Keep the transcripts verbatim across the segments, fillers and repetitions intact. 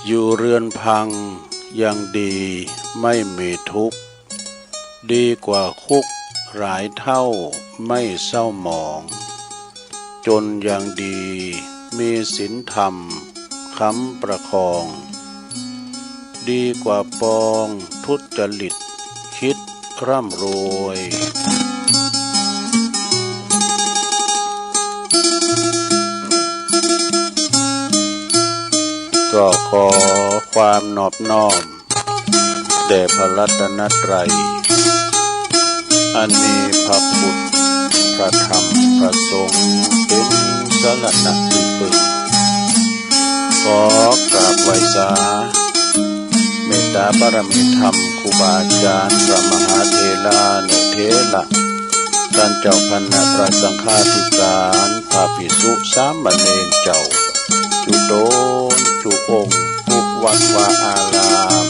อยู่เรือนพังยังดีไม่มีทุกข์ ดีกว่าคุกหลายเท่าไม่เศร้าหมอง จนยังดีมีศีลธรรมค้ำประคอง ดีกว่าปองทุจริตคิดร่ำรวย ก็ขอความนอบน้อมแด่พระรัตนตรัย อันมีพระพุทธ พระธรรม พระสงฆ์ เป็นสรณะที่พึ่ง ขอกราบไหว้สา เมตตาบารมีธรรม ครูบาอาจารย์ พระมหาเถรานุเถระ ต้านเจ้าคณะพระสังฆาธิการ พระภิกษุสามเณรเจ้า จุ๊ต๋นจุ๊องค์ กู้วัดวาอาราม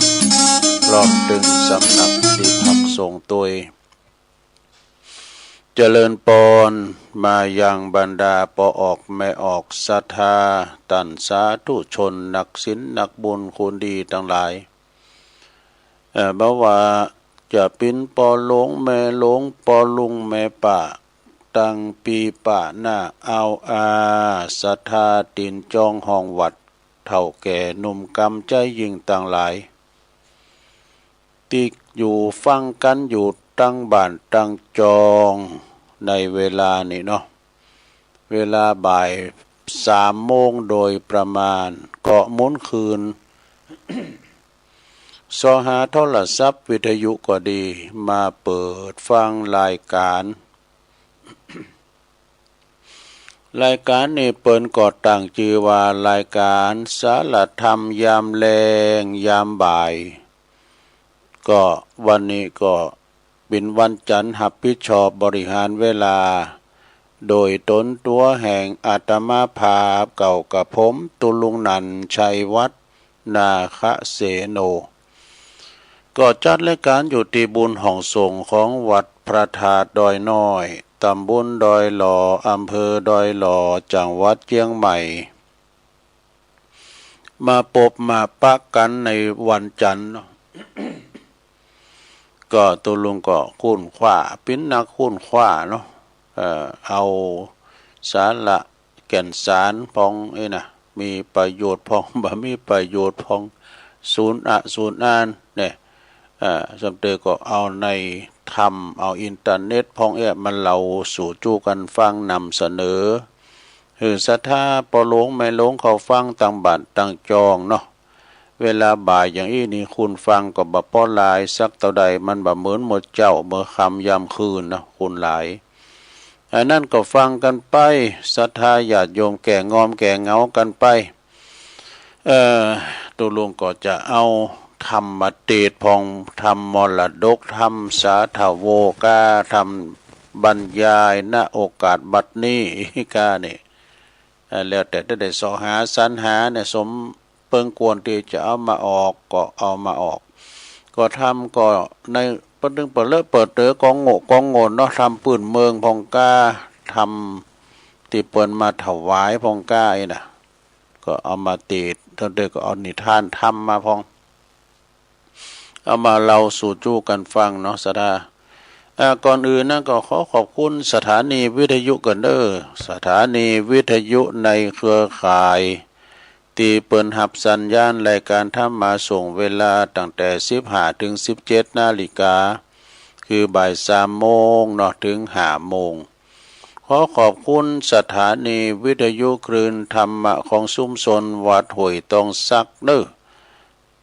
พร้อมตึงสำนักตี้พักสงฆ์ตวย เจริญปอนมายังบรรดาป้อออกแม่ออกศรัทธา ต้านสาธุชน นักศีล นักบุญ คนดีตังหลาย เอ่อ บ่ว่าจะเป๋นป้อหลวงแม่หลวง ป้อลุงแม่ป้า ตังปี้ป้าน้าอาวอา ศรัทธาตี๋นจองห้องวัด เฒ่าแก่หนุ่มกำใจ๊ยิ่งตังหลาย ตี้อยู่ฟังกั๋นอยู่ตังบ้านตังจอง ในเวลานี้เนาะ เวลาบ่ายสามโมงโดยประมาณ ก็หมุนคืน เซาะหาโทรศัพท์วิทยุก็ดี มาเปิดฟังรายการ รายการนี้เปิ้นก็ตั้งจื้อว่ารายการสารธรรมยามแลงยามบ่าย ก็วันนี้ก็เป๋นวันจันทร์ ฮับผิดชอบบริหารเวลา โดยตนตั๋วแห่งอาตมาภาพ เก้ากระผม ตุลุงนันท์ ชัยวัฒน์ นาคเสโน ก็จัดรายการอยู่ตี้บุญห้องสงฆ์ของวัดพระธาตุดอยน้อย ตำบลดอยหล่อ อำเภอดอยหล่อ จังหวัดเจียงใหม่ มาปบมาปะกั๋นในวันจันทร์เนาะ ก็ตุลุงก็ค้นคว้า เป๋นนักค้นคว้าเนาะ เอ่อ เอาสาระแก่นสารพ่อง เอ้ยนะ มีประโยชน์พ่อง บ่มีประโยชน์พ่อง สูญอะสูญอ้านเนี่ย เอ่อ ส่ำเต๋อก็เอาในธรรม เอาอินเทอร์เน็ตพ่องเอ้ย มาเล่าสู่จู๊กั๋นฟัง นำเสนอ หื้อศรัทธาป้อหลวงแม่หลวงเขาฟังตังบ้านตังจองเนาะ เวลาบ่ายอย่างอี้นี่ คนฟังก็บ่ปอหลายสักเต้าใด มันบ่เหมือนเมื่อเจ๊า เมื่อค่ำยามคืนเนาะ คนหลาย อันนั้นก็ฟังกั๋นไป ศรัทธาญาติโยมแก่งอมแก่เหงากั๋นไป เอ่อ ตุลุงก็จะเอาธรรมเตสน์พ่อง ธรรมมรดก ธรรมสาธโวกา ธรรมบรรยาย ณ โอกาสบัดนี้ กานี่ เอ่อ แล้วแต่จะได้เซาะหาสรรหาเนี่ย สมเปิงควรตี้จะเอามาออกก็เอามาออก ก็ธรรมก็ใน ปะตึงปะเลอะเปิดเต๋อกองโง่กองโง่เนาะ ธรรมปื้นเมืองพ่องกา ธรรมตี้เปิ้นมาถวายพ่องกาอี้นะ ก็เอามาเตสน์ เต้าเต๋อก็เอานิทานธรรมมาพ่อง เอามาเล่าสู่จู๊กั๋นฟังเนาะ ศรัทธา อ่า ก่อนอื่นนะ ก็ขอขอบคุณสถานีวิทยุก่อนเน้อ สถานีวิทยุในเครือข่าย ตี้เปิ้นฮับสัญญาณรายก๋านธรรมมาส่งเวลาตั้งแต่สิบห้าเถิงสิบเจ็ดนาฬิกา คือบ่ายสามโมงเนาะ เถิงห้าโมง ขอขอบคุณสถานีวิทยุคลื่นธรรมะของชุมชนวัดห้วยตองสักเน้อ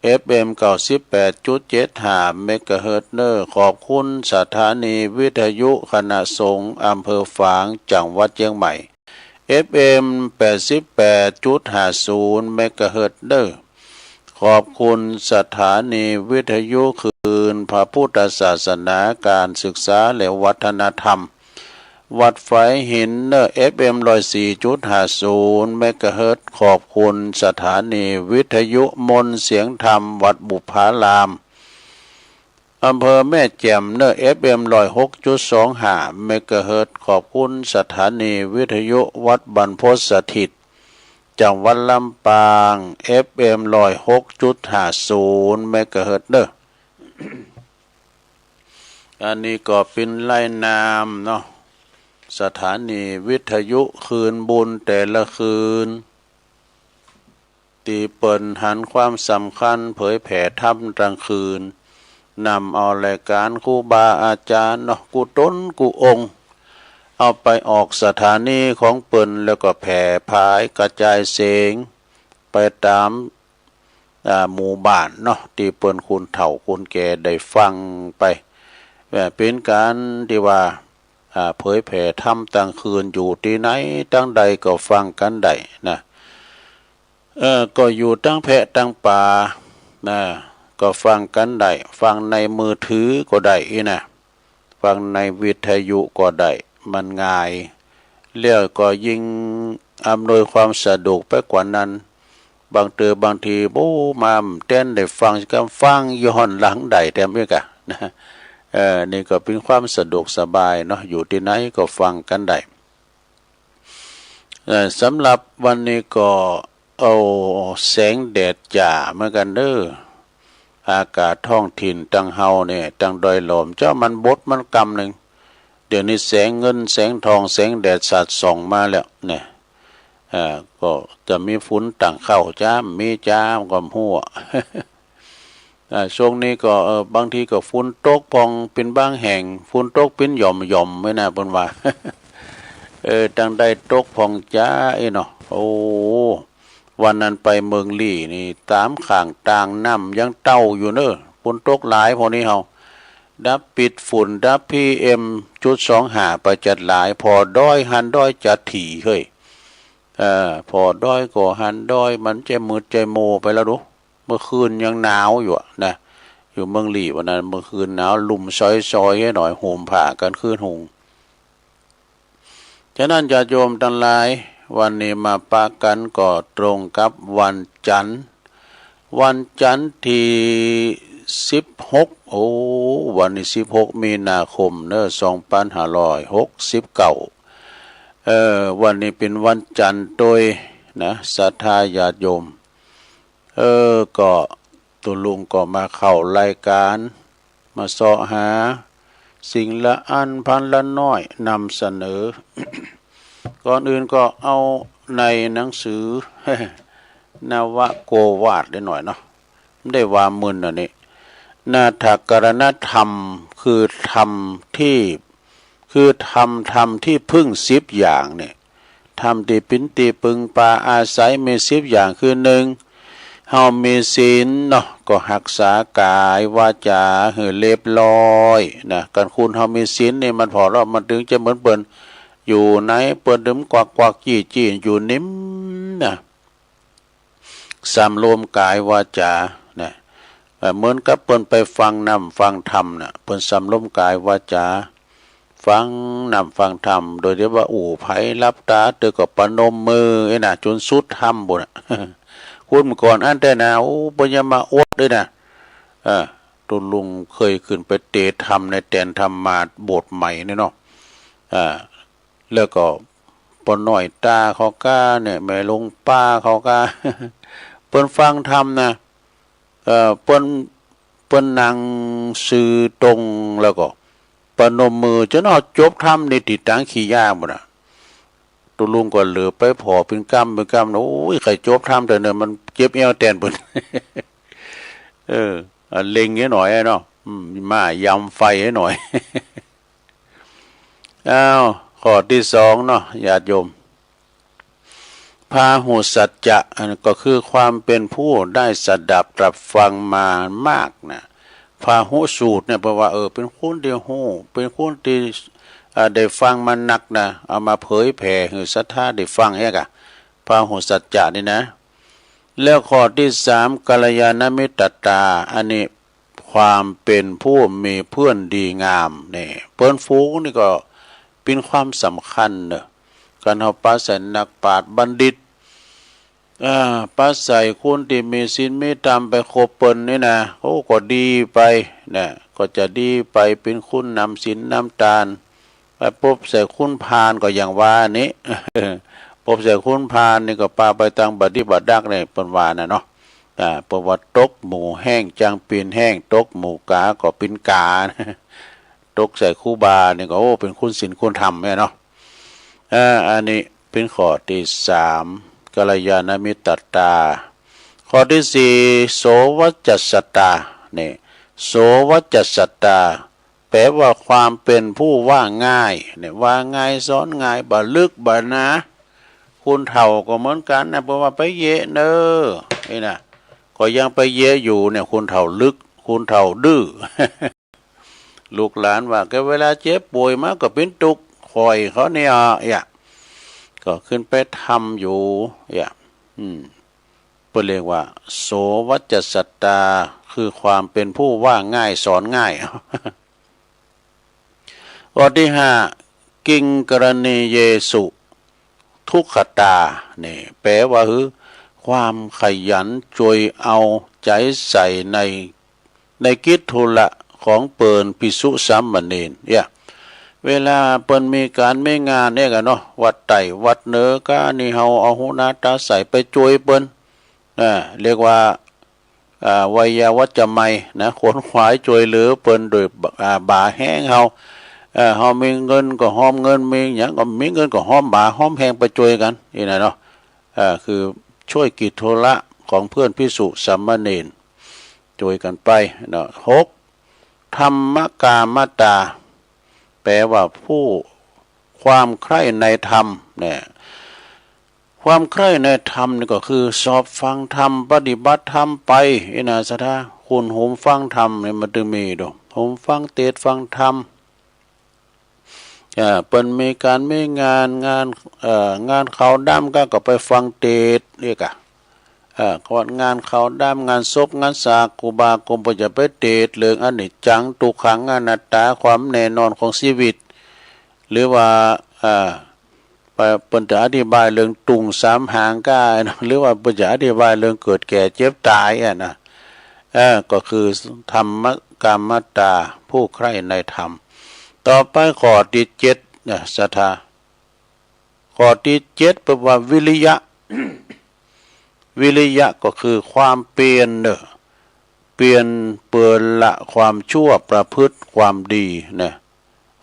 เอฟเอ็ม เก้าสิบแปดจุดเจ็ดห้าเมกะเฮิรตซ์เน้อ ขอบคุณสถานีวิทยุคณะสงฆ์อำเภอฝาง จังหวัดเจียงใหม่ เอฟเอ็ม แปดสิบแปดจุดห้าศูนย์เมกะเฮิรตซ์เน้อ ขอบคุณสถานีวิทยุคลื่นพระพุทธศาสนา การศึกษาและวัฒนธรรม วัดฝายหินเน้อ เอฟเอ็ม ร้อยสี่จุดห้าศูนย์เมกะเฮิรตซ์ ขอบคุณสถานีวิทยุมนต์เสียงธรรม วัดบุพพาราม อำเภอแม่แจ่มเน้อ เอฟเอ็ม ร้อยหกจุดสองห้าเมกะเฮิรตซ์ ขอบคุณสถานีวิทยุวัดบรรพตสถิต จังหวัดลำปาง เอฟเอ็ม ร้อยหกจุดห้าศูนย์เมกะเฮิรตซ์เน้อ อันนี้ก็เป๋นลายนามเนาะ สถานีวิทยุคืนบุญแต่ละคืน ตี้เปิ้นหันความสำคัญเผยแผ่ธรรมตางคืน นำเอารายก๋านครูบาอาจ๋ารย์เนาะ กู้ต๋นกู้องค์ เอาไปออกสถานีของเปิ้น แล้วก็แผ่ผายกระจายเสียงไปต๋าม อ่า หมู่บ้านเนาะ ตี้เปิ้นคนเฒ่าคนแก่ได้ฟังไป เป๋นก๋านตี้ว่า อ่า เผยแผ่ธรรมตางคืน อยู่ตี้ไหนตางใดก็ฟังกั๋นได้นะ เออ ก็อยู่ตางแพะตางป๋านะ ก็ฟังกั๋นได้ ฟังในมือถือก็ได้อี้นะ ฟังในวิทยุก็ได้ มันง่าย แล้วก็ยิ่งอำนวยความสะดวกไปกว่านั้น บางเตื้อบางที โอ้ มาแต้นได้ฟัง ก็ฟังอยู่ห้องหลังได้แถมอีกอะนะ เออ นี่ก็เป๋นความสะดวกสบายเนาะ อยู่ตี้ไหนก็ฟังกั๋นได้ เอ่อ สำหรับวันนี้ก็เอาแสงแดดจ๋าเหมือนกั๋นเน้อ อากาศท้องถิ่นตางเฮาเนี่ย ตางดอยหลอม เจ้ามันบดมันกำนึ่ง เดี๋ยวนี้แสงเงินแสงทอง แสงแดดสาดส่องมาแล้วเนี่ย เอ่อ ก็จะมีฝนตางเข้าจ๊าม มีจ๊ามก็บ่ฮู้ อ่า ช่วงนี้ก็ เออ บางทีก็ฝนตกพ่องเป๋นบางแห่ง ฝนตกเป๋นหย่อมๆ ไว้นะ เปิ้นว่า เออ ตางใดตกพ่องจ๊า เอ้ยเนาะ โอ้ วันนั้นไปเมืองลี้นี่ ต๋ามข้างตางน้ำยังเต้าอยู่เน้อ ฝนตกหลาย พอนี้เฮา ดับปิดฝุ่น ดับพีเอ็มจุดสองห้าไปจัดหลาย ผ่อดอยหันดอยจัดถี่เฮ้ย เออ ผ่อดอยก็หันดอย มันจะมืดจะโมไปแล้วดู เมื่อคืนยังหนาวอยู่อะนะ อยู่เมืองลี้วันนั้น เมื่อคืนหนาว ลุ่มซอยๆ หน่อย ห่มผ้ากั๋นคืนหุง ฉะนั้นญาติโยมตังหลาย วันนี้มาปะกั๋นก็ตรงกับวันจันทร์ วันจันทร์ตี้สิบหก โอ้ วันนี้สิบหกมีนาคมเน้อ สองปันห้าร้อยหกสิบเก้า เออ วันนี้เป๋นวันจันทร์ตวยนะ ศรัทธาญาติโยม เออ ก็ตุ๊ลุงก็มาเข้ารายก๋าน มาเซาะหาสิ่งละอันพันละน้อยนำเสนอ ก่อนอื่นก็เอาในหนังสือ นวโกวาทได้หน่อยเนาะ ได้ว่ามึนอันนี้ นาถกรณธรรม คือธรรมตี้ คือธรรม ธรรมตี้พึ่งสิบอย่างเนี่ย ธรรมตี้เป๋นตี้ปึงปาอาศัยมีสิบอย่าง คือ นึ่ง เฮามีศีลเนาะ ก็ฮักษากายวาจ๋าหื้อเรียบร้อยนะ กั๋นคนเฮามีศีลนี่มันผ่อแล้ว มันตึงจะเหมือนเปิ้น อยู่ไหนเปิ้นตึงกวักกวักจี้จี้ อยู่นิ่มนะ สำรวมกายวาจ๋านะ เอ่อ เหมือนกับเปิ้นไปฟังน้ำฟังธรรมน่ะ เปิ้นสำรวมกายวาจ๋า ฟังน้ำฟังธรรม โดยตี้ว่าอู้ไผหลับต๋าเตื้อก็ประนมมือ เอ้ยนะ จ๋นสุดธรรมปู้นน่ะ คนก่อนอั้นแต๊นะ โอ้ เปิ้นอย่ามาอวดเลยนะ เออ ตุ๊ลุงเกยขึ้นไปเตธรรมในแตนธรรมาสน์โบสถ์ใหม่นี่เนาะ อ่า แล้วก็ป้อน้อยตาเขาก้าเนี่ย แม่หลวงป้าเขาก้า เปิ้นฟังธรรมนะ เอ่อ เปิ้น เปิ้นนั่งซื่อตรง แล้วก็ ประนมมือ จ๋นว่าจบธรรมนี่ติดตังขี้ยาหมดอะ ตุ๊ลุงก็เหลือไปผ่อเป๋นกำเป๋นกำนะ โอ้ย ใค่จบธรรมเตื้อเน่อ มันเจ็บแอ้วแตนเปิ้น เออ อ่ะ เล็งหื้อหน่อยเนาะ อืม ม่ายำไฟหื้อหน่อย อ้าว ข้อตี้สองเนาะ ญาติโยม พาหุสัจจะ อันก็คือความเป๋นผู้ได้สดับตรับฟังมามากนะ พาหุสูตรเนี่ย แปลว่า เออ เป๋นคนตี้ฮู้ เป๋นคนตี้ อ่า ได้ฟังมานักนะ เอามาเผยแผ่หื้อศรัทธาได้ฟังเฮ้ยกะ พาหุสัจจะนี่นะ แล้วข้อตี้สาม กัลยาณมิตรตา อันนี้ความเป๋นผู้มีเปื้อนดีงามนี่ เปื้อนฝูงนี่ก็เป๋นความสำคัญเนาะ การเฮาปะใส่นักปราชญ์บัณฑิต อ่า ปะใส่คนตี้มีศีลมีธรรมไปคบเปิ้นนี่นะ โอ้ ก็ดีไปนะ ก็จะดีไป เป๋นคนนำศีลนำตาน ไปปบใส่คนพาลก็อย่างว่านี้ ปบใส่คนพาลนี่ก็ปาไปตางบ่ดีบ่ดักนี่ เปิ้นว่าน่ะเนาะ อ่า เปิ้นว่าตกหมู่แฮ้งจังเป๋นแฮ้ง ตกหมู่ก๋าก็เป๋นก๋า ตกใส่ครูบานี่ก็ โอ้ เป๋นคนศีลคนธรรมเนี่ยเนาะ อ่า อันนี้เป๋นข้อตี้สาม กัลยาณมิตรตา ข้อตี้สี่ โสวัจจสตา นี่ โสวัจจสตา แปลว่าความเป๋นผู้ว่าง่าย เนี่ย ว่าง่ายสอนง่าย บ่ลึกบ่หนา คนเฒ่าก็เหมือนกั๋นนะ เปิ้นว่าไปเยาะเน่อ นี่นะ ก็ยังไปเยาะอยู่เนี่ย คนเฒ่าลึก คนเฒ่าดื้อ ลูกหลานว่า แกเวลาเจ็บป่วยมาก็เป๋นตุ๊กข์ ข้อยเขาเนี่ย เอี้ย ก็ขึ้นไปทำอยู่ เอี้ย อืม เปิ้นเรียกว่า โสวัจจสตา คือความเป๋นผู้ว่าง่ายสอนง่าย ข้อตี้ห้า กิงกรณีเยสุ ทุกขตา นี่ แปลว่า คือ ความขยันจวยเอาใจ๋ใส่ใน ในกิจธุระของเปิ้นภิกษุสามเณร เนี่ย เวลาเปิ้นมีก๋านมีงานเนี่ยกั๋นเนาะ วัดใต้วัดเหนือก้านี่ เฮาเอาหูหน้าต๋าใสไปจวยเปิ้น อ่า เรียกว่า อ่า ไวยาวัจจะไมยนะ ขวนขวายจวยเหลือเปิ้นโดย อ่า บ่าแฮงเฮา เอ่อ เฮามีเงินก็ฮอมเงิน มีหยังก็ มีเงินก็ฮอมบ่าฮอมแฮงไปจวยกั๋น นี่นะเนาะ เอ่อ คือช่วยกิจธุระของเปื้อนภิกษุสามเณร จวยกั๋นไปเนาะ หก ธรรมกามตา แปลว่าผู้ ความใคร่ในธรรม เนี่ย ความใคร่ในธรรมนี่ก็คือสอบฟังธรรม ปฏิบัติธรรมไป นี่นะศรัทธา คนหุมฟังธรรมเนี่ยมันตึงมีดู หุมฟังเตสน์ฟังธรรม อ่า เปิ้นมีก๋านมีงาน งาน เอ่อ งานขาวดำก็ ก็ไปฟังเตสน์ เอี้ยกะ เอ่อ งานขาวดำ งานศพ งานสาก ครูบาก็บ่จะไปเตสน์เรื่องอนิจจัง ทุกขัง อนัตตา ความแน่นอนของชีวิต หรือว่า อ่า ไป เปิ้นจะอธิบายเรื่องตุงสามหางก้า หรือว่าเปิ้นจะอธิบายเรื่องเกิดแก่เจ็บต๋ายอะนะ เออ ก็คือธรรมกามตา ผู้ใคร่ในธรรม ต่อไปข้อตี้เจ็ดนะศรัทธา ข้อตี้เจ็ดแปลว่าวิริยะ วิริยะก็คือความเปียรเนาะ เปียรเปื้อละความชั่วประพฤติความดีนะ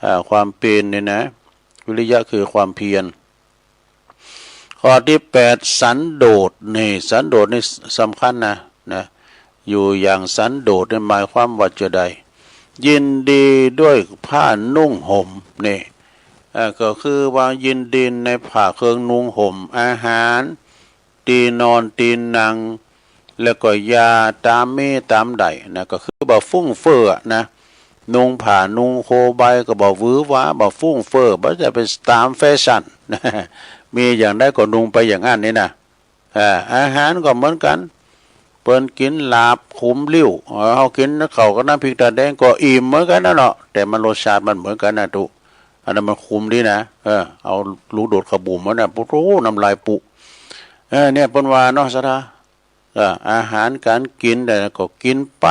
อ่า ความเปียรนี่นะ วิริยะคือความเพียร ข้อตี้แปด สันโดษ นี่ สันโดษนี่สำคัญนะ นะ อยู่อย่างสันโดษนี่หมายความว่าจะใด ยินดีด้วยผ้านุ่งห่ม นี่ เอ่อ ก็คือว่ายินดีในผ้าเครื่องนุ่งห่ม อาหาร ตี้นอนตี้นั่ง แล้วก็ยาต๋ามมีต๋ามได้นะ ก็คือบ่ฟุ่งเฟ้ออะนะ นุ่งผ้านุ่งโคใบก็บ่หวือหวา บ่ฟุ่งเฟ้อ บ่จะไปต๋ามแฟชั่น มีอย่างใดก็นุ่งไปอย่างอั้นนี่นะ อ่า อาหารก็เหมือนกั๋น เปิ้นกิ๋นหลาบขุมลิ้ว เฮากิ๋นข้าวกับน้ำพริกตาแดงก็อิ่มเหมือนกั๋นนั่นเนาะ แต่มันรสชาติมันเหมือนกั๋นนะตุ๊ อันนั้นมันขุมดีนะ เออ เอาลูกโดดเข้าบุ๋มมันนะ โอ้โห น้ำลายปุ เออ เนี่ยเปิ้นว่าเนาะศรัทธา เออ อาหารก๋านกิ๋นแต่ก็กิ๋นไป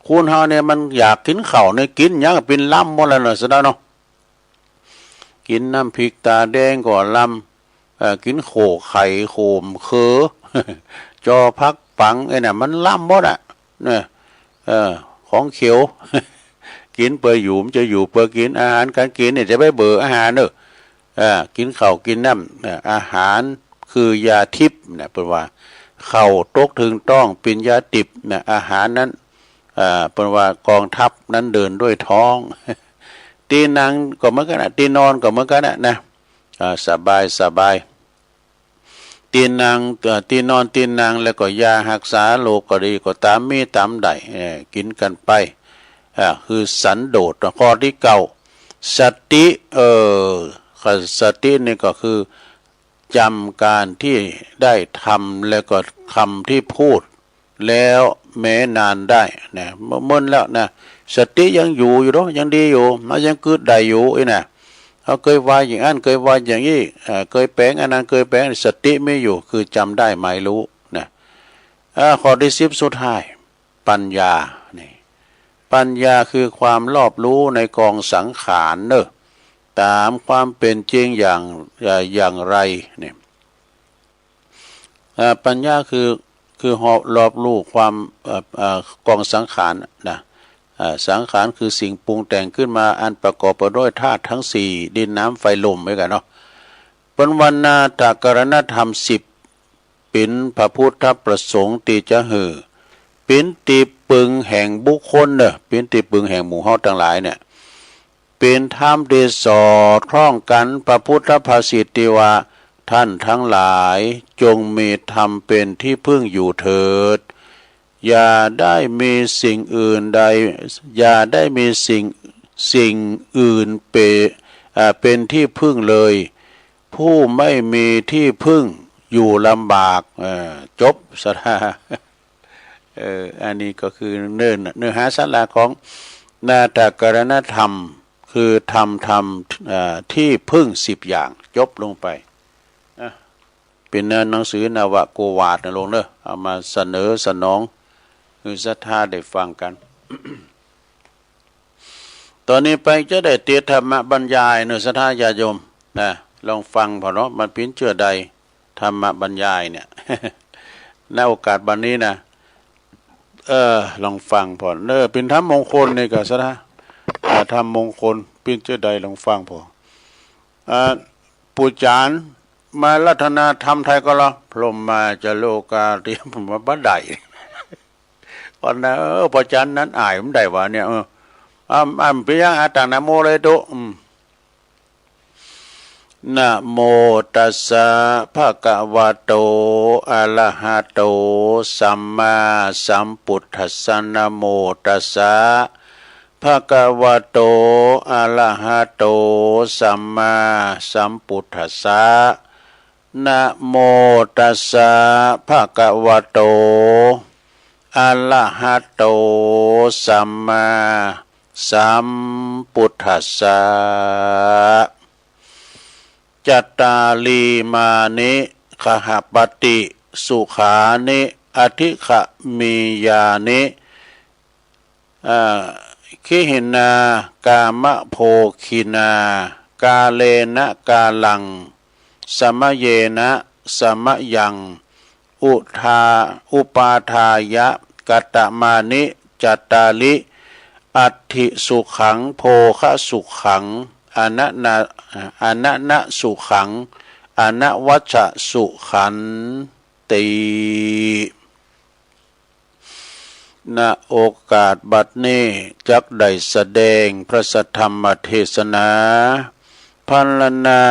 คนเฮาเนี่ยมันอยากกิ๋นข้าวเนี่ย กิ๋นหยังเป๋นลำหมดแล้วเนาะศรัทธาเนาะ กิ๋นน้ำพริกตาแดงก็ลำ เอ่อ กิ๋นโข่ไข่โข่มะเขือ จอผักปัง ไอ้เนี่ยมันลำหมดอะ เนี่ย เออ ของเขียว กิ๋นเปื้ออยู่ บ่ใจ้อยู่เปื้อกิ๋น อาหารก๋านกิ๋นเนี่ยจะไปเบออาหารเน่อ อ่า กิ๋นข้าวกิ๋นน้ำ อ่า อาหารคือยาทิพย์นะ เปิ้นว่า ข้าวตกเถิงต๊องเป๋นยาทิพย์นะ อาหารนั้น อ่า เปิ้นว่ากองทัพนั้นเดินด้วยท้อง ตี้นั่งก็เหมือนกั๋นนะ ตี้นอนก็เหมือนกั๋นนะ นะ อ่า สบาย สบาย ตี้นั่ง เอ่อ ตี้นอนตี้นั่ง แล้วก็ยาฮักษาโรคก็ดีก็ต๋ามมีต๋ามได้ เอ่อ กิ๋นกั๋นไป อ่า คือสันโดษ ข้อตี้เก้า สติ เอ่อ สตินี่ก็คือจ๋ำก๋านตี้ได้ทำ แล้วก็คำตี้พูด แล้วแม้นานได้นะ เมื่อ เมินแล้วนะ สติยังอยู่ อยู่เนาะ ยังดีอยู่ มันยังกึ๊ดได้อยู่อี้นะ เฮาเกยว่าอย่างอั้น เกยว่าอย่างอี้ เอ่อ เกยแป๋งอันนั้น เกยแป๋ง สติมีอยู่ คือจ๋ำได้หมายฮู้นะ อ่า ข้อตี้สิบสุดท้าย ปัญญา นี่ ปัญญาคือความรอบฮู้ในกองสังขารเน่อ ต๋ามความเป๋นจริงอย่าง เอ่อ อย่างไร นี่ อ่า ปัญญาคือ คือรอบ รอบฮู้ความ เอ่อ เอ่อ กองสังขารนะ อ่า สังขารคือสิ่งปรุงแต่งขึ้นมา อันประกอบไปด้วยธาตุทั้งสี่ ดิน น้ำ ไฟ ลม เหมือนกั๋นเนาะ เปิ้นว่านาฏกรณธรรมสิบ เป๋นพระพุทธประสงค์ตี้จะหื้อเป๋นตี้ปึงแห่งบุคคลเน่อ เป๋นตี้ปึงแห่งหมู่เฮาตังหลายเนี่ย เป๋นธรรมตี้สอดคล้องกั๋น พระพุทธภาษิตตี้ว่า ท่านทั้งหลายจงมีธรรมเป๋นที่พึ่งอยู่เถิด อย่าได้มีสิ่งอื่นใด อย่าได้มีสิ่ง สิ่งอื่นเป๋น อ่า เป๋นที่พึ่งเลย ผู้ไม่มีที่พึ่งอยู่ลำบาก เอ่อ จบ ศรัทธา เอ่อ อันนี้ก็คือเนื้อ เนื้อหาสาระของนาฏกรณธรรม คือธรรม ธรรม เอ่อ ที่พึ่งสิบอย่าง จบลงไป อ่ะ เป๋นหนังสือนวโกวาทนะโยมเน่อ เอามาเสนอสนองหื้อศรัทธาได้ฟังกั๋น ต๋อนนี้ไปจะได้เตรียมธรรมบรรยายเน่อ ศรัทธาญาติโยมนะ ลองฟังผ่อเนาะ มันเป๋นเจื้อใด ธรรมบรรยายเนี่ย ในโอกาสวันนี้นะ เออ ลองฟังผ่อเน่อ เป๋นธรรมมงคลนี่ก็ ศรัทธา อ่า ธรรมมงคล เป๋นเจื้อใด ลองฟังผ่อ อ่า ปู่จ๋ารย์มาอาราธนาธรรมไทยก็ละ พรหมมาจาริกา เตรียมมาบ่ได้ อ่อนนะ เออ พระอาจารย์นั้นอ่ายมันได้หว่าเนี่ย เออ อ่ำ อ่ำ เป๋นหยัง อ่า ตั้งนะโมเลยตุ๊ อืม นะโมตัสสะ ภะคะวะโต อะระหะโต สัมมาสัมพุทธัสสะ นะโมตัสสะ ภะคะวะโต อะระหะโต สัมมาสัมพุทธัสสะ นะโมตัสสะ ภะคะวะโต อะระหะโต สัมมาสัมพุทธัสสะ จัตตาริมานิ ขหปติ สุขานิ อทิขมิญญานิ อ่า ขิหินา กามโภคินา กาเลนะกาลัง สมะเยนะ สมะยัง อุทา อุปาทายะ กัตตมานิ จัตตาริ อัตถิสุขัง โภคสุขัง อนะนะ อนะนะสุขัง อนวัชชสุขันติ ณ โอกาสบัดนี้ จักได้แสดงพระสัทธรรมเทศนา พรรณนา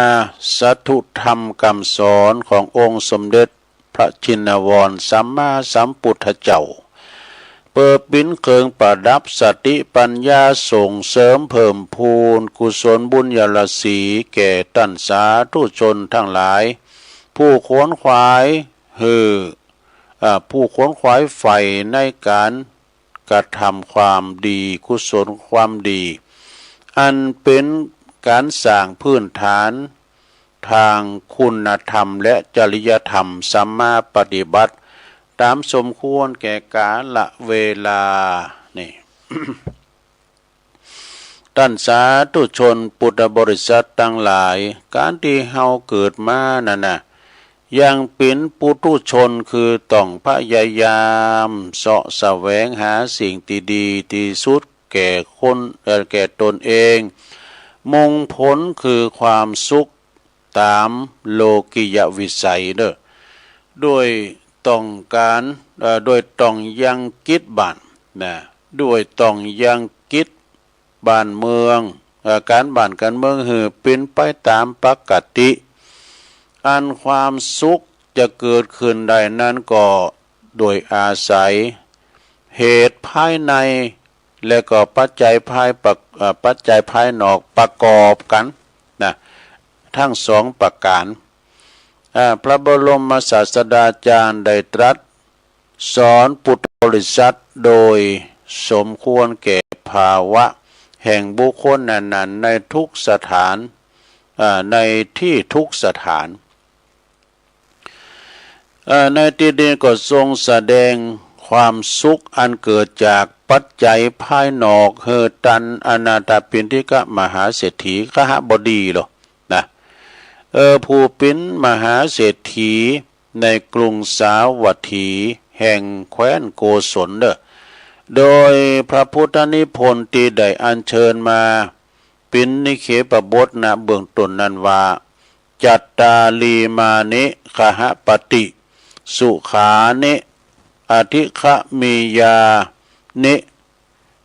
สัทธุธรรมกำสอนขององค์สมเด็จพระชินวรสัมมาสัมพุทธเจ้า เปื้อเป๋นเครื่องประดับสติปัญญา ส่งเสริมเพิ่มพูนกุศลบุญญาราศีแก่ต้านสาธุชนตังหลาย ผู้ขวนขวายหื้อ อ่า ผู้ขวนขวายใฝ่ในก๋านกระทำความดี กุศลความดี อันเป๋นก๋านสร้างพื้นฐานตางคุณธรรมและจริยธรรม สัมมาปฏิบัติต๋ามสมควรแก่กาละเวลา นี่ ต้านสาธุชนพุทธบริษัทตังหลาย ก๋านตี้เฮาเกิดมานั้นนะ ยังเป๋นปุถุชน คือต้องพยายามเสาะแสวงหาสิ่งตี้ดีตี้สุด แก่คน เอ่อ แก่ตนเอง มุ่งผลคือความสุขต๋ามโลกิยวิสัยเน่อ โดยต้องก๋าน เอ่อ โดยต้องยังกิจบ้านนะ โดยต้องยังกิจบ้านเมือง เอ่อ ก๋านบ้านก๋านเมืองหื้อเป๋นไปต๋ามปกติ อันความสุขจะเกิดขึ้นได้นั้นก็โดยอาศัยเหตุภายใน และก็ปัจจัยภายปะ เอ่อ ปัจจัยภายนอกประกอบกั๋นนะ ตึงสองประก๋าน อ่า พระบรมศาสดาจารย์ได้ตรัสสอนปุถุชนบริษัทโดยสมควรแก่ภาวะแห่งบุคคลนั้นๆ ในทุกสถาน อ่า ในตี้ทุกสถาน เอ่อ ในตี้นี้ก็ทรงแสดงความสุขอันเกิดจากปัจจัยภายนอกหื้อตันอนาถปิณฑิกมหาเศรษฐีคหบดีลอนะ เออ ผู้เป๋นมหาเศรษฐีในกรุงสาวัตถีแห่งแคว้นโกศลเน่อ โดยพระพุทธนิพนธ์ตี้ได้อัญเชิญมาเป๋นนิเคปบท ณ เบื้องต้นนั้นว่า จัตตารีมานิ คหปติ สุขานิ อธิคมิยานิ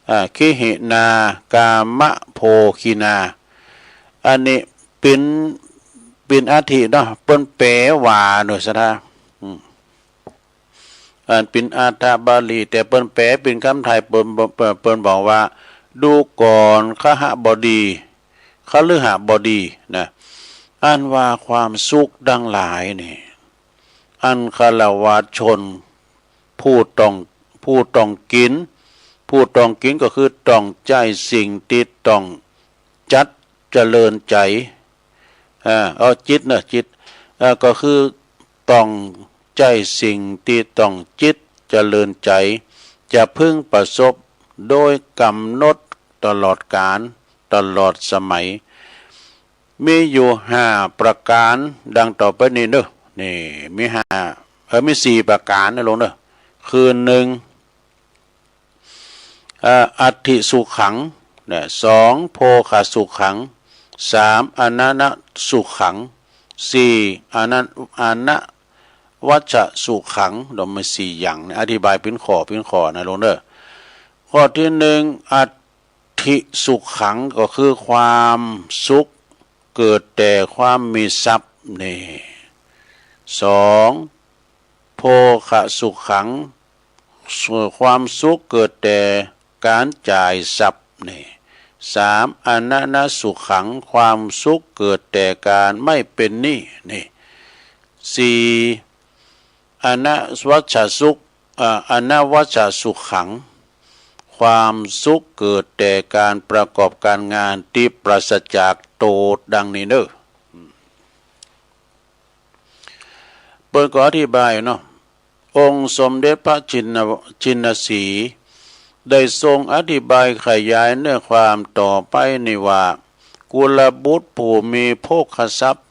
อ่า คิหินา กามโภคินา อันนี้เป๋น เป๋นอธิเนาะ เปิ้นแปลว่าเน่อ ศรัทธา อืม อันเป๋นอัฏฐบาลี แต่เปิ้นแปลเป๋นกำไทย เปิ้น เปิ้น เปิ้นบอกว่า ดูก่อนคหบดี คฤหบดีนะ อันว่าความสุขตังหลายนี่ อันฆราวาสชนผู้ต้อง ผู้ต้องกิ๋น ผู้ต้องกิ๋นก็คือต้องใจ๊สิ่งตี้ต้องจัดเจริญใจ๋ อ่า เอาจิตเน่อ จิต อ่า ก็คือต้องใจ๊สิ่งตี้ต้องจิตเจริญใจ๋ จะพึงประสบโดยก๋ำหนดตลอดกาล ตลอดสมัย มีอยู่ห้าประก๋านดังต่อไปนี้เน่อ นี่ มีห้า เออ มีสี่ประก๋านนะโลมเน่อ คือหนึ่ง เอ่อ อัตถิสุขัง นะ สอง โภคสุขัง สาม อนันตสุขัง สี่ อนัน อนวัชชสุขัง โดยมีสี่อย่างนะ อธิบายเป๋นข้อเป๋นข้อนะโลมเน่อ ข้อตี้หนึ่ง อัตถิสุขัง ก็คือความสุขเกิดแต่ความมีทรัพย์ นี่ สอง โภคสุขัง ความสุขเกิดแต่ก๋านจ่ายทรัพย์ นี่ สาม อนันตสุขัง ความสุขเกิดแต่ก๋านไม่เป๋นหนี้ นี่ สี่ อนวัชชสุข อ่า อนวัชชสุขัง ความสุขเกิดแต่ก๋านประกอบก๋านงานตี้ปราศจากโต้ษ ดังนี้เน่อ เปิ้นก็อธิบายเนาะ องค์สมเด็จพระจินน จินนสีห์ ได้ทรงอธิบายขยายเนื้อความต่อไปนี้ว่า กุลบุตรผู้มีโภคทรัพย์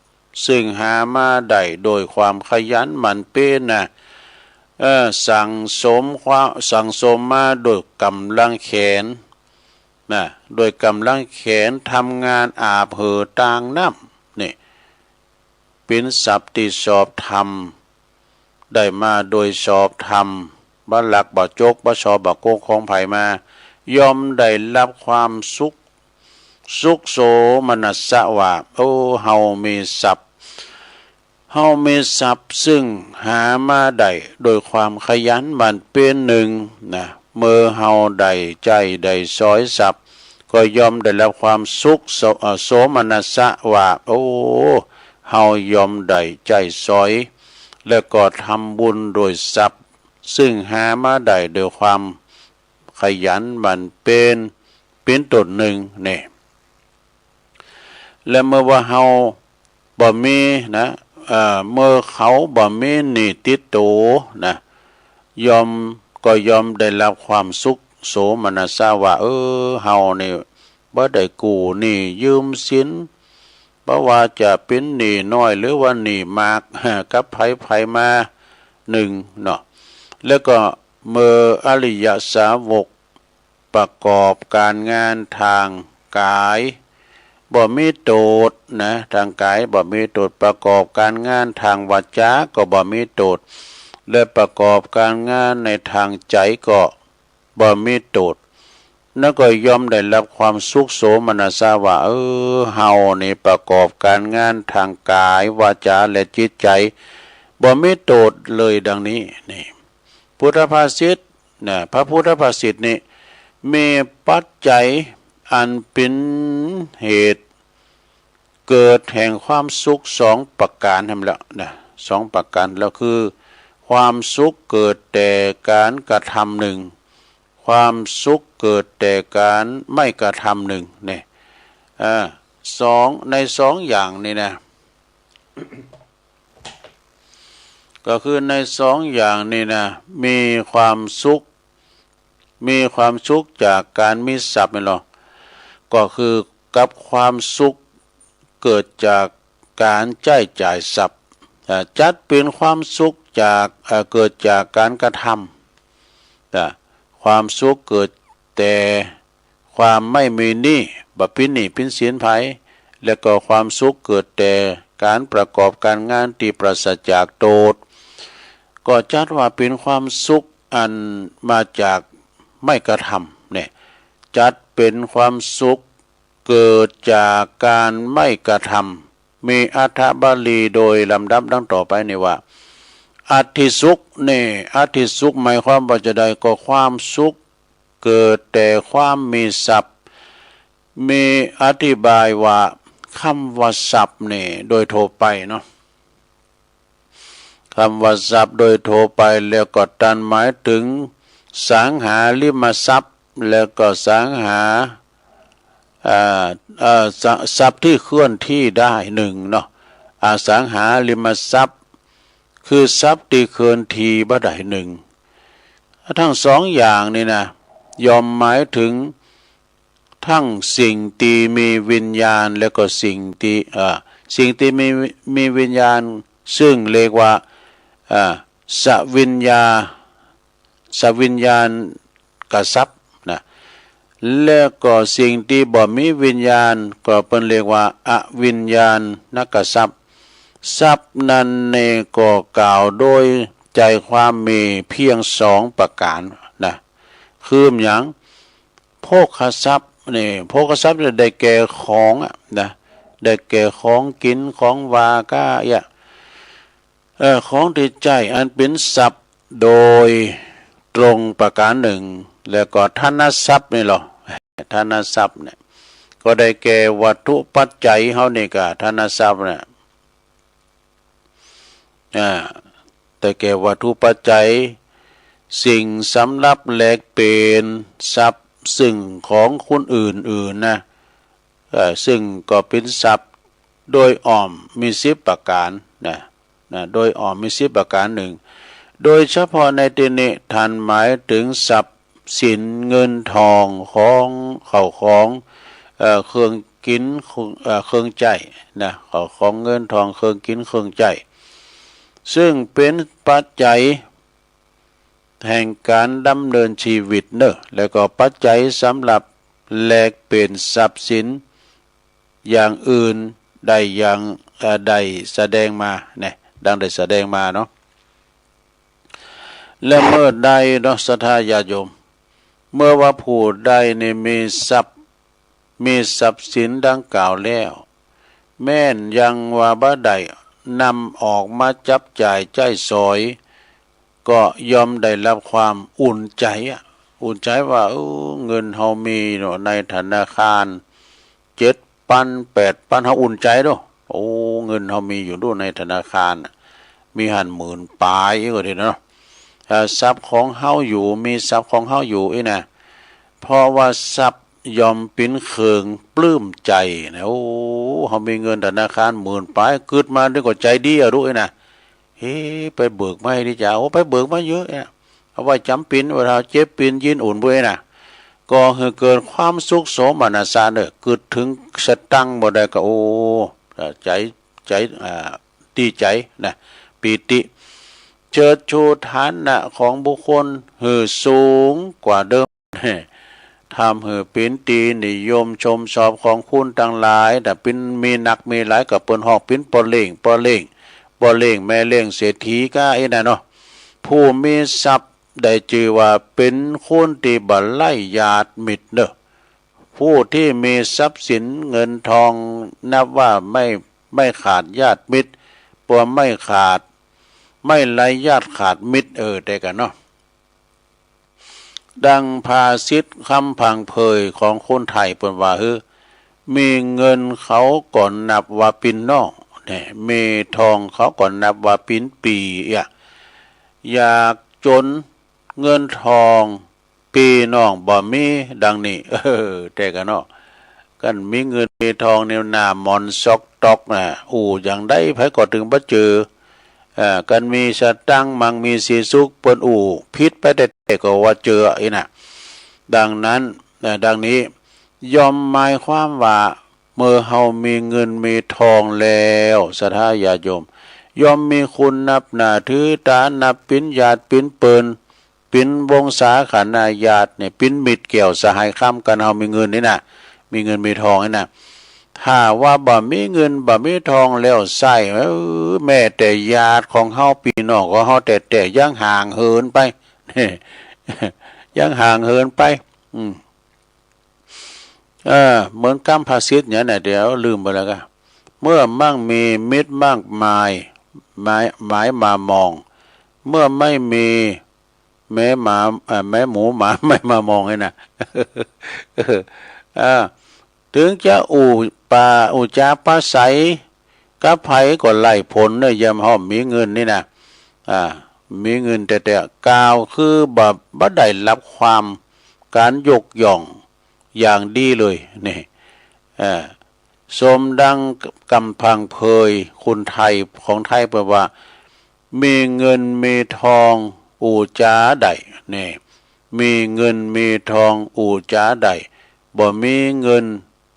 ซึ่งหามาได้โดยความขยันหมั่นเพียรนะ เอ่อ สั่งสมความ สั่งสมมาโดยก๋ำลังแขนนะ โดยก๋ำลังแขน ทำงานอาบเหงื่อตางน้ำ นี่ เป๋นทรัพย์ตี้ชอบธรรม ได้มาโดยชอบธรรม บ่ลักบ่จก บ่ฉ้อบ่โกงของใผมา ย่อมได้รับความสุข สุขโสมนัสสะว่า โอ้ เฮามีทรัพย์ เฮามีทรัพย์ซึ่งหามาได้โดยความขยันหมั่นเพียร หนึ่ง นะ เมื่อเฮาได้ใจ๊ได้สอยทรัพย์ ก็ย่อมได้รับความสุขโส เอ่อ โสมนัสสะว่า โอ้ เฮาย่อมได้ใจ๊สอย และก็ทำบุญโดยทรัพย์ซึ่งหามาได้โดยความขยันหมั่นเพียร เป๋นต้นหนึ่ง นี่ และเมื่อว่าเฮาบ่มีนะ เอ่อ เมื่อเขาบ่มีหนี้ติดโตนะ ย่อม ก็ย่อมได้รับความสุขโสมนัสสะว่า เออ เฮานี่บ่ได้กู้หนี้ยืมสิน บ่ว่าจะเป๋นหนี้น้อยหรือว่าหนี้มาก กับใผๆ มา หนึ่ง เนาะ แล้วก็เมื่ออริยสาวก ประกอบก๋านงานตางก๋าย บ่มีโต้ษนะ ตางก๋ายบ่มีโต้ษ ประกอบก๋านงานตางวาจาก็บ่มีโต้ษ และประกอบก๋านงานในตางใจ๋ก็บ่มีโต้ษ นั้นก็ย่อมได้ฮับความสุขโสมนัสสะว่า เออ เฮานี่ประกอบก๋านงานตางก๋าย วาจา และจิตใจ๋ บ่มีโต้ษเลยดังนี้ นี่ พุทธภาษิตนะ พระพุทธภาษิตนี่ มีปัจจัยอันเป๋นเหตุเกิดแห่งความสุขสองประก๋านหั้นแหละนะ สองประก๋านแล้วคือ ความสุขเกิดแต่ก๋านกระทำนึ่ง ความสุขเกิดแต่ก๋านไม่กระทำนึ่ง นี่ อ่า สอง ในสองอย่างนี่นะ ก็คือในสองอย่างนี่นะ มีความสุข มีความสุขจากก๋านมีทรัพย์นี่ลอ ก็คือกับความสุขเกิดจากก๋านใจ๊จ่ายทรัพย์ อ่า จัดเป๋นความสุขจาก อ่า เกิดจากก๋านกระทำ อ่า ความสุขเกิดแต่ ความไม่มีหนี้ บ่เป๋นหนี้เป๋นสินใผ และก็ความสุขเกิดแต่ก๋านประกอบก๋านงานตี้ปราศจากโต้ษ ก็จัดว่าเป๋นความสุขอันมาจากไม่กระทำ เนี่ย จัดเป๋นความสุขเกิดจากก๋านไม่กระทำ มีอรรถบาลีโดยลำดับดังต่อไปนี้ว่า อัตถิสุข นี่ อัตถิสุขหมายความว่าจาใด ก็ความสุขเกิดแต่ความมีทรัพย์ มีอธิบายว่ากำว่าทรัพย์นี่โดยทั่วไปเนาะ กำว่าทรัพย์โดยทั่วไปแล้วก็ต้านหมายเถิงสังหาริมทรัพย์ แล้วก็สังหา อ่า อ่า ทรัพย์ ทรัพย์ตี้เคลื่อนตี้ได้นึ่งเนาะ อสังหาริมทรัพย์ คือทรัพย์ตี้เคลื่อนตี้บ่ได้นึ่ง ตึงสองอย่างนี่นะ ย่อมหมายเถิงตึงสิ่งตี้มีวิญญาณ แล้วก็สิ่งตี้ เอ่อ สิ่งตี้มี มีวิญญาณ ซึ่งเรียกว่า อ่า สวิญญา สวิญญาณกทรัพย์นะ แล้วก็สิ่งตี้บ่มีวิญญาณ ก็เปิ้นเรียกว่าอวิญญาณกทรัพย์ ทรัพย์นั้นแน่ก็กล่าวโดยใจ๋ความมีเพียงสองประก๋านนะ คือหยัง โภคทรัพย์นี่ โภคทรัพย์นี่ได้แก่ของอะนะ ได้แก่ของกิ๋น ของหว่าก้าเยียะ เอ่อ ของตี้ใจ๊อันเป๋นทรัพย์โดยตรงประก๋านนึ่ง แล้วก็ธนทรัพย์นี่ลอ ธนทรัพย์เนี่ย ก็ได้แก่วัตถุปัจจัยเฮานี่ก่า ธนทรัพย์เนี่ย อ่า ได้แก่วัตถุปัจจัย สิ่งสำหรับแลกเป๋นทรัพย์ซึ่งของคนอื่นๆ นะ เอ่อ ซึ่งก็เป๋นทรัพย์โดยอ้อมมีสิบประก๋านนะ นะ โดยอ้อมมีสิบประก๋านนึ่ง โดยเฉพาะในตี้นี้ต้านหมายเถิงทรัพย์สินเงินทอง ของ เข้าของ เอ่อ เครื่องกิ๋น เครื่อง เอ่อ เครื่องใจ๊นะ เข้าของเงินทอง เครื่องกิ๋นเครื่องใจ๊ ซึ่งเป๋นปัจจัยแห่งก๋านดำเนินจีวิตเนาะ แล้วก็ปัจจัยสำหรับแลกเป๋นทรัพย์สิน อย่างอื่นได้อย่าง เอ่อ ได้แสดงมาเนี่ย ดังได้แสดงมาเนาะ และเมื่อใดเนาะ ศรัทธาญาติโยม เมื่อว่าผู้ใดนี่มีทรัพย์ มีทรัพย์สินดังกล่าวแล้ว แม้นยังว่าบ่ได้นำออกมาจับจ่ายใจ๊สอย ก็ย่อมได้ฮับความอุ่นใจ๋อะ อุ่นใจ๋ว่า เออ เงินเฮามีเนาะ ในธนาคาร เจ็ดปัน แปดปัน เฮาอุ่นใจ๋เนาะ โอ้ เงินเฮามีอยู่เนาะในธนาคารน่ะ มีหั้นหมื่นป๋ายก็ดีเนาะ เอ่อ ทรัพย์ของเฮาอยู่ มีทรัพย์ของเฮาอยู่อี้นะ เพราะว่าทรัพย์ย่อมเป๋นเครื่องปลื้มใจ๋นะ โอ้ เฮามีเงินธนาคารหมื่นป๋าย กึ๊ดมานี่ก็ใจ๋ดีอะลูกอี้นะ เฮ้ ไปเบิกมาดีจ้า โอ้ ไปเบิกมาเยียะเนี่ย เอาไว้จ๋ำเป๋น เวลาเจ็บเป๋น ยินอุ่นปุ้ยนะ ก่อหื้อเกิดความสุขโสมนัสสะเน่อ กึ๊ดเถิงสตางค์บ่ได้ก็ โอ้ ใจ๋ ใจ๋ อ่า ดีใจ๋นะ ปีติ เชิดชูฐานะของบุคคลหื้อสูงกว่าเดิม ฐ ทำหื้อเป๋นตี้นิยมชมชอบของคนตังหลาย แต่เป๋นมีนักมีหลายก็เปิ้นฮ้องเป๋นป้อเล้ง ป้อเล้ง ป้อเล้งแม่เล้งเศรษฐีก้าอี้น่ะเนาะ ผู้มีทรัพย์ได้จื้อว่าเป๋นคนตี้บ่ไร้ญาติมิตรเน่อ ผู้ตี้มีทรัพย์สินเงินทองนับว่าไม่ ไม่ขาดญาติมิตร บ่ ไม่ขาด ไม่ไร้ญาติขาดมิตร เออ แต่กะเนาะ ดังภาษิตกำพังเพยของคนไทยเปิ้นว่า หื้อ มีเงินเขาก็นับว่าเป๋นน้อง เนี่ย มีทองเขาก็นับว่าเป๋นปี้ อะ อยากจ๋น เงินทองปี้น้องบ่มี ดังนี้ เออ แต่กะเนาะ คันมีเงินมีทองเนี่ย หน้าหมอนซอกตอกน่ะ อู้อย่างใดใผก็ตึงบ่เจอ เอ่อ คันมีสตางค์มั่งมีสีสุข เปิ้นอู้ผิดไปแต๊ๆ ก็ว่าเจออี้น่ะ ดังนั้น เอ่อ ดังนี้ ย่อมหมายความว่า เมื่อเฮามีเงินมีทองแล้ว ศรัทธาญาติโยม ย่อมมีคนนับหน้าถือตา นับเป๋นญาติเป๋นเปิ้น เป๋นวงศาคณาญาติเนี่ย เป๋นมิตรแก้วสหายคำ คันเฮามีเงินนี่น่ะ มีเงินมีทองนี่น่ะ ถ้าว่าบ่มีเงินบ่มีทองแล้วไส้ เออ แม้แต่ญาติของเฮา ปี้น้องของเฮาแต๊ๆ ยังห่างเหินไป ยังห่างเหินไป อืม เออ เหมือนกำภาษิตเนี่ยนะ เดี๋ยวลืมไปแล้วกะ เมื่อมั่งมีมิตรมากมาย หมาย หมายมามอง เมื่อไม่มี แม้หมา เอ่อ แม้หมูหมาไม่มามองนี่น่ะ เออ เออ เถิงจะอู้ปา อู้จาปาศัยกับใผก็ไร้ผลเน่อ ยามเฮามีเงินนี่น่ะ อ่า มีเงินแต๊ๆ กล่าวคือบ่ บ่ได้รับความ ก๋านยกย่องอย่างดีเลย นี่ เอ่อ สมดังกำพังเพยคนไทย ของไทยเปิ้นว่า มีเงินมีทองอู้จ๋าได้ นี่ มีเงินมีทองอู้จ๋าได้ บ่มีเงิน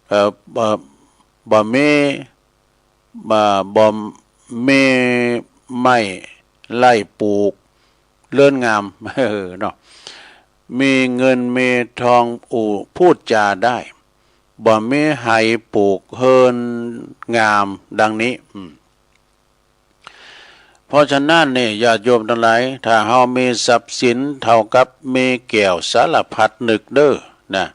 เอ่อ บ่ บ่มี บ่ บ่มีไม้ไล่ปลูกเรือนงาม เออ เนาะ มีเงินมีทองอู้พูดจาได้ บ่มีไหปลูกเฮือนงาม ดังนี้ อืม เพราะฉะนั้นเนี่ย ญาติโยมตังหลาย ถ้าเฮามีทรัพย์สินเท่ากับมีแก้วสารพัดนึกเน่อ นะ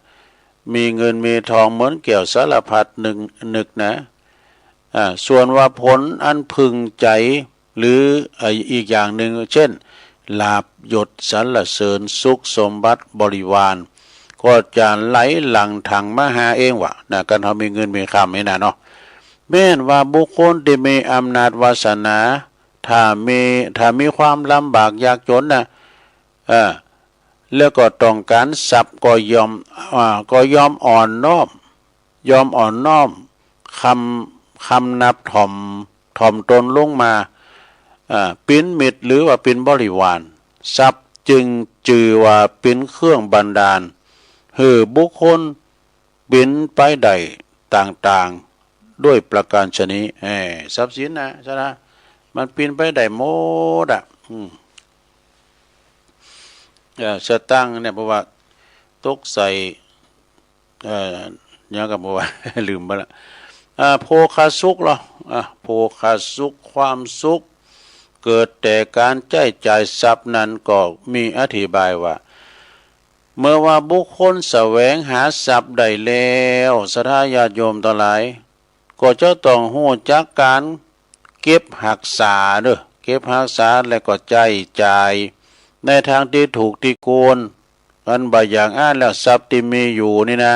มีเงินมีทองเหมือนแก้วสารพัดนึก นึกนะ อ่า ส่วนว่าผลอันพึงใจ หรือ เอ่อ อีกอย่างนึ่ง เช่น ลาภยศสรรเสริญสุขสมบัติบริวาร ก็จะไหลหลั่งถังมาหาเองวะ นะ คันเฮามีเงินมีคำนี่นะเนาะ แม้นว่าบุคคลตี้มีอำนาจวาสนา ถ้ามี ถ้ามีความลำบากยากจ๋นนะ เออ แล้วก็ต้องก๋านทรัพย์ ก็ย่อม อ่า ก็ย่อมอ่อนน้อม ย่อมอ่อนน้อม คำ คำนับถ่อม ถ่อมตนลงมา อ่า เป๋นมิตรหรือว่าเป๋นบริวาร ทรัพย์จึงจื้อว่าเป๋นเครื่องบันดาล หื้อบุคคลเป๋นไปได้ต่างๆ ด้วยประการฉะนี้ เออ ทรัพย์สินนะ ใช่นะ มันเป๋นไปได้หมดอะ อืม เอ่อ สตางค์เนี่ย เพราะว่าตกใส่ เอ่อ หยังก็บ่ว่า ลืมไปละ อ่า โภคสุขเหรอ อ่า โภคสุข ความสุข เกิดแต่ก๋านใจ๊จ่ายทรัพย์นั้นก็มีอธิบายว่า เมื่อว่าบุคคลแสวงหาทรัพย์ได้แล้ว ศรัทธาญาติโยมตังหลาย ก็จะต้องฮู้จักก๋านเก็บฮักษาเน่อ เก็บฮักษาแล้วก็ใจ๊จ่ายในทางตี้ถูกตี้ควร อันบ่อย่างอั้นแล้วทรัพย์ตี้มีอยู่นี่นะ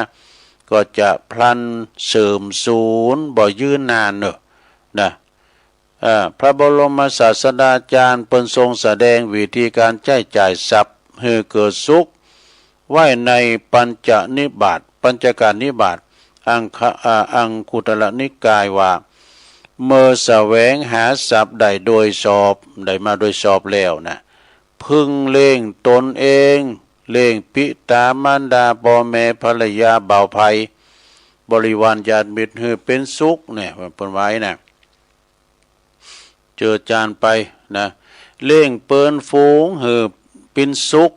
ก็จะพลันเสื่อมสูญ บ่ยืนนานเน่อ นะ เอ่อ พระบรมศาสดาจารย์เปิ้นทรงแสดงวิธีก๋านใจ๊จ่ายทรัพย์หื้อเกิดสุข ไว้ในปัญจนิบาต ปัญจกนิบาต อังคะ อ่า อังคุตรนิกายว่า เมื่อแสวงหาทรัพย์ได้โดยชอบ ได้มาโดยชอบแล้วนะ พึงเลี้ยงตนเอง เลี้ยงปิตามารดา ป้อแม่ ภรรยา บ่าวไพร่ บริวารญาติมิตรหื้อเป๋นสุขเนี่ย เปิ้นว่านะ เจิดจานไปนะ เลี้ยงเปิ้นฝูงหื้อเป๋นสุข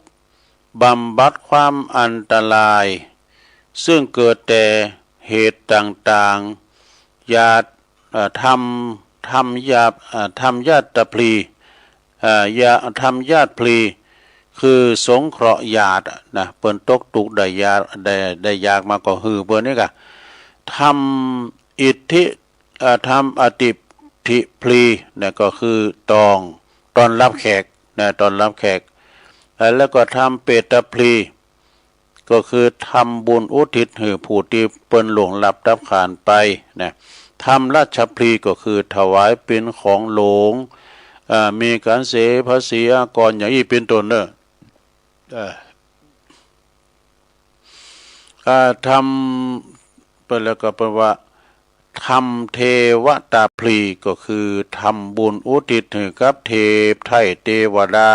บำบัดความอันตราย ซึ่งเกิดแต่เหตุต่างๆ หยาด เอ่อ ธัม ธัมยา เอ่อ ธัมยาตพลี เอ่อ ยา ธัมยาตพลี คือสงเคราะห์หยาดนะ เปิ้นตกตุ๊กข์ได้หยาด ได้ ได้อยากมาก็หื้อเปิ้นนี่ก่ะ ธัมอิทธิ เอ่อ ธัมอติทธิพลีนะ ก็คือตอง ต้อนรับแขกนะ ต้อนรับแขก เอ่อ แล้วก็ธัมเปตพลี ก็คือทำบุญอุทิศหื้อผู้ตี้เปิ้นล่วงลับดับขันไปนะ ธัมราชพลีก็คือถวายเป๋นของหลวง เอ่อ มีก๋านเสียภาษีอากรอย่างอี้เป๋นต้นเน่อ เอ่อ อ่า ธัม ไปแล้วก็เปิ้นว่า ธัมเทวตาพลี ก็คือทำบุญอุทิศหื้อกับเทพไท้เตวดา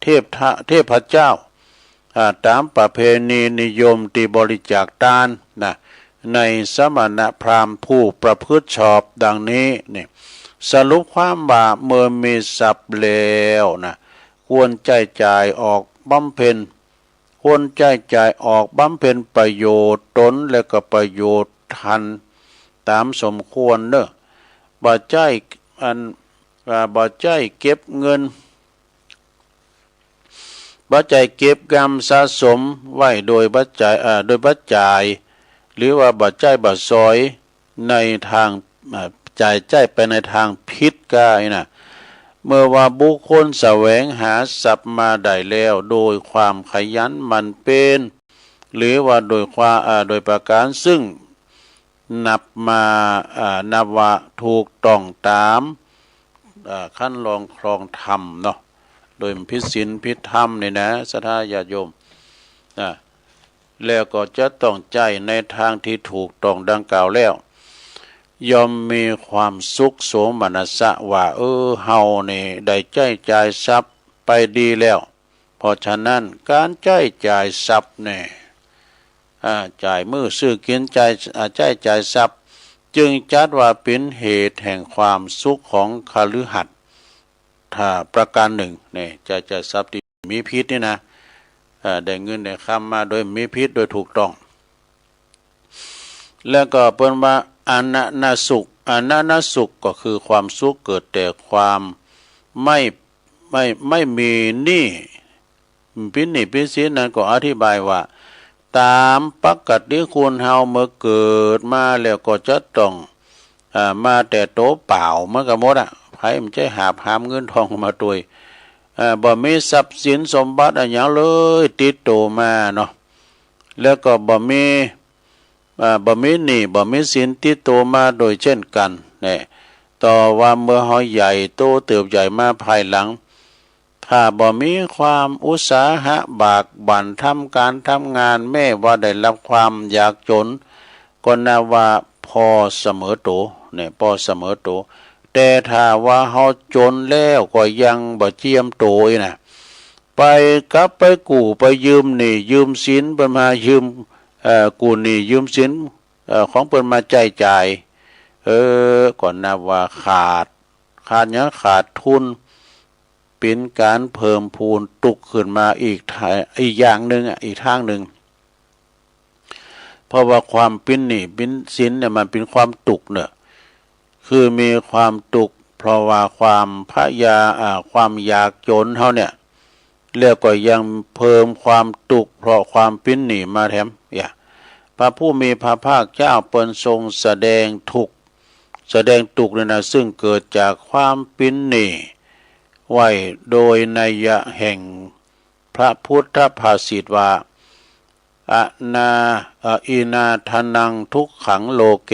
เทพทะ เทพเจ้า อ่า ต๋ามประเพณีนิยมตี้บริจาคตานนะ ในสมณพราหมณ์ผู้ประพฤติชอบดังนี้นี่ สรุปความว่าเมื่อมีทรัพย์แล้วนะ ควรใจ๊จ่ายออกบำเพ็ญ ควรใจ๊จ่ายออกบำเพ็ญประโยชน์ตนและก็ประโยชน์ท่านต๋ามสมควรเน่อ บ่ใจ้อัน อ่า บ่ใจ้เก็บเงิน บ่ใจ้เก็บกำสะสมไว้โดยบ่จ่าย อ่า โดยบ่จ่าย หรือว่าบ่ใจ๊บ่สอยในตาง อ่า จ่ายใจ๊ไปในตางผิดกาอี้นะ เมื่อว่าบุคคลแสวงหาทรัพย์มาได้แล้วโดยความขยันหมั่นเพียร หรือว่าโดยความ อ่า โดยประก๋านซึ่งนับมา อ่า นับว่าถูกต้องต๋าม อ่า คันลองครองธรรมเนาะ โดยผิดศีลผิดธรรมนี่นะ ศรัทธาญาติโยม อ่า แล้วก็จะต้องใจ๊ในตางตี้ถูกต้องดังกล่าวแล้ว ย่อมมีความสุขโสมนัสสะว่า เออ เฮานี่ได้ใจ๊จ่ายทรัพย์ไปดีแล้ว เพราะฉะนั้นก๋านใจ๊จ่ายทรัพย์นี่ อ่า จ่ายมื้อซื้อกิ๋น จ่าย อ่า ใจ๊จ่ายทรัพย์ จึงจัดว่าเป๋นเหตุแห่งความสุขของคฤหัสถ์ ถ้าประก๋านนึ่งนี่ ใจ๊จ่ายทรัพย์ตี้มีผิดนี่นะ เอ่อ ได้เงินได้คำมาโดยมีผิดโดยถูกต้อง แล้วก็เปิ้นว่า อนันสุข อนันสุขก็คือความสุขเกิดแต่ความไม่ ไม่ ไม่มีหนี้ เป๋นหนี้เป๋นสินนั้นก็อธิบายว่า ต๋ามปกติคนเฮาเมื่อเกิดมาแล้วก็จะต้อง อ่า มาแต่ตั๋วเปล่าเหมือนกั๋นหมดอะ ใผมันจะหาบหามเงินทองมาตวย อ่า บ่มีทรัพย์สินสมบัติอะหยังเลยติดตั๋วมาเนาะ แล้วก็บ่มี อ่า บ่มีหนี้บ่มีสินติดตั๋วมาโดยเช่นกั๋นแน่ แต่ว่าเมื่อเฮาใหญ่โตเติบใหญ่มาภายหลัง ถ้าบ่มีความอุตสาหะบากบั่นทำก๋านทำงาน แม้ว่าได้รับความยากจ๋น ก็นับว่าผ่อเสมอตั๋วเนี่ย ผ่อเสมอตั๋ว แต่ถ้าว่าเฮาจ๋นแล้วก็ยังบ่เจียมตั๋วอี้นะ ไปกลับไปกู้ไปยืมหนี้ยืมสินเปิ้นมา ยืม เอ่อ กู้หนี้ยืมสิน เอ่อ ของเปิ้นมาใจ๊จ่าย เออ ก็นับว่าขาด ขาดหยัง ขาดทุน เป๋นก๋านเพิ่มพูนตุ๊กข์ขึ้นมาอีกทาง อีกอย่างนึ่งอะ อีกตางนึ่ง เพราะว่าความเป๋นหนี้เป๋นสินเนี่ยมันเป๋นความตุ๊กข์เน่อ คือมีความตุ๊กข์เพราะว่าความพยา อ่า ความอยากจ๋นเฮาเนี่ย แล้วก็ยังเพิ่มความตุ๊กข์เพราะความเป๋นหนี้มาแถม อย่า พระผู้มีพระภาคเจ้าเปิ้นทรงแสดงทุกข์ แสดงตุ๊กข์นี่นะ ซึ่งเกิดจากความเป๋นหนี้ไว้โดยนัยยะแห่งพระพุทธภาษิตว่า อนา เอ่อ อินาทนังทุกขังโลเก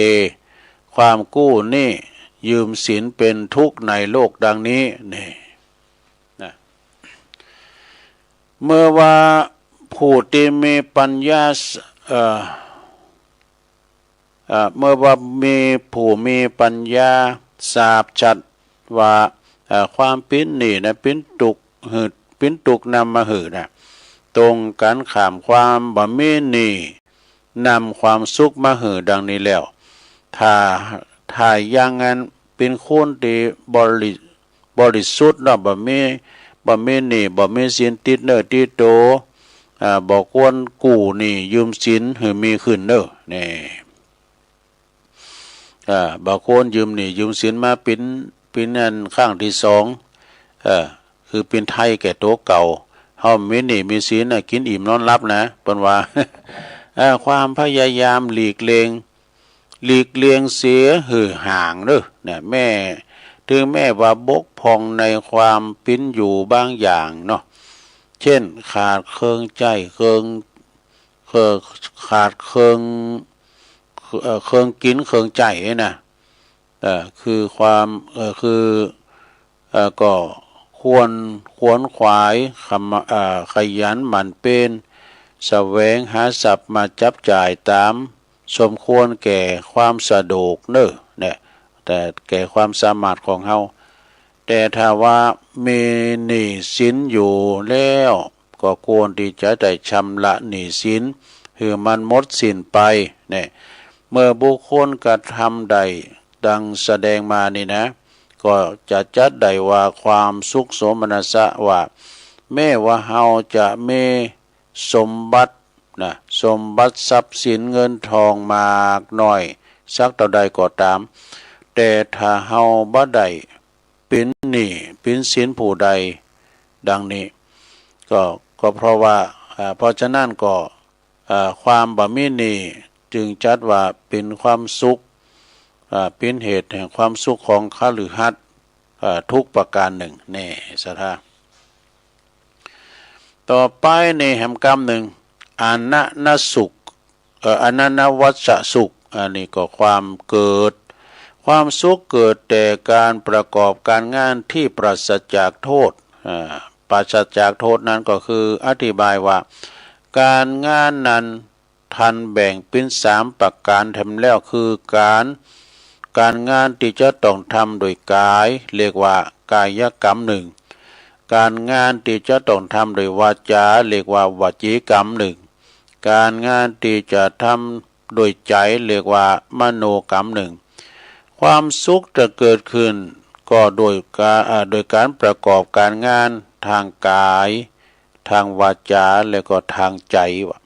ความกู้หนี้ยืมสินเป๋นทุกข์ในโลกดังนี้ นี่นะ เมื่อว่าผู้ตี้มีปัญญา เอ่อ เอ่อ เมื่อว่ามีผู้มีปัญญาทราบชัดว่า เอ่อ ความเป๋นหนี้นะเป๋นตุ๊กข์หืด เป๋นตุ๊กข์นำมาหื้อนะ ตรงกั๋นข้ามความบ่มีหนี้นำความสุขมาหื้อดังนี้แล้ว ถ้า ถ้าอย่างนั้นเป๋นคนตี้บริ บริสุทธิ์เนาะ บ่มี บ่มีหนี้ บ่มีสินติดเนื้อติดตั๋ว อ่า บ่ควรกู้หนี้ยืมสินหื้อมีขึ้นเน่อ แน่ อ่า บ่ควรยืมหนี้ยืมสินมาเป๋น เป๋นอันครั้งตี้สอง เออ คือเป๋นไถ่แก่ตั๋วเก่า เฮามีหนี้มีสินน่ะ กิ๋นอิ่มนอนหลับนะ เปิ้นว่า เออ ความพยายามหลีกเลี่ยง หลีกเลี่ยงเสียหื้อห่างเน่อ เนี่ย แม้ เถิงแม้ว่าบกพร่องในความเป๋นอยู่บางอย่างเนาะ เจ้น ขาดเครื่องใจ๊ เครื่อง เครื่อง ขาดเครื่อง เอ่อ เครื่องกิ๋นเครื่องใจ๊นะ เอ่อ คือความ เอ่อ คือ เอ่อ ก็ควร ขวนขวาย ขม- เอ่อ ขยันหมั่นเพียร แสวงหาทรัพย์มาจับจ่ายต๋ามสมควรแก่ความสะดวกเน่อ เนี่ย แต่แก่ความสามารถของเฮา แต่ถ้าว่ามีหนี้สินอยู่แล้ว ก็ควรตี้จะได้ชำระหนี้สินหื้อมันหมดสิ้นไป เนี่ย เมื่อบุคคลกระทำได้ดังแสดงมานี่นะ ก็จะจัดได้ว่าความสุขโสมนัสสะว่า แม้ว่าเฮาจะมีสมบัตินะ สมบัติทรัพย์สินเงินทองมากน้อยสักเต้าใดก็ต๋าม แต่ถ้าเฮาบ่ได้เป๋นหนี้เป๋นสินผู้ใด ดังนี้ ก็ ก็เพราะว่า อ่า เพราะฉะนั้นก็ อ่า ความบ่มีหนี้จึงจัดว่าเป๋นความสุข อ่า เป๋นเหตุแห่งความสุขของคฤหัสถ์ อ่า ทุกประการนึ่ง แน่ ศรัทธา ต่อไปนี่แหมกำนึ่ง อนันนสุข เอ่อ อนันนวัชสุข อันนี้ก็ความเกิด ความสุขเกิดแต่การประกอบการงานที่ปราศจากโทษ อ่า ปราศจากโทษนั้นก็คืออธิบายว่า การงานนั้นท่านแบ่งเป๋นสามประการแถมแล้ว คือการ การงานตี้จะต้องทำโดยก๋าย เรียกว่ากายกรรมนึ่ง การงานตี้จะต้องทำโดยวาจา เรียกว่าวจีกรรมนึ่ง การงานตี้จะทำโดยใจ๋ เรียกว่ามโนกรรมนึ่ง ความสุขจะเกิดขึ้นก็โดยก๋า- อ่า โดยก๋านประกอบก๋านงานตางก๋าย ตางวาจา และก็ตางใจ๋ ว่า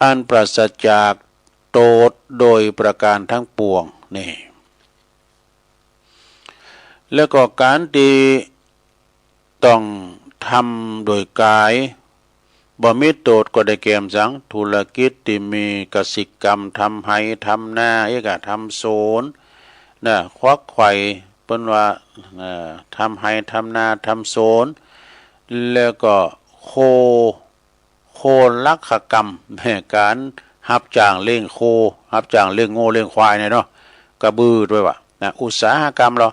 อันปราศจากโต้ษโดยประก๋านตังปวง นี่ และก็ก๋านตี้ต้องทำโดยก๋าย บ่มีโต้ษก็ได้แก่หยัง ธุรกิจตี้มีกสิกรรม ทำไฮ่ทำนา เอกะ ทำสวน นะ ขวักไขว่ เปิ้นว่า เอ่อ ทำไฮ่ทำนา ทำสวน แล้วก็โค โคลักขกรรม ก๋านฮับจ้างเลี้ยงโค ฮับจ้างเลี้ยงงัวเลี้ยงควายเนี่ยเนาะ กระบือตวยว่า นะ อุตสาหกรรมลอ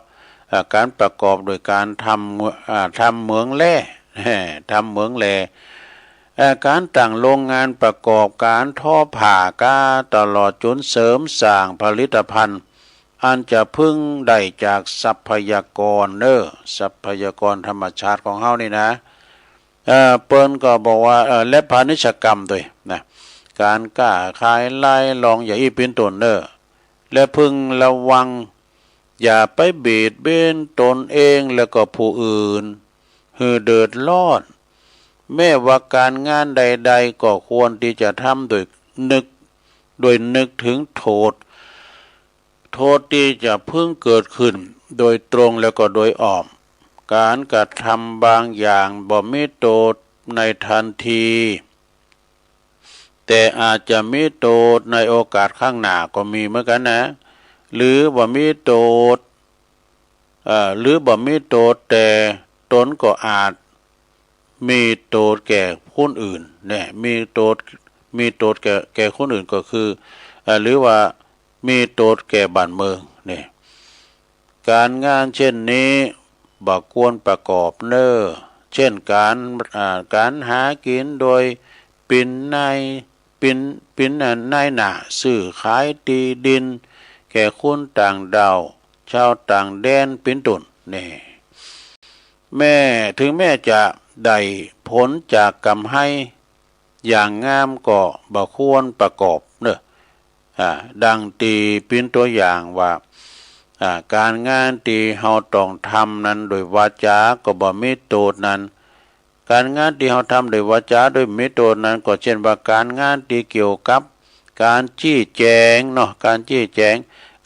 เอ่อ ก๋านประกอบโดยก๋านทำ เอ่อ ทำเหมืองแร่ ทำเหมืองแร่ เอ่อ ก๋านตั้งโรงงานประกอบก๋านทอผ้าก้า ตลอดจ๋นเสริมสร้างผลิตภัณฑ์ อันจะเพิ่งได้จากทรัพยากรเน่อ ทรัพยากรธรรมชาติของเฮานี่นะ เอ่อ เปิ้นก็บอกว่า เอ่อ และพาณิชยกรรมตวยนะ ก๋านก้าขายรายล่องอย่างอี้เป๋นต้นเน่อ และพึงระวัง อย่าไปเบียดเบียนตนเองและก็ผู้อื่น หื้อเดือดร้อน แม้ว่าก๋านงานใดๆ ก็ควรตี้จะทำโดยนึก โดยนึกเถิงโต้ษ โต้ษตี้จะเพิ่งเกิดขึ้นโดยตรงและก็โดยอ้อม ก๋านกระทำบางอย่างบ่มีโต้ษในทันที แต่อาจจะมีโต้ษในโอกาสข้างหน้าก็มีเหมือนกั๋นนะ หรือบ่มีโต้ษ เอ่อ หรือบ่มีโต้ษแต่ตนก็อาจมีโต้ษแก่คนอื่นเนี่ย มีโต้ษ มีโต้ษแก่ แก่คนอื่นก็คือ เอ่อ หรือว่ามีโต้ษแก่บ้านเมืองเนี่ย ก๋านงานเช่นนี้บ่ควรประกอบเน่อ เช่นก๋าน อ่า ก๋านหากิ๋นโดยเป๋นนาย เป๋น เป๋น อ่า นายหน้าซื้อขายตี้ดิน แก่คนต่างด้าว จาวต่างแดนเป๋นต้น นี่ แม้ เถิงแม้จะได้ผลจากกำไฮอย่างงามก็บ่ควรประกอบเน่อ อ่า ดังตี้เป๋นตั๋วอย่างว่า อ่า ก๋านงานตี้เฮาต้องทำนั้นโดยวาจาก็บ่มีโต้ษนั้น ก๋านงานตี้เฮาทำโดยวาจาโดยบ่มีโต้ษนั้นก็เจ้นว่าก๋านงานตี้เกี่ยวกับก๋านจี้แจ๋งเนาะ ก๋านจี้แจ๋ง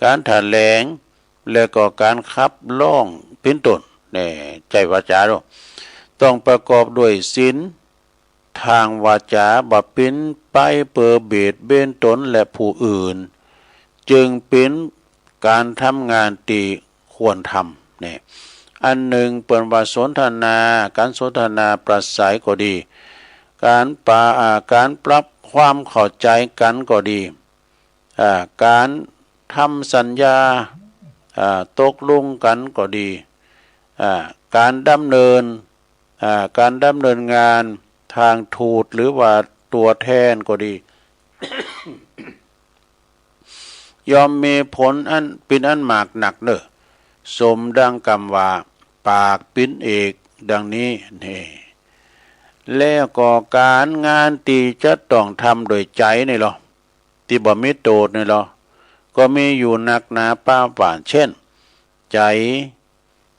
ก๋านถะแหลง และก็ก๋านขับฮ้องเป๋นต้น แน่ ใจ๊วาจาเนาะ ต้องประกอบด้วยศีล ตางวาจา บ่เป๋นไปเปื้อเบียดเบียนตนและผู้อื่น จึงเป๋นก๋านทำงานตี้ควรทำ แน่ อันนึ่งเปิ้นว่าสนทนา ก๋านสนทนาปราศรัยก็ดี ก๋านปะ อ่า ก๋านปรับความเข้าใจ๋กั๋นก็ดี อ่า ก๋านทำสัญญา อ่า ตกลงกั๋นก็ดี อ่า ก๋านดำเนิน อ่า ก๋านดำเนินงานตางทูตหรือว่าตั๋วแทนก็ดี ย่อมมีผลอัน เป๋นอันมากนักเน่อ สมดังกำว่า ปากเป๋นเอก ดังนี้แน่ แล้วก็ก๋านงานตี้จะต้องทำโดยใจ๋นี่ลอ ตี้บ่มีโต้ษนี่ลอ ก็มีอยู่นักหนาปาปาน เจ้น ใจ๋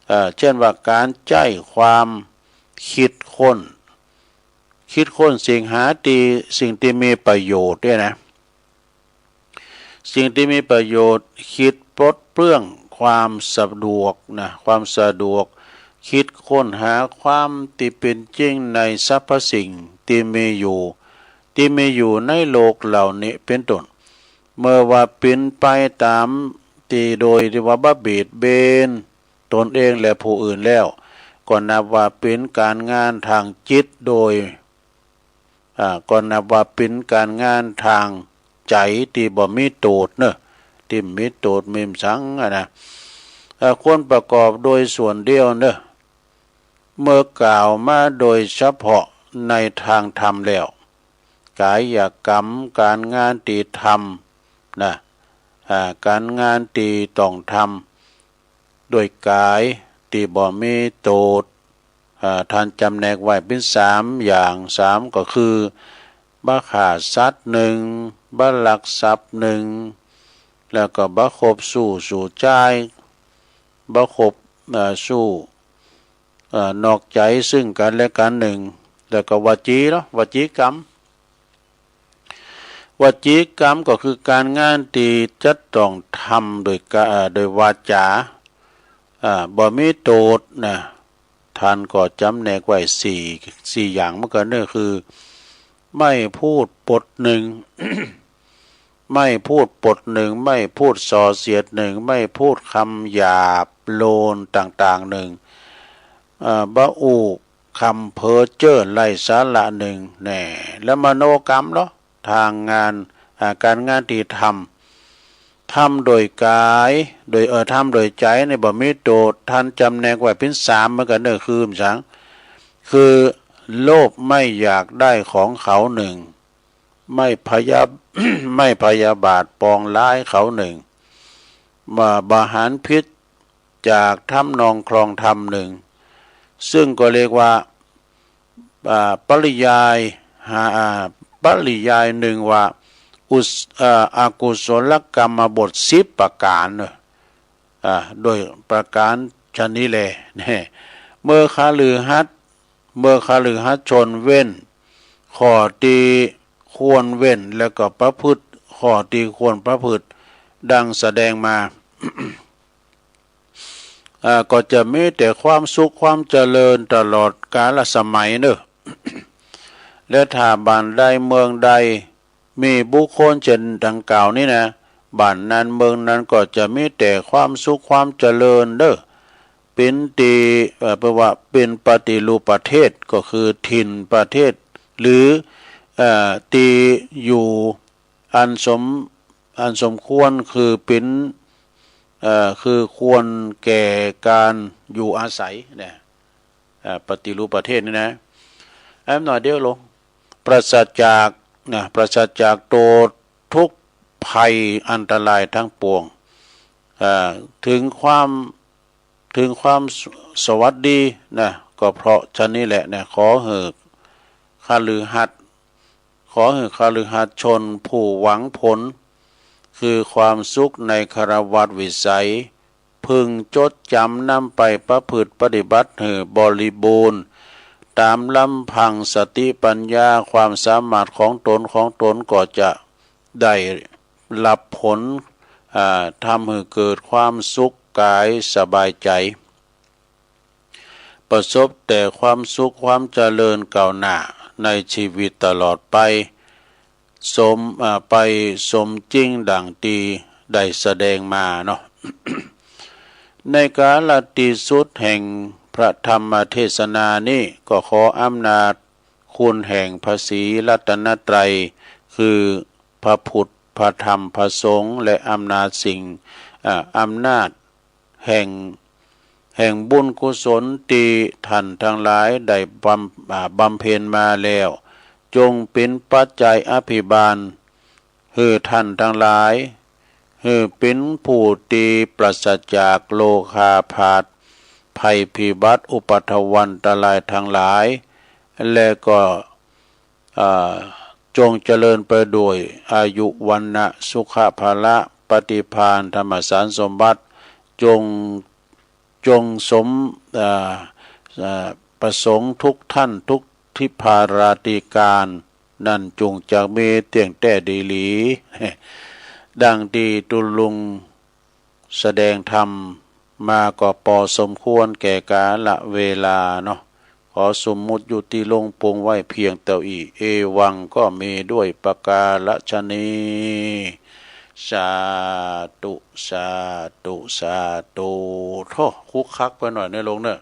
เอ่อ เจ้นว่าก๋านใจ๊ความกึ๊ดค้น กึ๊ดค้นสิ่งหาตี้ สิ่งตี้มีประโยชน์เนี่ยนะ สิ่งตี้มีประโยชน์ กึ๊ดปลดเปลื้องความสะดวกนะ ความสะดวก กึ๊ดค้นหาความตี้เป๋นจริงในสรรพสิ่งตี้มีอยู่ ตี้มีอยู่ในโลกเหล่านี้เป๋นต้น เมื่อว่าเป๋นไปต๋ามตี้โดยตี้ว่าบ่เบียดเบียนตนเองและผู้อื่นแล้ว ก็นับว่าเป๋นก๋านงานตางจิตโดย อ่า ก็นับว่าเป๋นก๋านงานตางใจ๋ตี้บ่มีโต้ษเน่อ ตี้บ่มีโต้ษมีสังอะนะ อ่า ควรประกอบโดยส่วนเดียวเน่อ เมื่อกล่าวมาโดยเฉพาะในตางธรรมแล้ว ก๋ายกรรม ก๋านงานตี้ทำนะ อ่า ก๋านงานตี้ต้องทำโดยก๋ายตี้บ่มีโต้ษ อ่า ต้านจ๋ำแนกไว้เป๋นสามอย่าง สามก็คือ บ่ฆ่าสัตว์นึ่ง บ่ลักทรัพย์นึ่ง แล้วก็บ่คบชู้ ชู้จ้าย บ่คบ เอ่อ ชู้ เอ่อ นอกใจ๋ซึ่งกั๋นและกั๋นนึ่ง แล้วก็วจีเนาะ วจีกรรม วจีกรรมก็คือก๋านงานตี้จะต้องทำโดยกะ เอ่อ โดยวาจา อ่า บ่มีโต้ษนะ ต้านก็จ๋ำแนกไว้สี่ สี่อย่างเหมือนกั๋นเน่อ คือ ไม่พูดปดนึ่ง ไม่พูดปดนึ่ง ไม่พูดส่อเสียดนึ่ง ไม่พูดกำหยาบโลนต่างๆนึ่ง เอ่อ บ่อู้กำเพ้อเจ้อไร้สาระนึ่ง แน่ แล้วมโนกรรมเนาะ ตางงาน อ่า ก๋านงานตี้ทำ ทำโดยก๋าย โดย เอ่อ ทำโดยใจ๋นี่บ่มีโต้ษ ต้านจ๋ำแนกไว้เป๋นสามเหมือนกั๋นเน่อ คือสัง คือโลภไม่อยากได้ของเขานึ่ง ไม่พยา ไม่พยาบาทปองร้ายเขานึ่ง บ่ บ่หันผิดจากทำนองครองธรรมนึ่ง ซึ่งก็เรียกว่า อ่า ปริยาย หา อ่า ปริยายนึ่งว่า อุส เอ่อ อกุศลกรรมบทสิบประก๋านเน่อ อ่า โดยประก๋านชะนี้แล แน่ เมื่อคฤหัสถ์ เมื่อคฤหัสถ์ชนเว้นข้อตี้ควรเว้น แล้วก็ประพฤติข้อตี้ควรประพฤติ ดังแสดงมา อ่า ก็จะมีแต่ความสุขความเจริญตลอดกาลสมัยเน่อ และถ้าบ้านใดเมืองใด มีบุคคลเช่นดังกล่าวนี้นะ บ้านนั้นเมืองนั้นก็จะมีแต่ความสุขความเจริญเน่อ เป๋นตี้ เอ่อ แปลว่าเป๋นปฏิรูปประเทศ ก็คือถิ่นประเทศ หรือ เอ่อ ตี้อยู่อันสม อันสมควร คือเป๋น เอ่อ คือควรแก่ก๋านอยู่อาศัยเนี่ย เอ่อ ปฏิรูปประเทศนี่นะ แอมหน่อยเดียวลง ปราศจาก นะ ปราศจากโต้ษ ทุกข์ภัยอันตรายทั้งปวง เอ่อ ถึงความ ถึงความส สวัสดีนะ ก็เพราะฉะนี้แหละนะ ขอหื้อคฤหัสถ์ ขอหื้อคฤหัสถ์ชนผู้หวังผล คือความสุขในคฤหัสถ์วิสัย พึงจดจ๋ำนำไปประพฤติปฏิบัติหื้อบริบูรณ์ ต๋ามลำพังสติปัญญาความสามารถของต๋นของต๋นก็จะได้ฮับผล อ่า ทำหื้อเกิดความสุขก๋ายสบายใจ๋ ประสบแต่ความสุขความเจริญก้าวหน้าในชีวิตตลอดไป สม อ่า ไปสมจริงดังตี้ได้แสดงมาเนาะ ในกาลตี้สุดแห่งพระธรรมเทศนานี้ ก็ขออำนาจคุณแห่งพระศรีรัตนตรัย คือพระพุทธ พระธรรม พระสงฆ์ และอำนาจสิ่ง อ่า อำนาจแห่ง แห่งบุญกุศลตี้ท่านตังหลายได้บำ อ่า บำเพ็ญมาแล้ว จงเป๋นปัจจัยอภิบาล หื้อท่านตังหลาย หื้อเป๋นผู้ตี้ปราศจากโรคาพาธ ภัยพิบัติ อุปัทวันตรายตังหลาย และก็ อ่า จงเจริญไปด้วยอายุ วรรณะ สุขะ พละ ปฏิภาณ ธรรมสารสมบัติ จง จงสม อ่า อ่า ประสงค์ทุกท่านทุกทิพาราธิการ นั้นจุ่งจักมีเตี้ยงแต๊ดีหลี ดังตี้ตุ๊ลุงแสดงธรรมมาก็ปอสมควรแก่กาละเวลาเนาะ ขอสมมุติยุติลงปงไว้เพียงเต้าอี้ เอวังก็มีด้วยประการฉะนี้ สาธุ สาธุ สาธุ โธ่ คุกคักไปหน่อยเน่อลุงเน่อ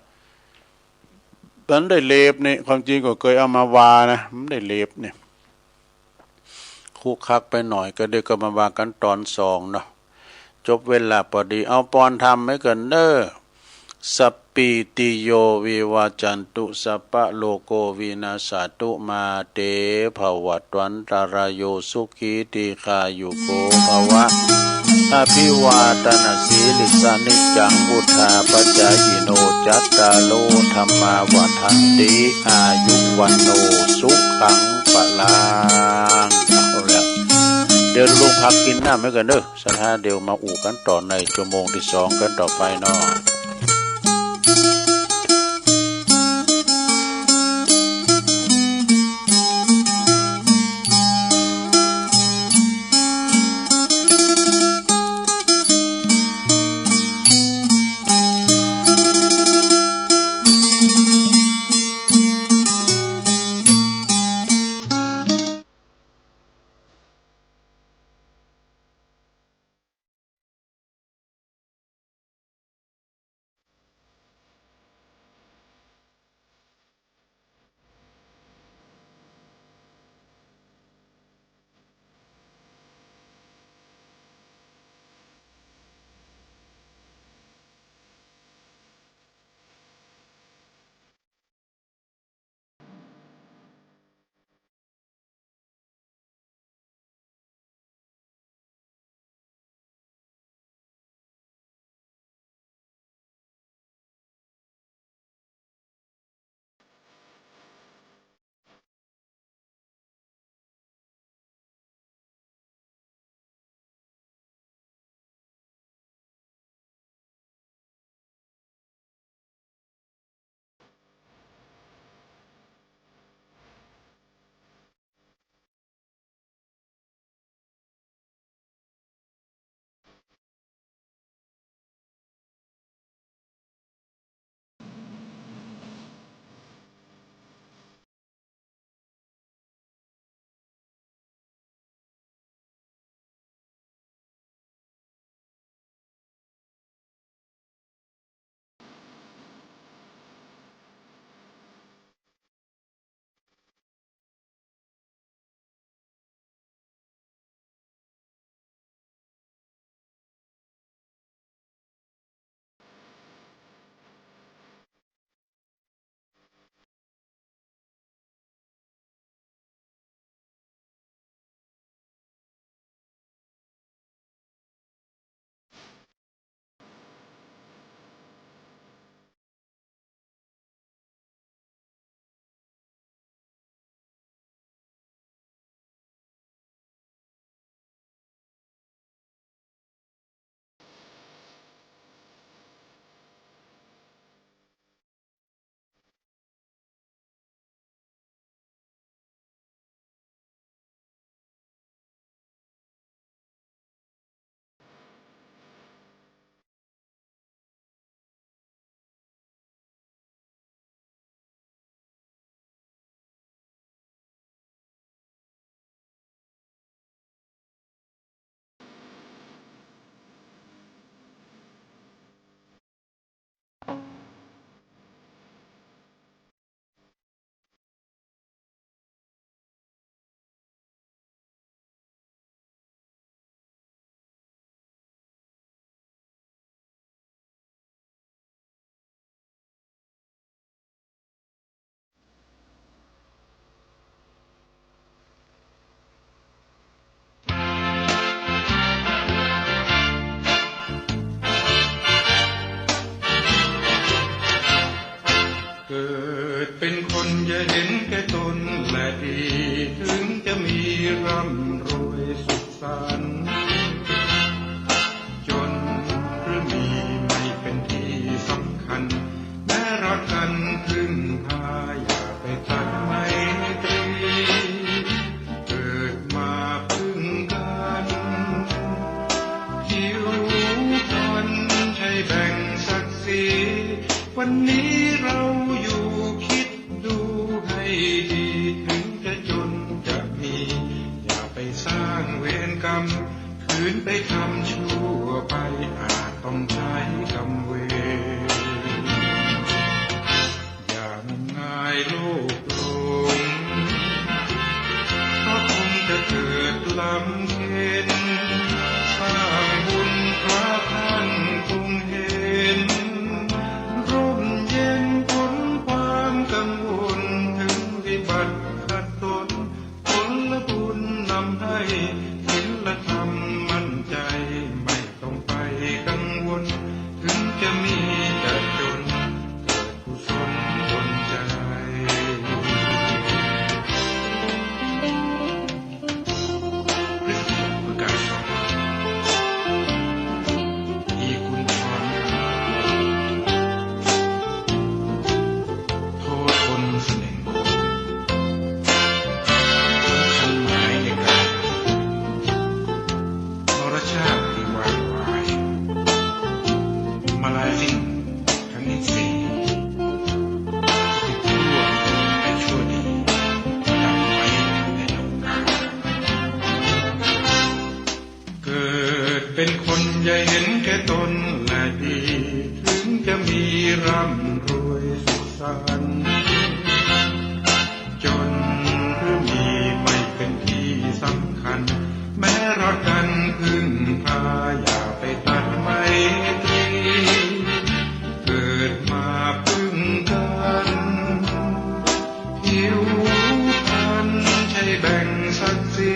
มันได้เล็บนี่ ความจริงก็เกยเอามาว่านะ มันได้เล็บนี่ คุกคักไปหน่อย ก็เดี๋ยวก็มาว่ากั๋นต๋อนสองเนาะ จบเวลาปอดี เอาปอนธรรมไว้ก่อนเน่อ สัพพีติโย วิวัจจันตุ สัพพะโรโค วินัสสะตุ มา เต ภะวัตวันตะราโย สุขี ทีฆายุโก ภะวะ อะภิวาทะนะสีลิสสะ นิจจัง วุฑฒาปะจายิโน จัตตาโร ธัมมา วัฑฒันติ อายุ วัณโณ สุขัง พะลัง เอาละเดี๋ยวลุงพักกิ๋นน้ำไว้ก่อนเน่อ สะท้าเดี๋ยวมาอู้กั๋นต่อในชั่วโมงตี้สองกั๋นต่อไปเนาะ เกิดเป็นคนอย่าเห็นแก่ตนและดี ถึงจะมีร่ำรวยสุขสันต์ จนหรือมีไม่เป็นที่สำคัญ แม้รักกันพึ่งพา อย่าไปตัดไมตรี เกิดมาพึ่งกัน ผิวพรรณใช่แบ่งศักดิ์ศรี วันนี้เราอยู่คิดดูให้ดี ถึงจะจนจะมี อย่าไปสร้างเวรกรรม คืนไปทำชั่วไป อาจต้องใช้กรรมเวร อย่างง่ายโลกหลง เพราะคงจะเกิดลำเค็ญ สร้างบุญพระท่านคงเห็น ร่มเย็นพ้นความกังวล ถึงวิบัติขัดสน ผลบุญนำให้ศีลธรรมมั่นใจ ไม่ต้องไปกังวล ถึงจะมีจะจน เกิดกุศลดลใจ พฤกษภประกาศ อีกุณฑร โททนเสน่ห์มนต์ สำคัญหมายในกาล มรชาติที่วางวาย มาลายสิ้นทั้งอินทรีย์ คิดชั่วให้ชั่วดี ดับไว้ในโลกา เกิดเป็นคนอย่าเห็นแก่ตนและดี ถึงจะมีร่ำรวยสุขสันต์ จนหรือมีไม่เป็นที่สำคัญ แม้รักกันพึ่งพา อย่าไปตัดไมตรี เกิดมาพึ่งกัน ผิวพรรณใช่แบ่งศักดิ์ศรี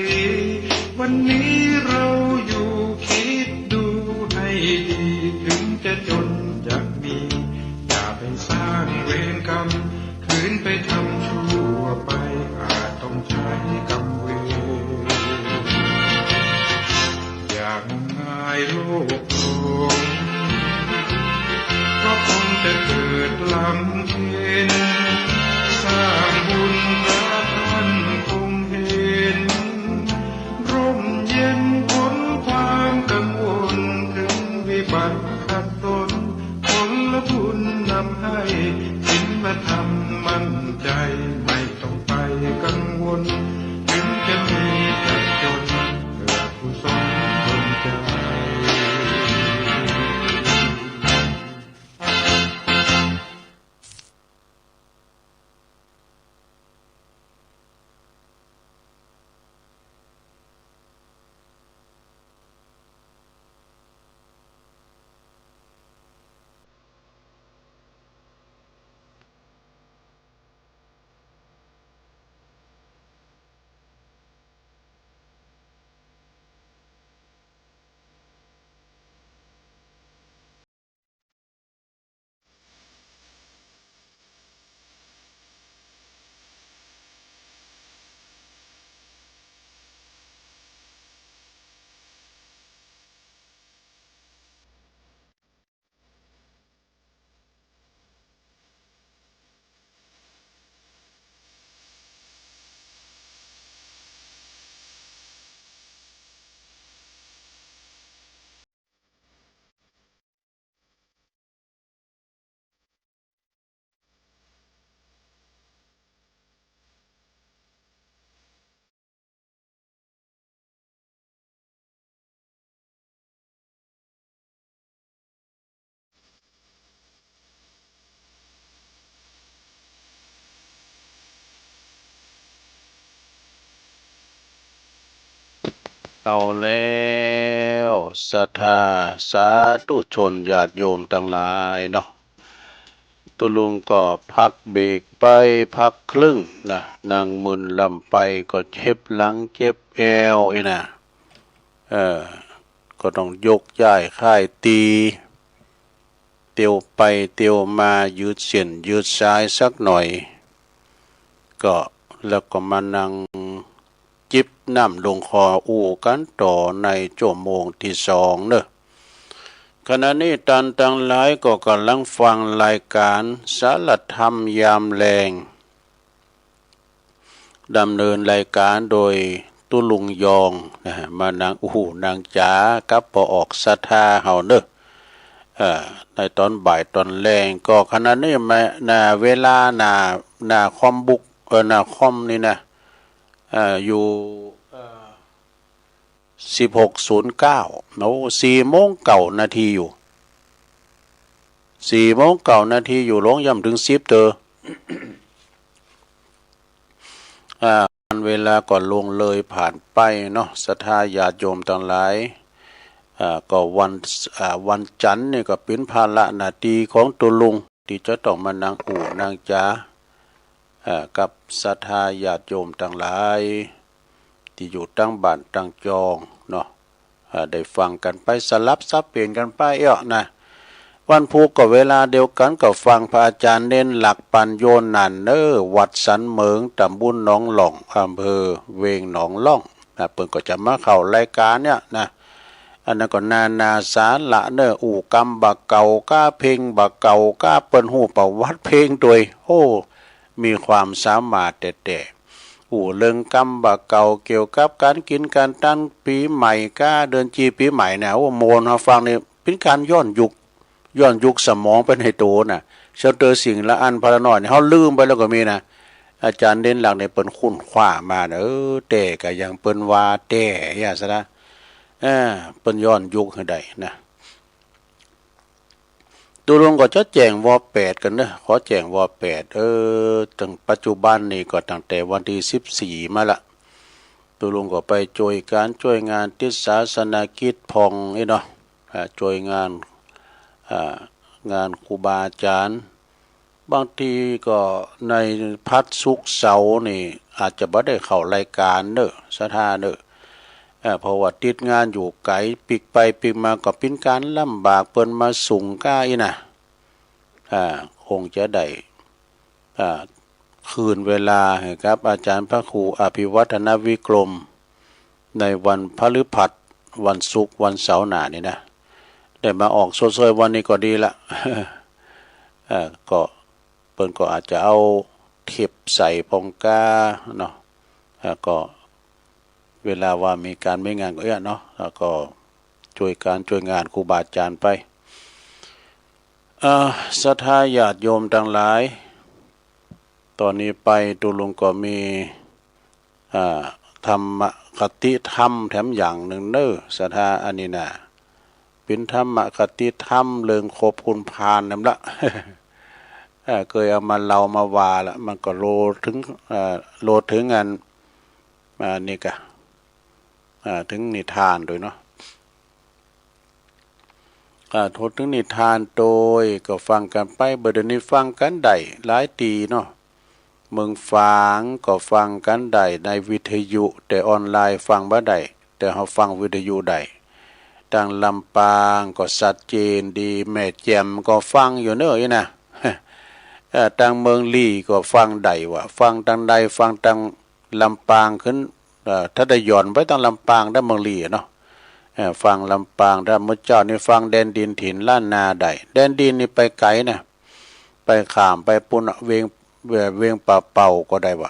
วันนี้เราอยู่คิดดูให้ดี ถึงจะจนจะมี อย่าไปสร้างเวรกรรม คืนไปทำชั่วไป อาจต้องใช้กรรมเวร อย่างง่ายโลกหลง เพราะคงจะเกิดลำเค็ญ สร้างบุญพระท่านคงเห็น ร่มเย็นพ้นความกังวล ถึงวิบัติขัดสน ผลบุญนำให้ศีลธรรมมั่นใจ ไม่ต้องไปกังวล ถึงจะมีจะจน เกิดกุศลดลใจ เอาแล้ว ศรัทธาสาธุชนญาติโยมตังหลายเนาะ ตุ๊ลุงก็พักเบรกไปพักครึ่งนะ นั่งมึนลำไปก็เจ็บหลังเจ็บแอวอี้นะ เออ ก็ต้องยกย้ายค่ายตี๋ เตียวไปเตียวมายืดเส้นยืดสายสักหน่อย ก็แล้วก็มานั่งจิบน้ำลงคออู้กั๋นต่อในจั่วโมงตี้สองเน่อ ขณะนี้ต้านตังหลายก็ก่ำลังฟังรายก๋านสารธรรมยามแลง ดำเนินรายก๋านโดยตุ๊ลุงยองนะ มานั่งอู้นั่งจ๋ากับป้อออกศรัทธาเฮาเน่อ เอ่อ ในต๋อนบ่ายต๋อนแลง ก็ขณะนี้มา หน้าเวลาหน้า หน้าคอมบุก เอ่อ หน้าคอมนี่นะ เอ่อ อยู่ เอ่อ สิบหกศูนย์เก้า โอ้ สี่โมงเก้านาทีอยู่ สี่โมงเก้านาทีอยู่ ลงยังบ่เถิงสิบเตื้อ อ่า วันเวลาก็ล่วงเลยผ่านไปเนาะ ศรัทธาญาติโยมตังหลาย อ่า ก็วัน อ่า วันจันทร์นี่ก็เป๋นภาระหน้าตี้ของตุ๊ลุง ตี้จะต้องมานั่งอู้นั่งจ๋า อ่า กับศรัทธาญาติโยมตังหลาย ตี้อยู่ตังบ้านตังจองเนาะ อ่า ได้ฟังกั๋นไปสลับสับเปลี่ยนกั๋นไปเอี้ยนะ วันพูกก็เวลาเดียวกั๋นก็ฟังพระอาจ๋ารย์เณรหลักปั๋ญโญนันท์เน่อ วัดสันเหมิง ต๋ำบลหนองล่อง อำเภอเวงหนองล่องนะ เปิ้นก็จะมาเข้ารายก๋านเนี่ยนะ อันนั้นก็นานาสาระเน่อ อู้กำบ่าเก่าก้า เพลงบ่าเก่าก้า เปิ้นฮู้ประวัติเพลงตวย โอ้ มีความสามารถแต๊ๆ อู้เรื่องกำบ่าเก่าเกี่ยวกับก๋านกิ๋นก๋านตั้น ปี๋ใหม่ก้า เดือนจีปี๋ใหม่เนี่ย โอ้ ม่วน เฮาฟังนี่เป๋นก๋านย้อนยุค ย้อนยุคสมองไปในตั๋วน่ะ เซิ่งเต๋อสิ่งละอันพอละหน้อยนี่ เฮาลืมไปแล้วก็มีนะ อาจ๋ารย์เณรหลักนี่เปิ้นค้นคว้ามานะ เออ แต๊ก็ยังเปิ้นว่าแต๊ อย่างซั้นนะ เออ เปิ้นย้อนยุคหื้อได้นะ ตุ๊ลุงก็จะแจ้งวอแปดกั๋นเน่อ ขอแจ้งวอแปด เออ ตึงปัจจุบันนี่ก็ตั้งแต่วันตี้สิบสี่มาละ ตุ๊ลุงก็ไปจ้วยก๋านจ้วยงานติดศาสนกิจพ่องอี้เนาะ อ่า จ้วยงาน อ่า งานครูบาอาจ๋ารย์ บางทีก็ในพฤหัสศุกร์เสาร์นี่อาจจะบ่ได้เข้ารายก๋านเน่อ ศรัทธาเน่อ เอ่อ เพราะว่าติดงานอยู่ไก๋ ปิ๊กไปปิ๊กมาก็เป๋นก๋านลำบาก เปิ้นมาส่งก้าอี้นะ อ่า คงจะได้ อ่า คืนเวลาหื้อกับอาจ๋ารย์พระครูอภิวัฒนวิกรม ในวันพฤหัส วันศุกร์ วันเสาร์หน้านี่นะ ได้มาออกชดเชยวันนี้ก็ดีละ เอ่อ ก็เปิ้นก็อาจจะเอาเทปใส่พ่องก้าเนาะ แล้วก็เวลาว่ามีก๋านมีงานก็เอี้ยเนาะ แล้วก็จ้วยก๋านจ้วยงานครูบาอาจ๋ารย์ไป อ่า ศรัทธาญาติโยมตังหลาย ต๋อนนี้ไปตุ๊ลุงก็มี อ่า ธรรมคติธรรมแถมอย่างนึ่งเน่อ ศรัทธา อันนี้นะ เป๋นธรรมคติธรรมเรื่องคบคุณพาลนั่นละ เอ่อ เกยเอามาเล่ามาว่าละ มันก็โลเถิง เอ่อ โลเถิงอัน อ่า นี่กะ อ่า เถิงนิทานตวยเนาะ อ่า โทษ เถิงนิทานตวยก็ฟังกั๋นไป บ่าเดี่ยวนี้ฟังกั๋นได้หลายตี้เนาะ เมืองฝางก็ฟังกั๋นได้ในวิทยุ แต่ออนไลน์ฟังบ่ได้ แต่เฮาฟังวิทยุได้ ตังลำปางก็ชัดเจนดี แม่แจ่มก็ฟังอยู่เน่ออี้นะ เอ่อ ตังเมืองลี้ก็ฟังได้ว่า ฟังตังใด ฟังตังลำปางขึ้น เอ่อ ถ้าได้หย่อนไปตังลำปางได้เมืองลี้อะเนาะ เอ่อ ฟังลำปางได้ เมื่อเจ๊านี้ฟังแดนดินถิ่นล้านนาได้ แดนดินนี่ไปไก๋นะ ไปข้ามไปปู๊นอะ เวียง เอ่อ เวียงป่าเป่าก็ได้ว่า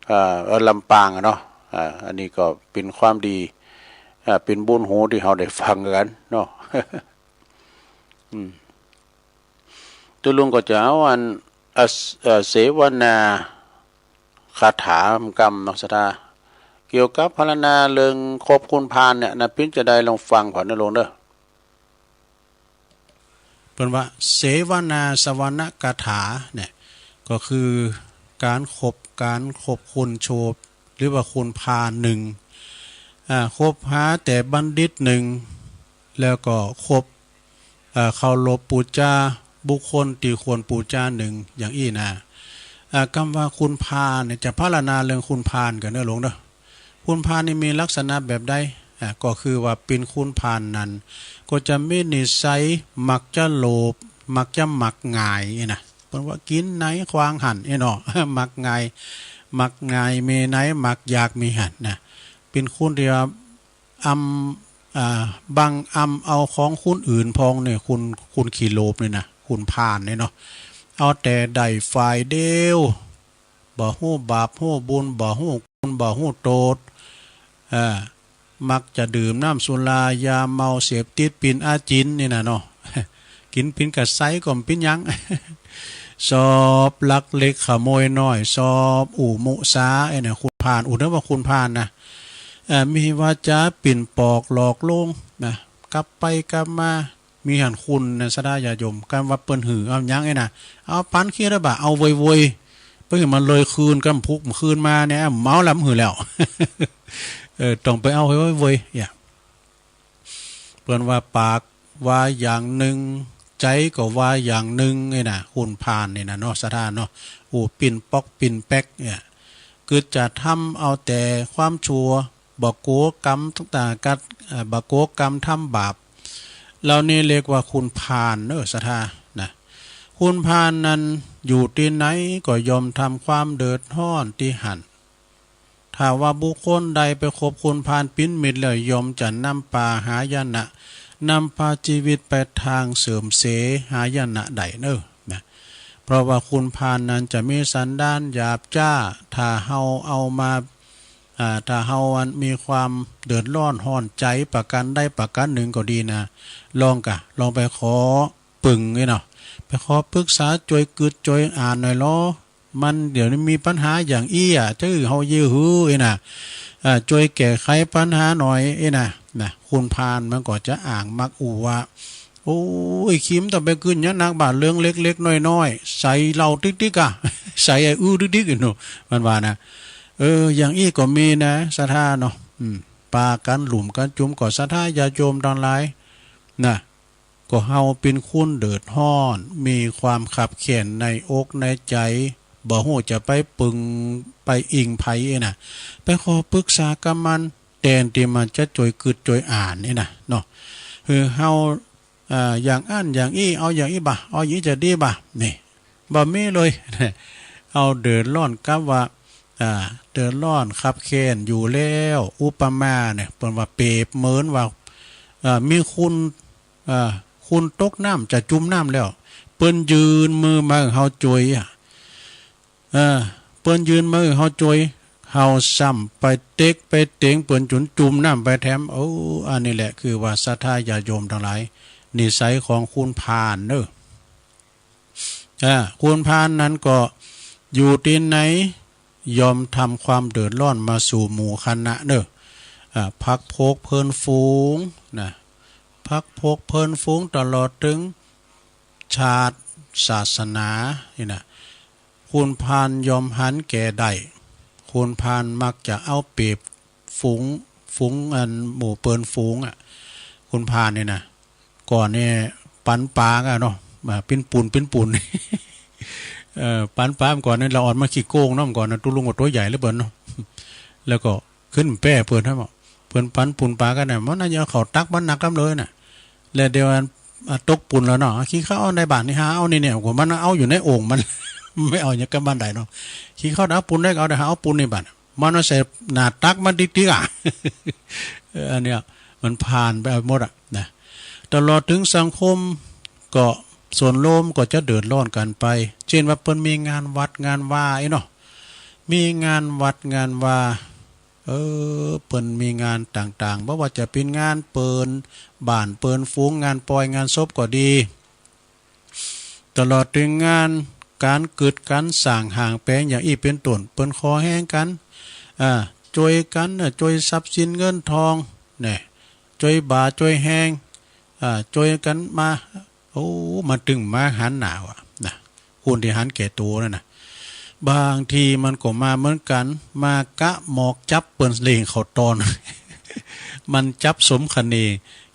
เอ่อ เอ่อ ลำปางอะเนาะ อ่า อันนี้ก็เป๋นความดี อ่า เป๋นบุญหูตี้เฮาได้ฟังกั๋นเนาะ อืม ตุ๊ลุงก็จะเอาอัน เอ่อ เอ่อ เสวนาคาถา กำเนาะ ศรัทธา เกี่ยวกับพรรณนาเรื่องคบคุณพาลเนี่ยนะ เป๋นจาใดลองฟังผ่อนนะลุงเน่อ เปิ้นว่า เสวนาสวรรณคาถาเนี่ย ก็คือก๋านคบ ก๋านคบคุณโชบ หรือว่าคุณพาลนึ่ง อ่า คบหาแต่บัณฑิตนึ่ง แล้วก็คบ อ่า เคารพปู๋จาบุคคลตี้ควรปู๋จานึ่ง อย่างอี้นะ อ่า กำว่าคุณพาลเนี่ย จะพรรณนาเรื่องคุณพาลกั๋นเน่อลุงเน่อ คุณพาลนี่มีลักษณะแบบใด อ่า ก็คือว่าเป๋นคุณพาลนั้น ก็จะมีนิสัยมักจะโลภ มักจะหมักหงายนี่นะ เปิ้นว่ากิ๋นไหนขว้างหั้น เอ้ยเนาะ หมักหงาย หมักหงายมีไหน หมักอยากมีหั้นนะ เป๋นคนตี้ว่า อำ อ่า บังอำเอาของคนอื่นพ่องเนี่ย คน คนขี้โลภเนี่ยนะ คนพาลเนี่ยเนาะ เอาแต่ได้ฝ่ายเดียว บ่ฮู้บาปฮู้บุญ บ่ฮู้คุณ บ่ฮู้โต้ษ อ่า มักจะดื่มน้ำสุรา ยาเมา เสพติด เป๋นอาจิณนี่นะเนาะ กิ๋นเป๋นกะใสก็บ่เป๋นหยัง ชอบลักเล็กขโมยน้อย ชอบอู้มุสา ไอ้เนี่ย คนพาล อู้เรียกว่าคนพาลนะ เอ่อ มีวาจาปิ่นปอกหลอกลวงนะ กลับไปกลับมา มีหั้นคนนะ ศรัทธาญาติโยม กำว่าเปิ้นหื้อเอาหยังไอ้น่ะ เอาปันคืนละบ่า เอาเวยๆ เปิ้นหื้อมาเลยคืน กำพุกคืนมาเนี่ย เมาแล้วบ่หื้อแล้ว เออ ต้องไปเอาเวยๆ เนี่ย เปิ้นว่าปากว่าอย่างนึ่ง ใจ๋ก็ว่าอย่างนึ่ง ไอ้น่ะ คนพาลนี่นะเนาะ ศรัทธาเนาะ อู้ปิ่นป๊อกปิ่นแป๊กเนี่ย คือจะทำเอาแต่ความชั่ว บ่กั๋วกรรมต่างๆ กัด เอ่อ บ่กั๋วกรรมทำบาป เหล่านี้เรียกว่าคนพาลเนาะ ศรัทธานะ คนพาลนั้นอยู่ตี้ไหนก็ย่อมทำความเดือดฮ้อนตี้หั้น ถ้าว่าบุคคลใดไปคบคนพาลเป๋นมิตรแล้ว ย่อมจะนำปาหายนะ นำพาจีวิตไปตางเสื่อมเสียหายนะได้เนาะ นะ เพราะว่าคนพาลนั้นจะมีสันดานหยาบจ๊า ถ้าเฮาเอามา อ่า ถ้าเฮาอันมีความเดือดร้อนฮ้อนใจ๋ประการใดประการนึ่งก็ดีนะ ลองกะ ลองไปขอปึงนี่เนาะ ไปขอปรึกษาจ้วยกึ๊ดจ้วยอ่านหน่อยลอ มันเดี๋ยวนี้มีปัญหาอย่างอี้อะ จะหื้อเฮาเยียะหื้อไอ้น่ะ อ่า จ้วยแก้ไขปัญหาหน่อยไอ้น่ะ นะ คนพาลมันก็จะอ้างมักอู้ว่า โอ้ย คิมต้องไปกึ๊ดหยังนักบ่า เรื่องเล็กๆ น้อยๆ ใส่เหล้าติ๊กๆ อะ ใส่ไอ้อื้อติ๊กๆ เนาะ มันว่านะ เออ อย่างอี้ก็มีนะ ศรัทธาเนาะ อืม ปากั๋นหลุ่มกั๋นจุม ก็ศรัทธาญาติโยมตังหลาย นะ ก็เฮาเป๋นคนเดือดฮ้อน มีความคับแค้นในอกในใจ๋ บ่ฮู้จะไปปึงไปอิงใผไอ้น่ะ ไปขอปรึกษากับมัน แตนตี้มันจะจ้วยกึ๊ดจ้วยอ่านนี่นะเนาะ คือเฮา อ่า อย่างอั้นอย่างอี้ เอาอย่างอี้บ่า เอาอย่างอี้จะดีบ่า นี่ บ่มีเลย เฮาเดือดร้อนกับว่า อ่า เดือดร้อนคับแค้นอยู่แล้ว อุปมาเนี่ย เปิ้นว่าเปรียบเหมือนว่า อ่า มีคน อ่า คนตกน้ำจะจุ่มน้ำแล้ว เปิ้นยื่นมือมาหื้อเฮาจ้วยอะ เออ เปิ้นยื่นมือหื้อเฮาจ้วย เฮาซ้ำไปเต็กไปเตงเปิ้นจ๋นจุ่มน้ำไปแถม โอ้ อันนี้แหละคือว่าศรัทธาญาติโยมตังหลาย นิสัยของคนพาลเนาะ อ่า คนพาลนั้นก็อยู่ตี้ไหน ย่อมทำความเดือดร้อนมาสู่หมู่คณะเนาะ อ่า พรรคพวกเพื่อนฝูงนะ พรรคพวกเพื่อนฝูงตลอดเถิงชาติศาสนานี่นะ คนพาลย่อมหันแก่ได้ คนพาลมักจะเอาเปรียบฝูง ฝูงอันหมู่เปิ้นฝูงอะ คนพาลนี่นะ ก่อนนี่ปันปลากั๋นเนาะ อ่า ปิ้นปูน ปิ้นปูน เอ่อ ปันปลาก่อนนี่ ละอ่อนมันขี้โกงเนาะ ก่อนนะ ตุ๊ลุงก็ตั๋วใหญ่เหลือเกินเนาะ แล้วก็ ขึ้นแป้เปิ้นหั้นบ่ เปิ้นปันปูนปลากั๋นน่ะ มันน่าจะเอาเข้าตักมันหนักกำเลยน่ะ แล้วเดี๋ยวอัน อ่ะ ตกปูนแล้วเนาะ ขี้ข้าวเอาในบ่านี่หาเอานี่เนี่ย กว่ามันเอาอยู่ในโอ่งมัน ไม่เอาหยังกับมันได้เนาะ ขี้ข้าวเอาปูนได้ก็เอา แต่หาเอาปูนในบ่า มันเอาใส่หน้าตักมันติ๊กๆ อะ เออ อันเนี้ย มันพาลไปหมดอะนะ ตลอดเถิงสังคมก็ส่วนรวมก็จะเดือดร้อนกั๋นไป เจ้นว่าเปิ้นมีงานวัดงานวาไอ้เนาะ มีงานวัดงานวา เออ เปิ้นมีงานต่างๆ บ่ว่าจะเป๋นงานเปิ้นบ้านเปิ้นฝูง งานปอยงานศพก็ดี ตลอดเถิงงานก๋านกึ๊ดก๋านสร้างห้างแป๋งอย่างอี้เป๋นต้น เปิ้นขอแฮงกั๋น อ่า จ้วยกั๋นน่ะ จ้วยทรัพย์สินเงินทอง แน่ จ้วยบ่าจ้วยแฮง อ่า จ้วยกั๋นมา โอ้ มันตึงมาหันหน้าว่ะนะ คนตี้หันแก่ตั๋วนั่นน่ะ บางทีมันก็มาเหมือนกั๋น มากะหมอกจั๊บเปิ้นเล่งเข้าตอน มันจั๊บสมคะเน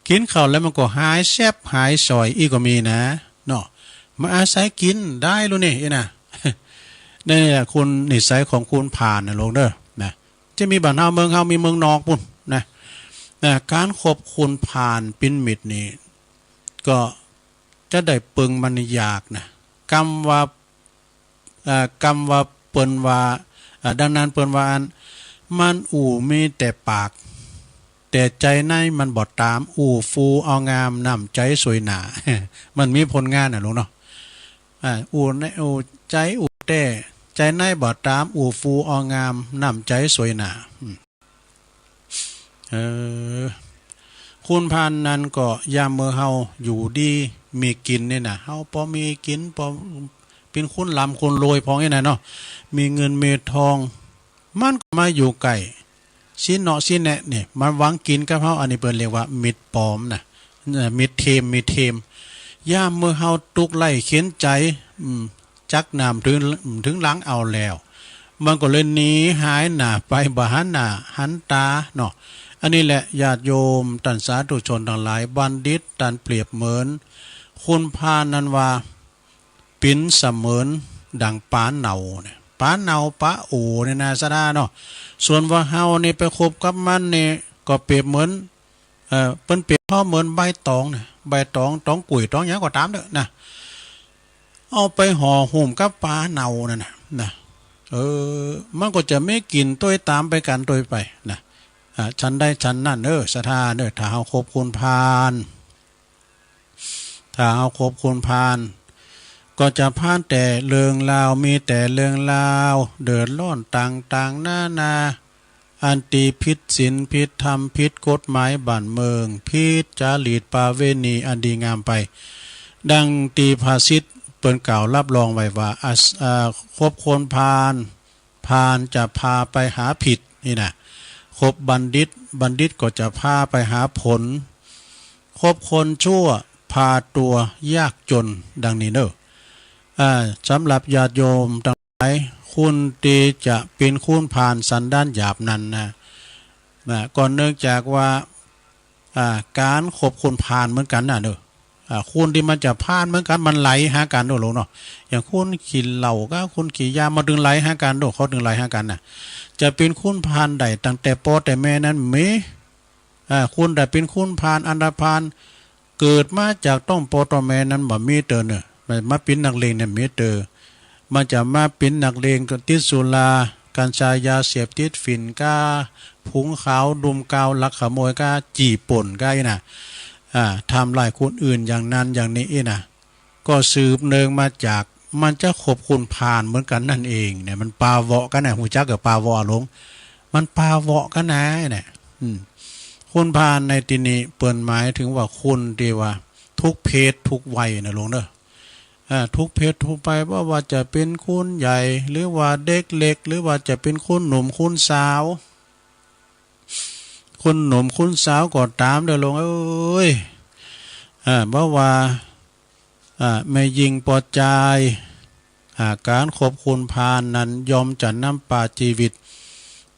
กิ๋นข้าวแล้วมันก็หายแซบหายส่อยอี้ก็มีนะ เนาะ มาอาศัยกิ๋นได้ลูกนี่ อี้นะ นี่แหละคนนิสัยของคนพาลน่ะลูกเนาะ นะ จะมีบ้านเฮาเมืองเฮา มีเมืองนอกปู้นนะ นะ ก๋านคบคนพาลเป๋นมิตรนี่ ก็ จะได้เปิงมันยากนะ กำว่า เอ่อ กำว่าเปิ้นว่า เอ่อ ดังนั้นเปิ้นว่าอั้น มันอู่มีแต่ปาก แต่ใจ๋ในมันบ่ต๋าม อู่ฟูเอางาม น้ำใจ๋สวยหนา มันมีผลงานน่ะลุงเนาะ อ่า อู่ใน อู่ใจ๋อู่แต๊ ใจ๋ในบ่ต๋าม อู่ฟูเอางาม น้ำใจ๋สวยหนา อืม เออ คุณพานนั้นก็ยามเมื่อเฮาอยู่ดีมีกิ๋นนี่นะ เฮาปอมีกิ๋น ปอเป๋นคุณหลำคุณรวยพ่องนี่นะเนาะ มีเงินมีทอง มันก็มาอยู่ใก้ ซี้เนาะซี้แนะนี่ มันหวังกิ๋นกับเฮา อันนี้เปิ้นเรียกว่ามิตรปลอมนะ เอ่อ มิตรเทม มิตรเทม ยามเมื่อเฮาตุ๊กข์ไร้เข็ญใจ๋ อืม จักหน้าบ่เถิง บ่เถิงหลังเอาแล้ว มันก็เลยหนีหายหน้าไป บ่หันหน้าหันต๋าเนาะ อันนี้แหละญาติโยมต้านสาธุชนตังหลาย บัณฑิตต้านเปรียบเหมือนคุณพานนั้นว่า เป๋นเสมือนดั่งป๋าเน่าเนี่ย ป๋าเน่าป๋าโอ่เนี่ยนะศรัทธาเนาะ ส่วนว่าเฮานี่ไปคบกับมันนี่ก็เปรียบเหมือน เอ่อ เปิ้นเปรียบเฮาเหมือนใบตองนะ ใบตอง ตองกุ๋ย ตองหยังก็ต๋ามเต๊อะนะ เอาไปห่อหุ้มกับป๋าเน่านั่นน่ะ นะ เออ มันก็จะมีกิ๋นตวยต๋ามไปกั๋นตวยไปนะ อ่า ฉันใดฉันนั้นเน่อศรัทธาเน่อ ถ้าเฮาคบคุณพาน ถ้าเฮาคบคุณพาน ก็จะพานแต่เรื่องราว มีแต่เรื่องราว เดือดร้อนต่างๆ นานา อันตี้ผิดศีลผิดธรรม ผิดกฎหมายบ้านเมือง ผิดจารีตประเวณีอันดีงามไป ดังตี้ภาษิตเปิ้นกล่าวรับรองไว้ว่า อ่า อ่า คบคนพาล พาลจะพาไปหาผิดนี่นะ คบบัณฑิต บัณฑิตก็จะพาไปหาผล คบคนชั่วพาตัวยากจน ดังนี้เน่อ อ่า สำหรับญาติโยมตังหลาย คนตี้จะเป๋นคุณพาลสันดานหยาบนั้นนะ นะ ก็เนื่องจากว่า อ่า ก๋านคบคนพาลเหมือนกั๋นน่ะเน่อ อ่า คนตี้มันจะพาลเหมือนกั๋น มันไหลหากั๋นเน่อลุงเนาะ อย่างคนกิ๋นเหล้ากับคนกิ๋นยา มันเถิงไหลหากั๋นเน่อ เขาเถิงไหลหากั๋นน่ะ จะเป๋นคุณพาลได้ตั้งแต่ป้อแต่แม่นั้นมี อ่า คนใดเป๋นคุณพาลอันธพาล เกิดมาจากต๊องป้อต๊องแม่นั้นบ่มีเต๊อะเน่อ มาเป๋นนักเลงเนี่ยมีเต๊อะ มันจะมาเป๋นนักเลงก็ติดสุรา กัญชา ยาเสพติด ฝิ่น ก๊า ผงขาว ดุมกาว ลักขโมย ก๊า จี้ปล้น ก๊าอี้นะ อ่า ทำร้ายคนอื่นอย่างนั้นอย่างนี้อี้นะ ก็สืบเนื่องมาจากมันจะคบคนพาลเหมือนกั๋นนั่นเองเนี่ย มันปาเหวาะกั๋นนะ ฮู้จักกับปาเหวาะอะลุง มันปาเหวาะกั๋นนะเนี่ย อืม คนพาลในตี้นี้เปิ้นหมายเถิงว่าคนตี้ว่าทุกเพศทุกวัยนะลุงเน่อ อ่า ทุกเพศทุกวัย บ่ว่าจะเป๋นคนใหญ่ หรือว่าเด็กเล็ก หรือว่าจะเป๋นคนหนุ่มคนสาว คนหนุ่มคนสาวก็ต๋ามเน่อลุงเอ้ย อ่า บ่ว่า อ่า แม่ญิงป้อจาย อ่า ก๋านคบคนพาลนั้นย่อมจะนำปาจีวิต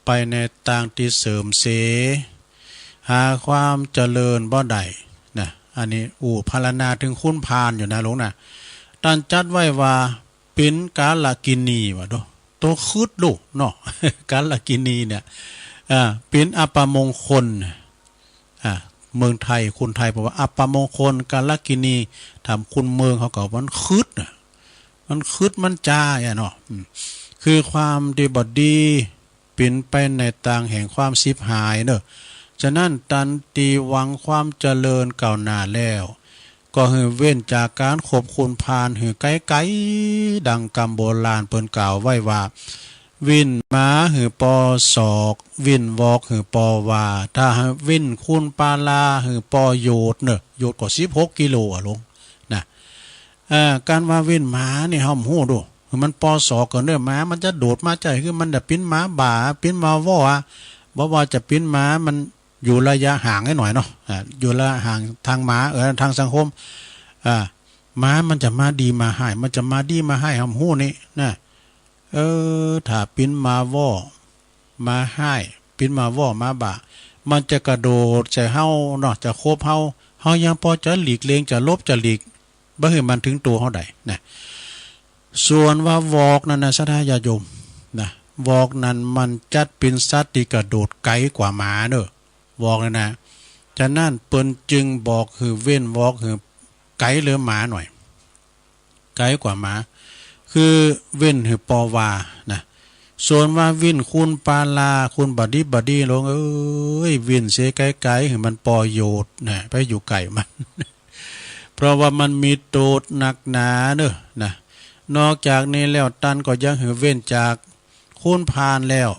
ไปในตางตี้เสื่อมเสีย หาความเจริญบ่ได้นะ อันนี้อู้พรรณนาเถิงคนพาลอยู่นะลุงนะ ต้านจัดไว้ว่า เป๋นกาลกิณีว่ะ โต โตขึดลูกเนาะ กาลกิณีเนี่ย อ่า เป๋นอัปมงคล อ่า เมืองไทย คนไทยบอกว่าอัปมงคล กาลกิณี ถามคนเมืองเขาก็ว่ามันขึดน่ะ มันขึดมันจ้าอะเนาะ อืม คือความตี้บ่ดี เป๋นไปในตางแห่งความฉิบหายเน่อ ฉะนั้นต้านตี้หวังความเจริญก้าวหน้าแล้ว ก็หื้อเว้นจากก๋านคบคนพาลหื้อไก๋ๆ ดังกำโบราณเปิ้นกล่าวไว้ว่า วิ่นหมาหื้อปอศอก วิ่นวอกหื้อปอวา ถ้าหื้อวิ่นคนพาลาหื้อปอโยชน์เน่อ โยชน์ก็สิบหกกิโลอะลุงนะ เอ่อ ก๋านว่าวิ่นหมานี่เฮาบ่ฮู้ดู มันปอศอกก่อนเน่อ หมามันจะโดดมาใจ้ คือมันจะปิ๊นมาบ่า ปิ๊นมาว่ออะ บ่ว่าจะปิ๊นมา มันอยู่ระยะห่างหน้อยเนาะ อ่า อยู่ระยะห่างตางหมา เออ ตางสังคม อ่า หมามันจะมาดีมาฮ้าย มันจะมาดีมาฮ้าย เฮาบ่ฮู้นี่นะ เออ ถ้าปิ๊นมาว่อ มาฮ้าย ปิ๊นมาว่อ มาบ่า มันจะกระโดดใส่เฮาเนาะ จะคบเฮา เฮายังปอจะหลีกเลี่ยง จะหลบ จะหลีก บ่หื้อมันเถิงตั๋วเฮาได้นะ ส่วนว่าวอกนั้นนะ ศรัทธาญาติโยมนะ วอกนั้นมันจัดเป๋นสัตว์ตี้กระโดดไก๋กว่าหมาเน่อ วอกนั้นนะ ฉะนั้นเปิ้นจึงบอกหื้อเว้นวอกหื้อ ไก๋เหลือหมาหน่อย ไก๋กว่าหมา คือเว้นหื้อปอวานะ ส่วนว่าวินคุณปาลา คุณบ่ดีบ่ดี โลมเอ๋ย วินเสียไก๋ๆ หื้อมันปอโยชน์นะ ไปอยู่ใก้มัน เพราะว่ามันมีโต้ษหนักหนาเน่อนะ นอกจากนี้แล้วตันก็ยังหื้อเว้นจากคุณพาลแล้ว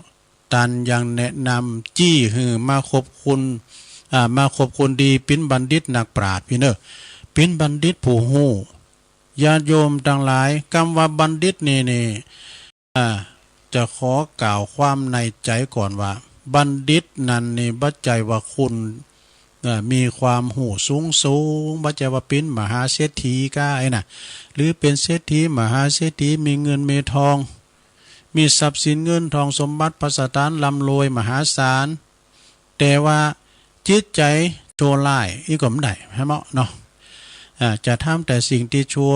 ตันยังแนะนำจี้หื้อมาคบคน อ่า มาคบคนดี เป๋นบัณฑิตนักปราชญ์พี่เน่อ เป๋นบัณฑิตผู้ฮู้ ญาติโยมตังหลาย กำว่าบัณฑิตนี่นี่ อ่า จะขอกล่าวความในใจ๋ก่อนว่า บัณฑิตนั้นนี่บ่ใจ้ว่าคน อ่า มีความฮู้สูงสูง บ่ใจ้ว่าเป๋นมหาเศรษฐีก้าไอ้น่ะ หรือเป๋นเศรษฐีมหาเศรษฐี มีเงินมีทอง มีทรัพย์สินเงินทองสมบัติภัสถานร่ำรวยมหาศาล แต่ว่าจิตใจ๋ชั่วร้ายอี้ก็บ่ได้ ใช่เมาะเนาะ อ่า จะทำแต่สิ่งตี้ชั่ว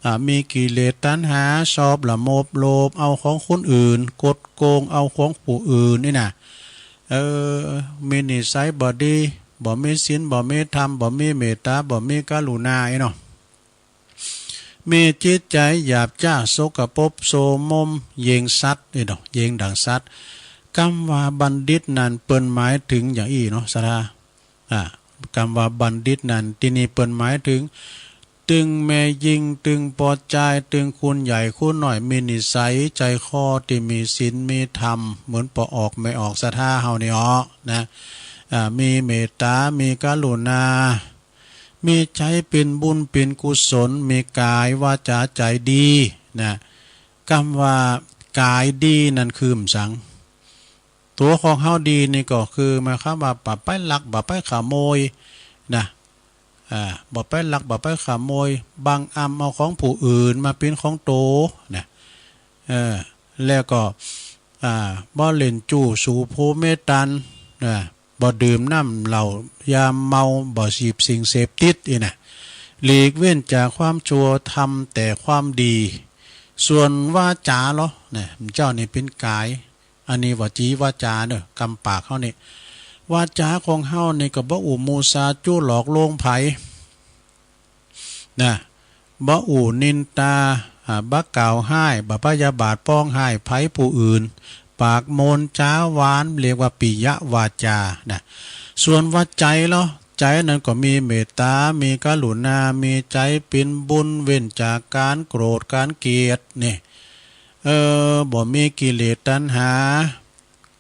อ่า มีกิเลสตัณหา ชอบละโมบโลภ เอาของคนอื่น กดโกงเอาของผู้อื่นนี่น่ะ เออ มีนิสัยบ่ดี บ่มีศีล บ่มีธรรม บ่มีเมตต๋า บ่มีกรุณาไอ้เนาะ มีจิตใจ๋หยาบจ๊า สกปรก โสมม เหย่งสัตว์นี่เนาะ เหย่งดั่งสัตว์ กำว่าบัณฑิตนั้นเปิ้นหมายเถิงอย่างอี้เนาะ ศรัทธา อ่า กำว่าบัณฑิตนั้นตี้นี่เปิ้นหมายเถิง ตึงแม่ญิง ตึงป้อจาย ตึงคุณใหญ่คุณน้อย มีนิสัยใจ๋คอตี้มีศีลมีธรรม เหมือนป้อออกแม่ออก ศรัทธาเฮานี่อ้อนะ อ่า มีเมตต๋า มีกรุณา มีใจ๋เป๋นบุญเป๋นกุศล มีก๋ายวาจ๋าใจ๋ดีนะ กำว่าก๋ายดีนั้นคือหยังสัง ตั๋วของเฮาดีนี่ก็คือหมายความว่าบ่ไปลัก บ่ไปขโมยนะ อ่า บ่ไปลัก บ่ไปขโมย บังอำเอาของผู้อื่นมาเป๋นของโตนะ เออ แล้วก็ อ่า บ่เล่นจู้สูบโผเมตันนะ บ่ดื่มน้ำเหล้ายาเมา บ่เสพสิ่งเสพติดอี้น่ะ หลีกเว้นจากความชั่ว ทำแต่ความดี ส่วนวาจ๋าลอนะ เจ้านี่เป๋นก๋าย อันนี้วจีวาจ๋าเน่อ กำปากเฮานี่ วาจ๋าของเฮานี่ก็บ่อู้มุสาจุหลอกลวงใผ นะ บ่อู้นินตา อ่า บ่กล่าวฮ้าย บ่พยาบาทปองฮ้ายใผผู้อื่น ปากมนจ๋าหวาน เรียกว่าปิยวาจานะ ส่วนว่าใจ๋ลอ ใจ๋นั้นก็มีเมตต๋า มีกรุณา มีใจ๋เป๋นบุญ เว้นจากก๋านโกรธก๋านเกลียดนี่ เออ บ่มีกิเลสตัณหา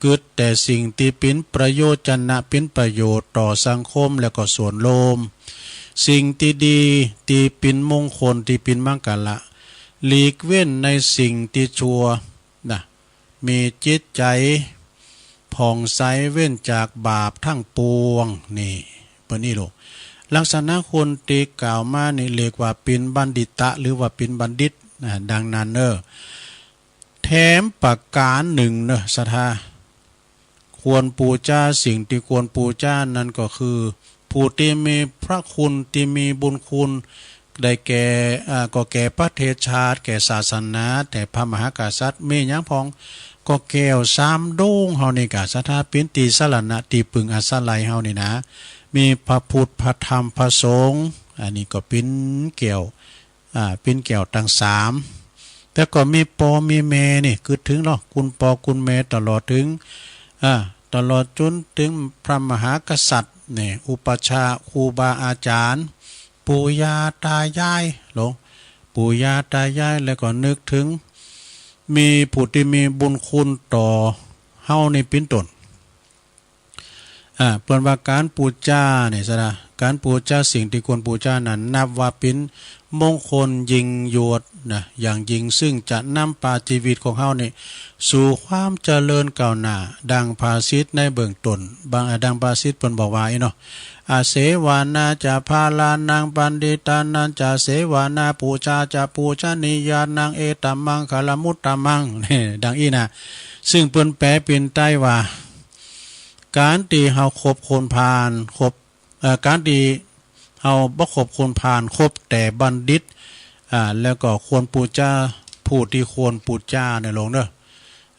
กึ๊ดแต่สิ่งตี้เป๋นประโยชนะ เป๋นประโยชน์ต่อสังคมและก็ส่วนรวม สิ่งตี้ดี ตี้เป๋นมงคล ตี้เป๋นมังคละ หลีกเว้นในสิ่งตี้ชั่วนะ มีจิตใจ๋ผ่องใส เว้นจากบาปทั้งปวง นี่ เป๋นอี้ลูก ลักษณะคนตี้กล่าวมานี่เรียกว่าเป๋นบัณฑิตะ หรือว่าเป๋นบัณฑิตนะ ดังนั้นเน่อ แถมประก๋านนึ่งเน่อ ศรัทธา ควรปู๋จา สิ่งตี้ควรปู๋จานั้นก็คือ ผู้ตี้มีพระคุณ ตี้มีบุญคุณ ได้แก่ อ่า ก็แก่ประเทศชาติ แก่ศาสนา แก่พระมหากษัตริย์ มีหยังพ่อง ก็แก้วสามดวงเฮานี่ก่า ศรัทธา เป๋นตี้สรณะ ตี้ปึงอาศัยเฮานี่นะ มีพระพุทธ พระธรรม พระสงฆ์ อันนี้ก็เป๋นแก้ว อ่า เป๋นแก้วตังสาม แต่ก็มีป้อมีแม่นี่ กึ๊ดเถิงลอ คุณป้อคุณแม่ ตลอดเถิง อ่า ตลอดจ๋นเถิงพระมหากษัตริย์นี่ อุปัชฌาย์ ครูบาอาจ๋ารย์ ปู่ย่าต๋ายาย ลอ ปู่ย่าต๋ายาย แล้วก็นึกเถิง มีผู้ตี้มีบุญคุณต่อเฮานี่เป๋นต้น อ่า เปิ้นว่าก๋านปู๋จานี่ ศรัทธา ก๋านปู๋จา สิ่งตี้ควรปู๋จานั้น นับว่าเป๋นมงคลยิ่งยวดนะ อย่างยิ่ง ซึ่งจะนำปาจีวิตของเฮานี่ สู่ความเจริญก้าวหน้า ดังภาษิตในเบื้องต้น บาง อ่า ดังภาษิตเปิ้นบอกว่าอี้เนาะ อาเสวนาจะบาลานัง ปัณฑิตานัญจะเสวนา ปูชาจะปูชนียานัง เอตมมังคลมุตตมัง นี่ ดังอี้นะ ซึ่งเปิ้นแปลเป๋นไต้ว่า ก๋านตี้เฮาคบคนพาล คบ เอ่อ ก๋านตี้เฮาบ่คบคนพาล คบแต่บัณฑิต อ่า แล้วก็ควรปู๋จา ผู้ตี้ควรปู๋จาเน่อ ลอเน่อ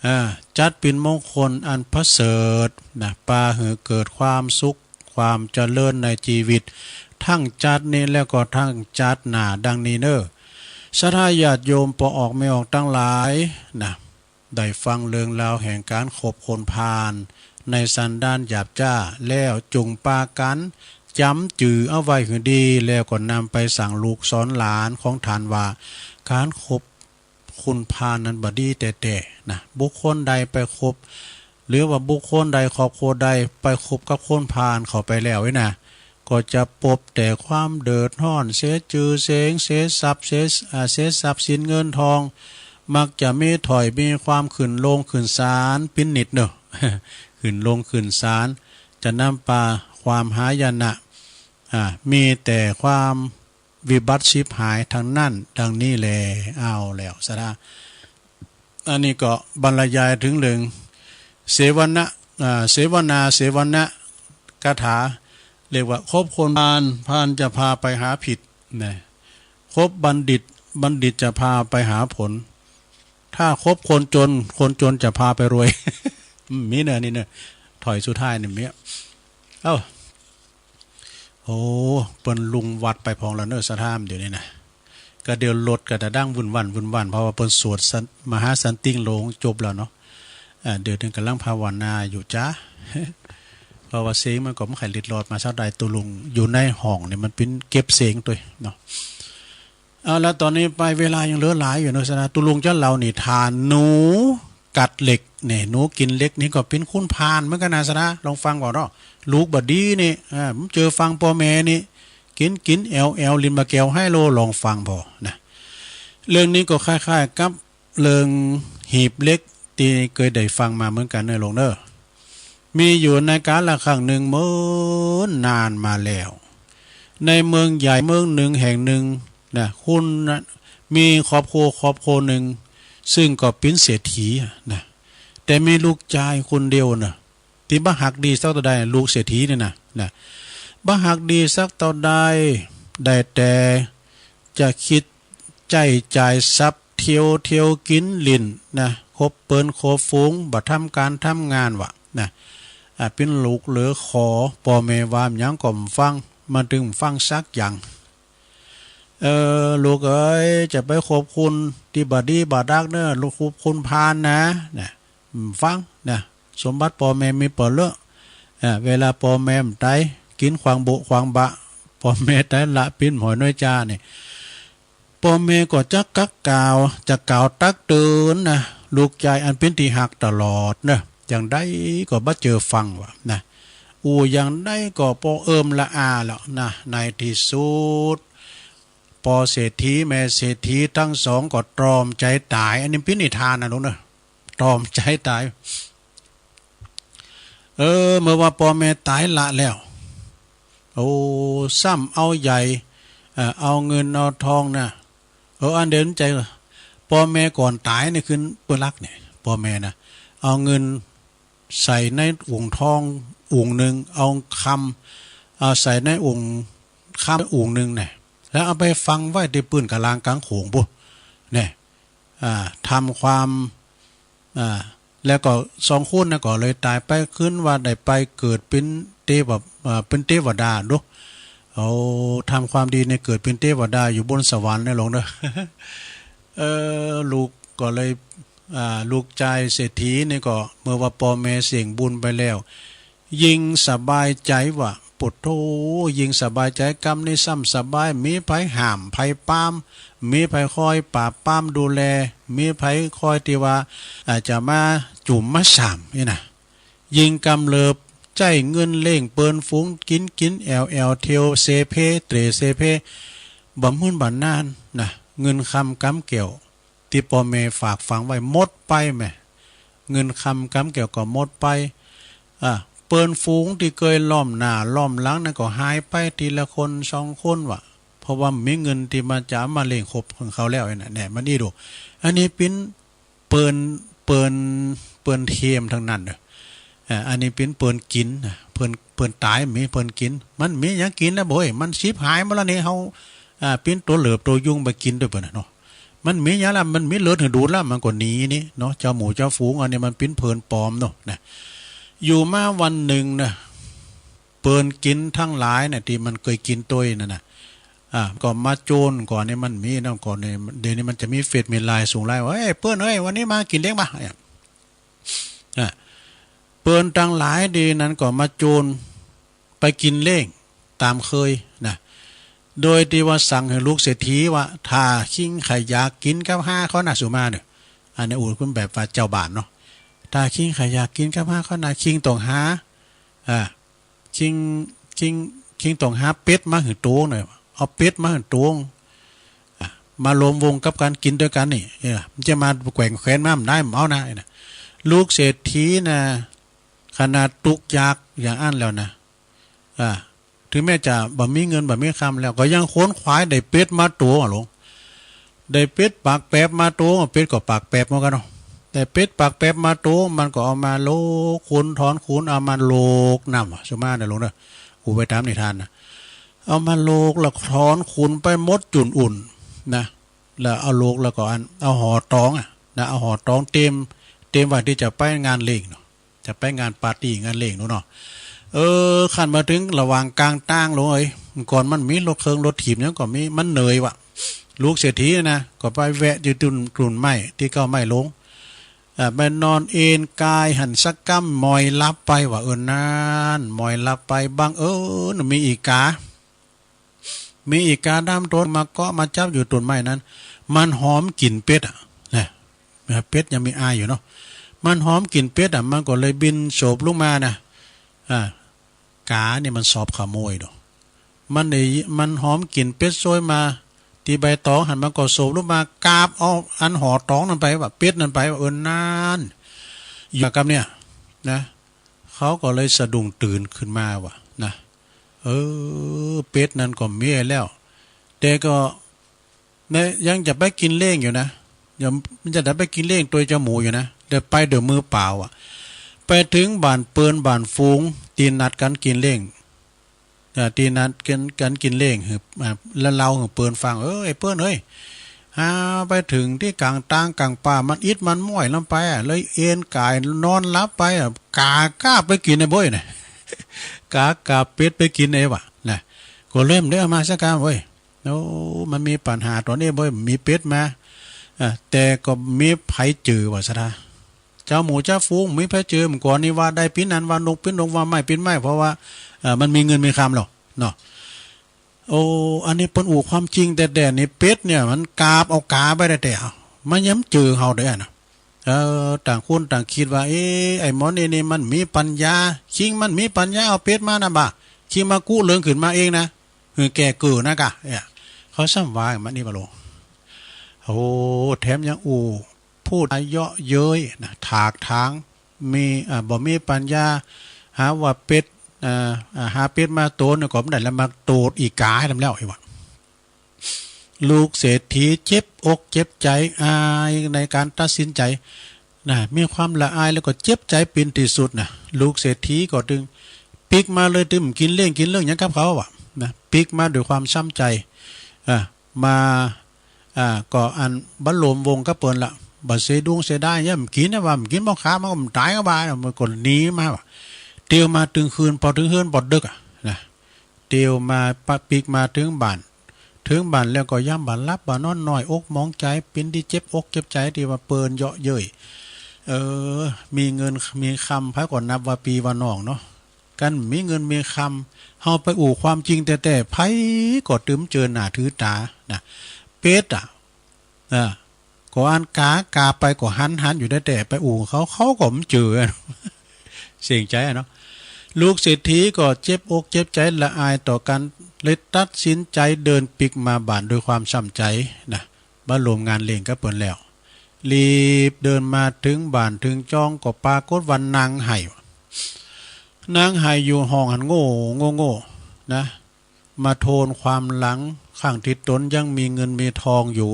อ่า จัดเป๋นมงคลอันประเสริฐนะ ปาหื้อเกิดความสุข ความเจริญในจีวิต ตึงจ๊าดนี้แล้วก็ตึงจ๊าดหน้าดังนี้เน่อ ศรัทธาญาติโยมป้อออกแม่ออกตังหลายนะ ได้ฟังเรื่องราวแห่งก๋านคบคนพาลในสันดานหยาบจ๊าแล้ว จุ่งปากั๋นจ๋ำจื้อเอาไว้หื้อดี แล้วก็นำไปสั่งลูกสอนหลานของต้านว่า ก๋านคบคนพาลนั้นบ่ดีแต๊ๆ นะ บุคคลใดไปคบ หรือว่าบุคคลใดครอบครัวใดไปคบกับคนพาลเข้าไปแล้วนี่นะ ก็จะปบแต่ความเดือดฮ้อน เสียจื้อเสียง เสียทรัพย์ เสีย อ่า เสียทรัพย์สินเงินทอง มักจะมีถ้อยมีความขึ้นโลงขึ้นศาลปิ๋นนิดเน่อ ขึ้นโลงขึ้นศาล จะนำปาความหายนะ อ่า มีแต่ความวิบัติฉิบหายตึงนั้น ดังนี้แล เอาแล้วศรัทธา อันนี้ก็บรรยายเถิงเรื่องเสวนะ อ่า เสวนา เสวนะกถา เรียกว่าคบคนพาล พาลจะพาไปหาผิดนะ คบบัณฑิต บัณฑิตจะพาไปหาผล ถ้าคบคนจน คนจนจะพาไปรวย อืม มีเน่อ นี่เน่อ ถ้อยสุดท้ายนี่มี เอ้า โอ้ เปิ้นลุงวัดไปพ่องแล้วเน่อ ศรัทธา เดี๋ยวนี้นะ ก็เดี๋ยวรถก็จะดังวุ่นวันวุ่นวัน เพราะว่าเปิ้นสวดสัน มหาสันติงโลงจบแล้วเนาะ อ่า เดี๋ยวนี้ก่ำลังภาวนาอยู่จ๊า เพราะว่าเสียงมันก็บ่ค่อยเล็ดลอดมาเท่าใด ตุ๊ลุงอยู่ในห้องนี่มันปิ๋นเก็บเสียงตวยเนาะ เอาละ ต๋อนนี้ไปเวลายังเหลือหลายอยู่เน่อ ศรัทธา ตุ๊ลุงจะเล่านิทานหนูกัดเหล็กเนี่ย หนูกิ๋นเหล็กนี่ก็เป๋นคนพาลเหมือนกั๋นนะ ศรัทธา ลองฟังก่อนเนาะ ลูกบ่ดีนี่ อ่า มันเจอฟังป้อแม่นี่ กิ๋นกิ๋นแอ่วแอ่ว เล่นบ่าแก้วไฮโล ลองฟังผ่อนะ เรื่องนี้ก็คล้ายๆ กับเรื่องหีบเหล็กตี้เกยได้ฟังมาเหมือนกั๋นเน่อลุงเน่อ มีอยู่ในกาละครั้งหนึ่งเมินนานมาแล้ว ในเมืองใหญ่เมืองหนึ่งแห่งหนึ่งนะ คนนะ มีครอบครัวครอบครัวหนึ่ง ซึ่งก็เป๋นเศรษฐีนะ แต่มีลูกจายคนเดียวนะ ตี้บ่ฮักดีสักเต้าใด ลูกเศรษฐีนี่นะ นะ บ่ฮักดีสักเต้าใด ได้แต่จะคิดใจ๊จ่ายทรัพย์ เตียวเตียวกิ๋นหลิ้นนะ คบเปิ้นคบฝูง บ่ทำก๋านทำงานวะนะ อ่า เป๋นลูกเหลือขอ ป้อแม่ว่าหยังก็บ่ฟัง บ่ตึงฟังสักอย่าง เออ ลูกเอ๋ย จะไปคบคนตี้บ่ดีบ่ดักเน่อ ลูกคบคนพาลนะ นะ บ่ฟังนะ สมบัติป้อแม่มีเป๋อเลอะ อ่า เวลาป้อแม่บ่ต๋าย กิ๋นขว้างโบะขว้างบะ ป้อแม่ต๋ายละปิ้นหอยน้อยจานี่ ป้อแม่ก็จะกักกล่าว จะกล่าวตักเตือนนะ ลูกจายอันเป๋นตี้ฮักตลอดเน่อ อย่างใดก็บ่เจอฟังวะนะ อู้อย่างใดก็ป้อเอิมละอาแล้วนะ ในตี้สุด ป้อเศรษฐีแม่เศรษฐีตึงสองก็ตรอมใจ๋ต๋าย อันนี้เป๋นนิทานนะลุงเน่อ ตรอมใจ๋ต๋าย เออ เมื่อว่าป้อแม่ต๋ายละแล้ว โอ้ ซ้ำเอาใหญ่ เอ่อ เอาเงินเอาทองนะ เออ อันเดียวในใจ๋ ป้อแม่ก่อนต๋ายนี่คือเปิ้นลักเนี่ย ป้อแม่นะ เอาเงินใส่ในโอ่งทองโอ่งหนึ่ง เอาคำ เอาใส่ในโอ่งคำโอ่งหนึ่งเนี่ย แล้วเอาไปฝังไว้ตี้ปื้นก๋างลางก๋างโขงปู้นเนี่ย อ่า ทำความ อ่า แล้วก็สองคนนั้นก็เลยต๋ายไป ขึ้นว่าได้ไปเกิดเป๋นเตวะ อ่า เป๋นเตวดาดู เอา ทำความดีเนี่ยเกิดเป๋นเตวดาอยู่บนสวรรค์เนี่ยลุงเน่อ เออ ลูกก็เลย อ่า ลูกจายเศรษฐีนี่ก็ เมื่อว่าป้อแม่เสี้ยงบุญไปแล้ว ยิ่งสบายใจ๋วะ โผดโธ่ ยิ่งสบายใจ๋ กำนี้ซ้ำสบาย มีใผห้ามใผปราม มีใผคอยปราบปรามดูแล มีใผคอยตี้ว่า อ่า จะมาจุ่มมาสามนี่นะ ยิ่งกำเริบใจ๊เงินเลี้ยงเปิ้นฝูง กิ๋นกิ๋นแอ่วแอ่ว เตียวเซเพ เตร่เซเพ บ่ามื่นบ่าหนานนะ เงินคำกำแก้ว ตี้ป้อแม่ฝากฝังไว้หมดไปแหม เงินคำกำแก้วก็หมดไป อ่า เปิ้นฝูงตี้เกยล้อมหน้าล้อมหลังนั้นก็หายไปตี้ละคนสองคนวะ เพราะว่าบ่มีเงินตี้มันจะเอามาเลี้ยงครอบครัวเขาแล้วนะ เนี่ย มันอี้ดู อันนี้เป๋นเปิ้น เปิ้น เปิ้นเตียมตึงนั้นเน่อ อ่า อันนี้เป๋นเปิ้นกิ๋นนะ เปิ้น เปิ้นต๋ายบ่มีเปิ้นกิ๋น มันบ่มีหยังกิ๋นแล้วโว้ย มันฉิบหายหมดแล้วนี่ เฮา อ่า เป๋นตั๋วเหลือบตั๋วยุงไปกิ๋นตวยเปิ้นน่ะเนาะ มันบ่มีหยังละ มันบ่มีเลือดหื้อดูดละ มันก็หนีนี่เนาะ เจ้าหมู่เจ้าฝูง อันนี้มันเป๋นเปิ้นปลอมเนาะ นะ อยู่มาวันหนึ่งนะ เปิ้นกิ๋นตังหลายเนี่ย ตี้มันเกยกิ๋นตวยนั่นน่ะ อ่า ก็มาโจ้นก่อนนี่มันมีนะ ก่อนนี่ เดี๋ยวนี้มันจะมีเฟซมีไลน์ส่งไลน์ว่า "เอ้ย เปิ้นเอ้ย วันนี้มากิ๋นเลี้ยงบ่า" เนี่ย อ่ะ เปิ้นตังหลายตี้นั้นก็มาโจ้นไปกิ๋นเลี้ยงต๋ามเกยนะ โดยตี้ว่าสั่งหื้อลูกเศรษฐีว่า "ถ้าคิงใค่อยากกิ๋นกับฮ้าข้อนะ" สุมาเน่อ อันนี้อู้คุณแบบว่าเจ้าบ้านเนาะ "ถ้าคิงใค่อยากกิ๋นกับฮ้าข้อนะ คิงต้องหา อ่า คิง คิง คิงต้องหาเป็ดมาหื้อตวงเน่อ เอาเป็ดมาหื้อตวง อ่ะ มาลวมวงกับกั๋นกิ๋นตวยกั๋นนี่ เออ มันจะมาแกว่งแขนมาบ่ได้ บ่เอานะ" นะ ลูกเศรษฐีนะ ขนาดตุ๊กยากอย่างอั้นแล้วนะ อ่า เถิงแม้จะบ่มีเงินบ่มีคำแล้ว ก็ยังขวนขวายได้เป็ดมาตวงอะหลวง ได้เป็ดปากแปบมาตวง เป็ดก็ปากแปบเหมือนกั๋นเนาะ ได้เป็ดปากแปบมาตวง มันก็เอามาโหลก ขุนถอนขุน เอามาโหลกน้ำ สุมาเน่อหลวงเน่อ อู้ไปต๋ามนิทานนะ เอามาโหลกแล้วถอนขุนไปหมดจุ่นอุ่นนะ แล้วเอาโหลกแล้วก็อัน เอาห่อตองอะนะ เอาห่อตองเตรียม เตรียมไว้ตี้จะไปงานเลี้ยงเนาะ จะไปงานปาร์ตี้งานเลี้ยงโน่นเนาะ เออ คันมาเถิงระหว่างก๋างตางหลวงเอ้ย ก่อนมันมีรถเคิงรถถีบหยังก็มี มันเหนื่อยว่ะ ลูกเศรษฐีนะ ก็ไปแวะอยู่จุ่น จุ่นไม้ตี้เก๊าไม้หลวง อ่า ไปนอนเอนกายหั้นสักก้ำ หมอยหลับไปว่ะ เออ นั้น หมอยหลับไป บังเอิญมีอีกา มีอีกาดำโตนมาเกาะมาจับอยู่ต้นไม้นั้น มันหอมกลิ่นเป็ดอะนะ เป็ดยังมีอายอยู่เนาะ มันหอมกลิ่นเป็ดอะ มันก็เลยบินโฉบลงมานะ อ่า กานี่มันสอบขโมยเนาะ มันได้ มันหอมกลิ่นเป็ดโชยมาตี้ใบตองหั้น มันก็โฉบลงมากาบเอาอันห่อตองนั้นไปว่ะ เป็ดนั้นไปว่ะ เออ นั้น อยู่กับเนี่ยนะ เขาก็เลยสะดุ้งตื่นขึ้นมาว่ะนะ เออ เป็ดนั้นก็เมี้ยแล้ว แต่ก็ เนี่ย ยังจะไปกิ๋นเลี้ยงอยู่นะ ยัง มันจะได้ไปกิ๋นเลี้ยงตวยเจ้าหมูอยู่นะ แต่ไปโดยมือเปล่าอะ ไปเถิงบ้านเปิ้นบ้านฝูง ตี้นัดกั๋นกิ๋นเลี้ยง อ่า ตี้นัดกั๋น กั๋นกิ๋นเลี้ยง หื้อ อ่า แล้วเล่าหื้อเปิ้นฟัง เออ ไอ้เปิ้นเอ้ย หาไปเถิงตี้ก๋างตางก๋างป่า มันอิดมันม้อยลงไปอะ เลยเอนก๋ายนอนหลับไปอะ ก๋ากาบไปกิ๋นไอ้เบ้ยนะ ก๋ากาบเป็ดไปกิ๋นไอ้ว่ะนะ ก็เลยบ่ได้เอามาสักก้ำเว้ย โอ้ มันมีปัญหาต๋อนนี้เบ้ย มีเป็ดมา อ่ะ แต่ก็มีใผเจอว่าซะดา เจ้าหมู่เจ้าฝูง มีใผเจอ เมื่อก่อนนี้ว่าได้ปิดนั้นว่าหนกปิดหนก ว่าไม้ปิดไม้ เพราะว่า เอ่อ มันมีเงินมีคำแล้วเนาะ โอ้ อันนี้เปิ้นอู้ความจริงแต๊ๆ นี่ เป็ดเนี่ยมันกาบเอาก๋าไปแต๊ๆ มันยังบ่เจอเฮาเด้อนะ เออ ต่างคนต่างกึ๊ดว่า เอ๊ะ ไอ้หมอนี่นี่มันมีปัญญา คิงมันมีปัญญาเอาเป็ดมานะบ่า คิงมากู้เลิงขึ้นมาเองนะ หื้อแก่เกิ๋อนะกะ เนี่ย เขาซ้ำว่ามันนี่บ่าโล โอ้ แถมยังอู้ พูดเยาะเย้ยนะ ถากถาง มี อ่า บ่มีปัญญา หาว่าเป็ด อ่า อ่า หาเป็ดมาโตนก็บ่ได้ แล้วมาโตดอีก๋าแหมแล้ว ไอ้วะ ลูกเศรษฐีเจ็บอกเจ็บใจ๋ อายในก๋านตัดสินใจ๋นะ มีความละอายแล้วก็เจ็บใจ๋เป๋นตี้สุดนะ ลูกเศรษฐีก็ตึงปิ๊กมาเลย ตึงกิ๋นเลี้ยงกิ๋นเรื่องหยังกับเขาอะนะ ปิ๊กมาด้วยความซ้ำใจ๋ อ่า มา อ่า ก็อันบ่ลวมวงกับเปิ้นละ บ่เสียดุงเสียดาย ยังบ่กิ๋นนะว่า บ่กิ๋นบ่ขา มันก็บ่ต๋ายก็ว่า มันก็หนีมาว่ะ เตียวมาเถิงคืน ปอเถิงเฮือนปอดึกอะนะ เตียวมาปะปิ๊กมาเถิงบ้าน เถิงบ้านแล้วก็ยังบ่หลับบ่นอน น้อยอกหมองใจ๋ เป๋นตี้เจ็บอกเจ็บใจ๋ตี้ว่าเปิ้นเยาะเย้ย เออ มีเงินมีคำ ใผก็นับว่าปี้ว่าน้องเนาะ กั๋นมีเงินมีคำ เฮาไปอู้ความจริงแต๊ๆ ใผก็ตึงบ่เจิอหน้าถือต๋านะ เป็ดอะ อ่า ก็อันก๋ากาบไปก็หันๆ อยู่แต๊ๆ ไปอู้เขา เขาก็บ่เจิอ เสียงใจ๋อะเนาะ ลูกเศรษฐีก็เจ็บอกเจ็บใจ๋ละอายต่อกั๋น เลยตัดสินใจ๋เดินปิ๊กมาบ้านด้วยความซ้ำใจ๋นะ บ่ลวมงานเลี้ยงกับเปิ้นแล้ว รีบเดินมาเถิงบ้านเถิงจอง ก็ปรากฏว่านางไห้ นางไห้อยู่ห้องหั้น โง่ โง่ โง่นะ มาโทนความหลัง ครั้งตี้ตนยังมีเงินมีทองอยู่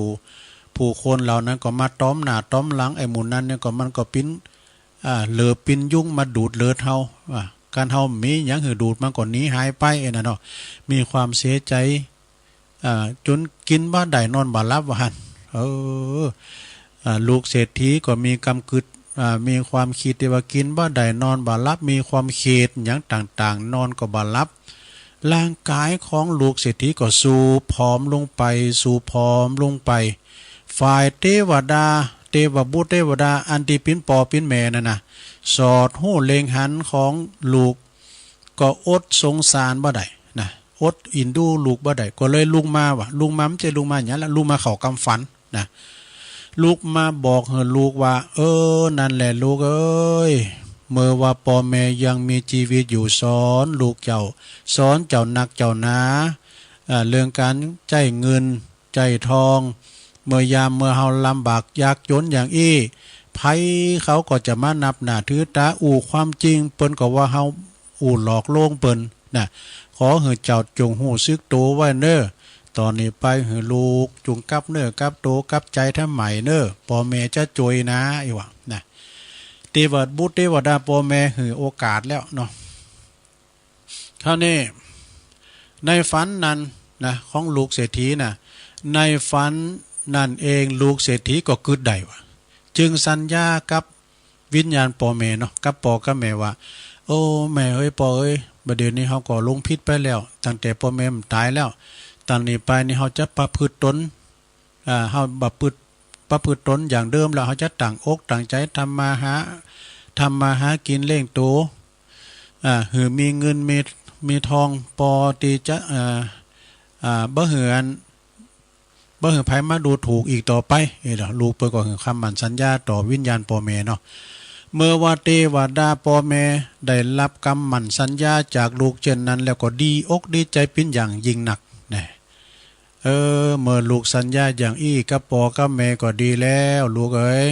ผู้คนเหล่านั้นก็มาต๋อมหน้าต๋อมหลัง ไอ้หมู่นั้นเนี่ยก็มันก็ปิ้น อ่า เหลือปิ้นยุงมาดูดเลือดเฮา อ่า กั๋นเฮาบ่มีหยังหื้อดูด มันก็หนีหายไป ไอ้นั่นเนาะ มีความเสียใจ๋ อ่า จ๋นกิ๋นบ่ได้นอนบ่หลับว่าหั้น เออ อ่า ลูกเศรษฐีก็มีกำกึ๊ด อ่า มีความคิดตี้ว่ากิ๋นบ่ได้ นอนบ่หลับ มีความคิดหยังต่างๆ นอนก็บ่หลับ ร่างก๋ายของลูกเศรษฐีก็ทรุดผอมลงไป ทรุดผอมลงไป ฝ่ายเตวดา เตวบุตรเตวดา อันตี้เป๋นป้อเป๋นแม่นั่นน่ะ สอดฮู้เล็งหันของลูก ก็อดสงสารบ่ได้นะ อดเอ็นดูลูกบ่ได้ ก็เลยลุกมาว่า ลุกมา บ่ใจ้ลุกมาหยังละ ลุกมาเข้ากำฝันนะ ลุกมาบอกหื้อลูกว่า เออ นั่นแหละลูกเอ๋ย เมื่อว่าป้อแม่ยังมีจีวิตอยู่ สอนลูกเจ้า สอนเจ้านักเจ้าหนา อ่า เรื่องก๋านใจ๊เงินใจ๊ทอง เมื่อยามเมื่อเฮาลำบากยากจ๋นอย่างอี้ ใผเขาก็จะมานับหน้าถือต๋า อู้ความจริง เปิ้นก็ว่าเฮาอู้หลอกลวงเปิ้น นะ ขอหื้อเจ้าจงฮู้สึกโตไว้เน่อ ต่อนี้ไปหื้อลูกจงกลับเนื้อกลับโตกลับใจ๋ทำใหม่เน่อ ป้อแม่จะจ้วยนะ อี้ว่านะ เตวบุตรเตวดาป้อแม่หื้อโอกาสแล้วเนาะ คราวนี้ในฝันนั้นนะ ของลูกเศรษฐีน่ะ ในฝันนั้นเองลูกเศรษฐีก็กึ๊ดได้ว่า จึงสัญญากับ วิญญาณป้อแม่เนาะ กับป้อกับแม่ว่า โอ้ แม่เอ๋ย ป้อเอ๋ย บ่าเดี่ยวนี้เฮาก็หลงผิดไปแล้ว ตั้งแต่ป้อแม่มันต๋ายแล้ว ต่อนี้ไปนี้เฮาจะประพฤติตน อ่า เฮาประพฤติ ประพฤติตนอย่างเดิมแล้ว เฮาจะตั้งอกตั้งใจ๋ทำมาหา ทำมาหากิ๋นเลี้ยงโต อ่า หื้อมีเงินมี มีทอง ป้อตี้จะ อ่า อ่า บ่หื้ออัน บ่หื้อใผมาดูถูกอีกต่อไป เอ้ย ลูกเปิ้นก็หื้อคำหมั้นสัญญาต่อวิญญาณป้อแม่เนาะ เมื่อว่าเตวดาป้อแม่ได้ฮับกำหมั้นสัญญาจากลูกเจ้นนั้นแล้วก็ดีอกดีใจ๋เป๋นอย่างยิ่งนักนะ เออ เมื่อลูกสัญญาอย่างอี้กับป้อกับแม่ก็ดีแล้วลูกเอ๋ย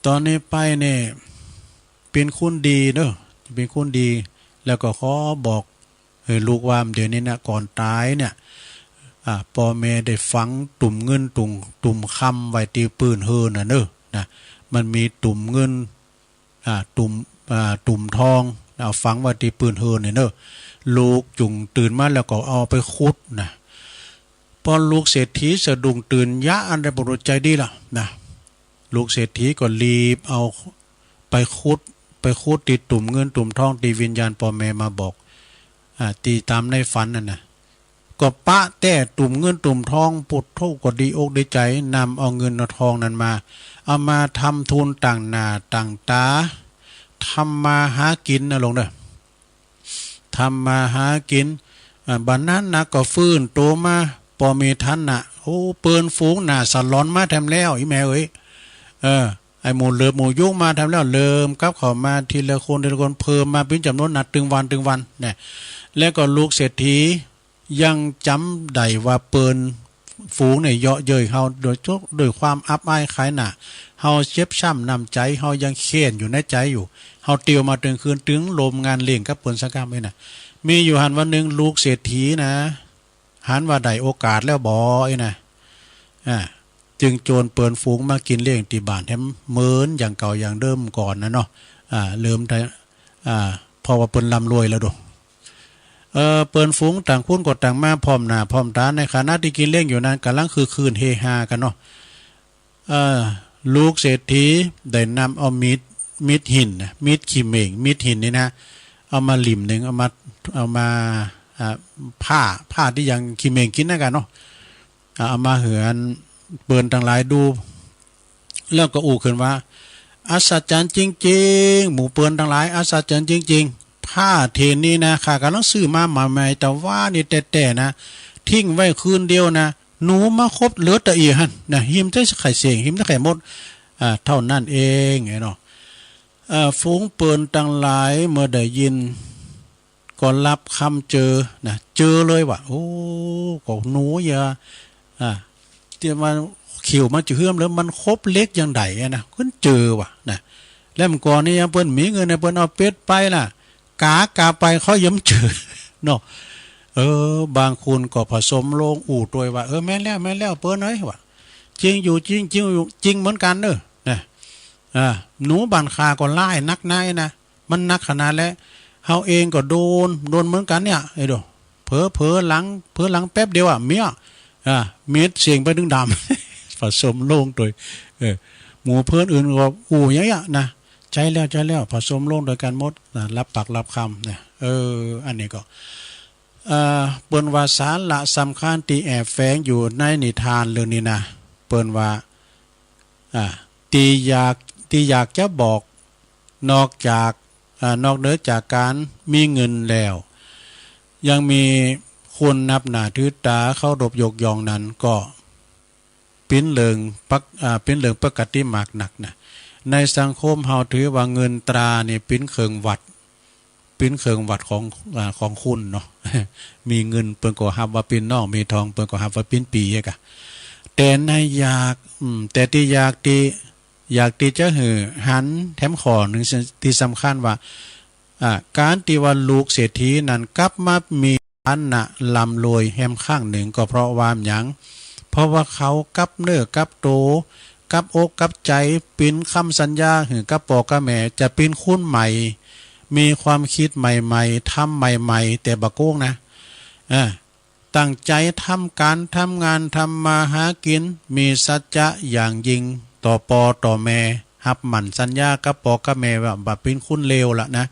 ต่อนี้ไปนี้เป๋นคนดีเน่อ เป๋นคนดี แล้วก็ขอบอก เออ ลูกว่าเดี๋ยวนี้นะ ก่อนต๋ายเนี่ย อ่า ป้อแม่ได้ฝังตุ่มเงินตุ่ม ตุ่มคำไว้ตี้ปื้นเฮือนน่ะเน่อ นะ มันมีตุ่มเงิน อ่า ตุ่ม อ่า ตุ่มทอง เอาฝังไว้ตี้ปื้นเฮือนเนี่ยเน่อ ลูกจุ่งตื่นมาแล้วก็เอาไปขุดนะ ป้อลูกเศรษฐีสะดุ้งตื่นยะอันใดบ่ฮู้ ใจ๋ดีละนะ ลูกเศรษฐีก็รีบเอาไปขุด ไปขุดตี้ตุ่มเงินตุ่มทองตี้วิญญาณป้อแม่มาบอก อ่า ตี้ต๋ามในฝันนั่นน่ะ ก็ปะแต๊ตุ่มเงินตุ่มทอง ปุดโธ่ ก็ดีอกดีใจ๋ นำเอาเงินเอาทองนั้นมา เอามาทำทุนตั้งหน้าตั้งต๋า ทำมาหากิ๋นนะลูกเน่อ ทำมาหากิ๋น อ่า บ่านั้นนะก็ฟื้นโตมา ป้อมีฐานะ โอ้ เปิ้นฝูงหน้าสะหลอนมาแถมแล้ว อี่แม่เอ๋ย เออ ไอ้หมู่เหลิบหมู่ยุ้งมาแถมแล้ว เริ่มกลับเข้ามาทีละคนทีละคน เพิ่มมาเป๋นจ๋ำนวนนัก ตึงวันตึงวันเนี่ย แล้วก็ลูกเศรษฐียังจ๋ำได้ว่าเปิ้นฝูงเนี่ยเยาะเย้ยเฮา โดยเฉพาะด้วยความอับอายขายหน้า เฮาเจ็บช้ำน้ำใจ๋ เฮายังแค้นอยู่ในใจ๋อยู่ เฮาเตียวมาตึงคืน ตึงลมงานเลี้ยงกับเปิ้นสักกำนี่น่ะ มีอยู่หั้นวันนึ่งลูกเศรษฐีนะ หันว่าได้โอกาสแล้วบ่อี้นะ อ่า จึงจวนเปิ้นฝูงมากิ๋นเลี้ยงตี้บ้านแถมเหมือนอย่างเก่าอย่างเดิมก่อนนะเนาะ อ่า เริ่มได้ อ่า เพราะว่าเปิ้นร่ำรวยแล้วโด เอ่อ เปิ้นฝูงต่างคนก็ต่างมาพร้อมหน้าพร้อมต๋า ในขณะตี้กิ๋นเลี้ยงอยู่นั้น ก่ำลังคึกคื้นเฮฮากั๋นเนาะ เอ่อ ลูกเศรษฐีได้นำเอามีด มีดหินนะ มีดเขม่ง มีดหินนี่นะ เอามาหลิ่มนึ่ง เอามา เอามา อ่า ผ้า ผ้าตี้ยังเขม่งกิ๋นนั่นกั๋นเนาะ อ่า เอามาหื้ออันเปิ้นตังหลายดู แล้วก็อู้ขึ้นว่า อัศจรรย์จริงๆ หมู่เปิ้นตังหลาย อัศจรรย์จริงๆ ผ้าเถนนี้นะ ข้าก่ำลังซื้อมาใหม่ๆ ตะวานี้แต๊ๆ นะ ทิ้งไว้คืนเดียวนะ หนูมาครบเหลือตะอี้หั้นนะ หิมแต่ไข่เส้ง หิมแต่ไข่มด อ่า เต้านั้นเอง ไอ้เนาะ อ่า ฝูงเปิ้นตังหลายเมื่อได้ยิน ก็ฮับกำเจอนะ เจอเลยว่า โอ้ ก็หนูเยียะ อ่า ตี้มันเขียวมันจะเหื้อมแล้ว มันครบเหลืออย่างใดอะนะ ขึ้นเจอว่านะ แล้วเมื่อก่อนนี้ยังเปิ้นมีเงินนะ เปิ้นเอาเป็ดไปล่ะ ก๋ากาไปเขายังเจือเนาะ เออ บางคนก็ผสมโลงอู้ตวยว่า เออ แม่นแล้ว แม่นแล้ว เปิ้นเอ้ย ว่า จริงอยู่ จริง จริงอยู่ จริงเหมือนกั๋นเน่อ นะ อ่า หนูบ้านข้าก็ร้ายนักนะ นะ มันนักขนาดแหละ เฮาเองก็โดน โดนเหมือนกั๋นเนี่ย ไอ้โด เผลอๆ หลัง เผลอหลังแป๊บเดียวอะ เมี้ย อ่า เม็ดเสี้ยงไปนึ่งดำ ผสมโลงตวย เออ หมู่เปิ้นอื่นก็อู้อย่างเนี้ยนะ ใจ๊แล้ว ใจ๊แล้ว ผสมลงตวยกั๋นหมดนะ ฮับปากฮับคำนะ เออ อันนี้ก็ เอ่อ เปิ้นว่าสาระสำคัญตี้แอบแฝงอยู่ในนิทานเรื่องนี้นะ เปิ้นว่า อ่า ตี้อยาก ตี้อยากจะบอก นอกจาก อ่า นอกเหนือจากก๋านมีเงินแล้ว ยังมีคนนับหน้าถือต๋า เคารพยกย่องนั้นก็ เป๋นเรื่องปก- อ่า เป๋นเรื่องปกติมากนักนะ ในสังคมเฮาถือว่าเงินตรานี่เป๋นเครื่องวัด เป๋นเครื่องวัดของ อ่า ของคุณเนาะ มีเงินเปิ้นก็ฮับว่าเป๋นน้อง มีทองเปิ้นก็ฮับว่าเป๋นปี้อะกะ แต่ในอยาก อืม แต่ตี้อยากตี้ อยากตี้จะหื้อหันแถมข้อนึ่งตี้สำคัญว่า อ่า ก๋านตี้ว่าลูกเศรษฐีนั้นกลับมามีฐานะร่ำรวยแหมครั้งนึ่งก็เพราะว่าหยัง เพราะว่าเขากับเนื้อกับตั๋ว กับอกกับใจ๋ เป๋นกำสัญญาหื้อกับป้อกับแม่ จะเป๋นคนใหม่ มีความกึ๊ดใหม่ๆ ทำใหม่ๆ แต่บ่โก๋งนะ อ่า ตั้งใจ๋ทำก๋านทำงาน ทำมาหากิ๋น มีสัจจะอย่างยิ่งต่อป้อต่อแม่ ฮับหมั้นสัญญากับป้อกับแม่ว่าบ่เป๋นคนเลวละนะ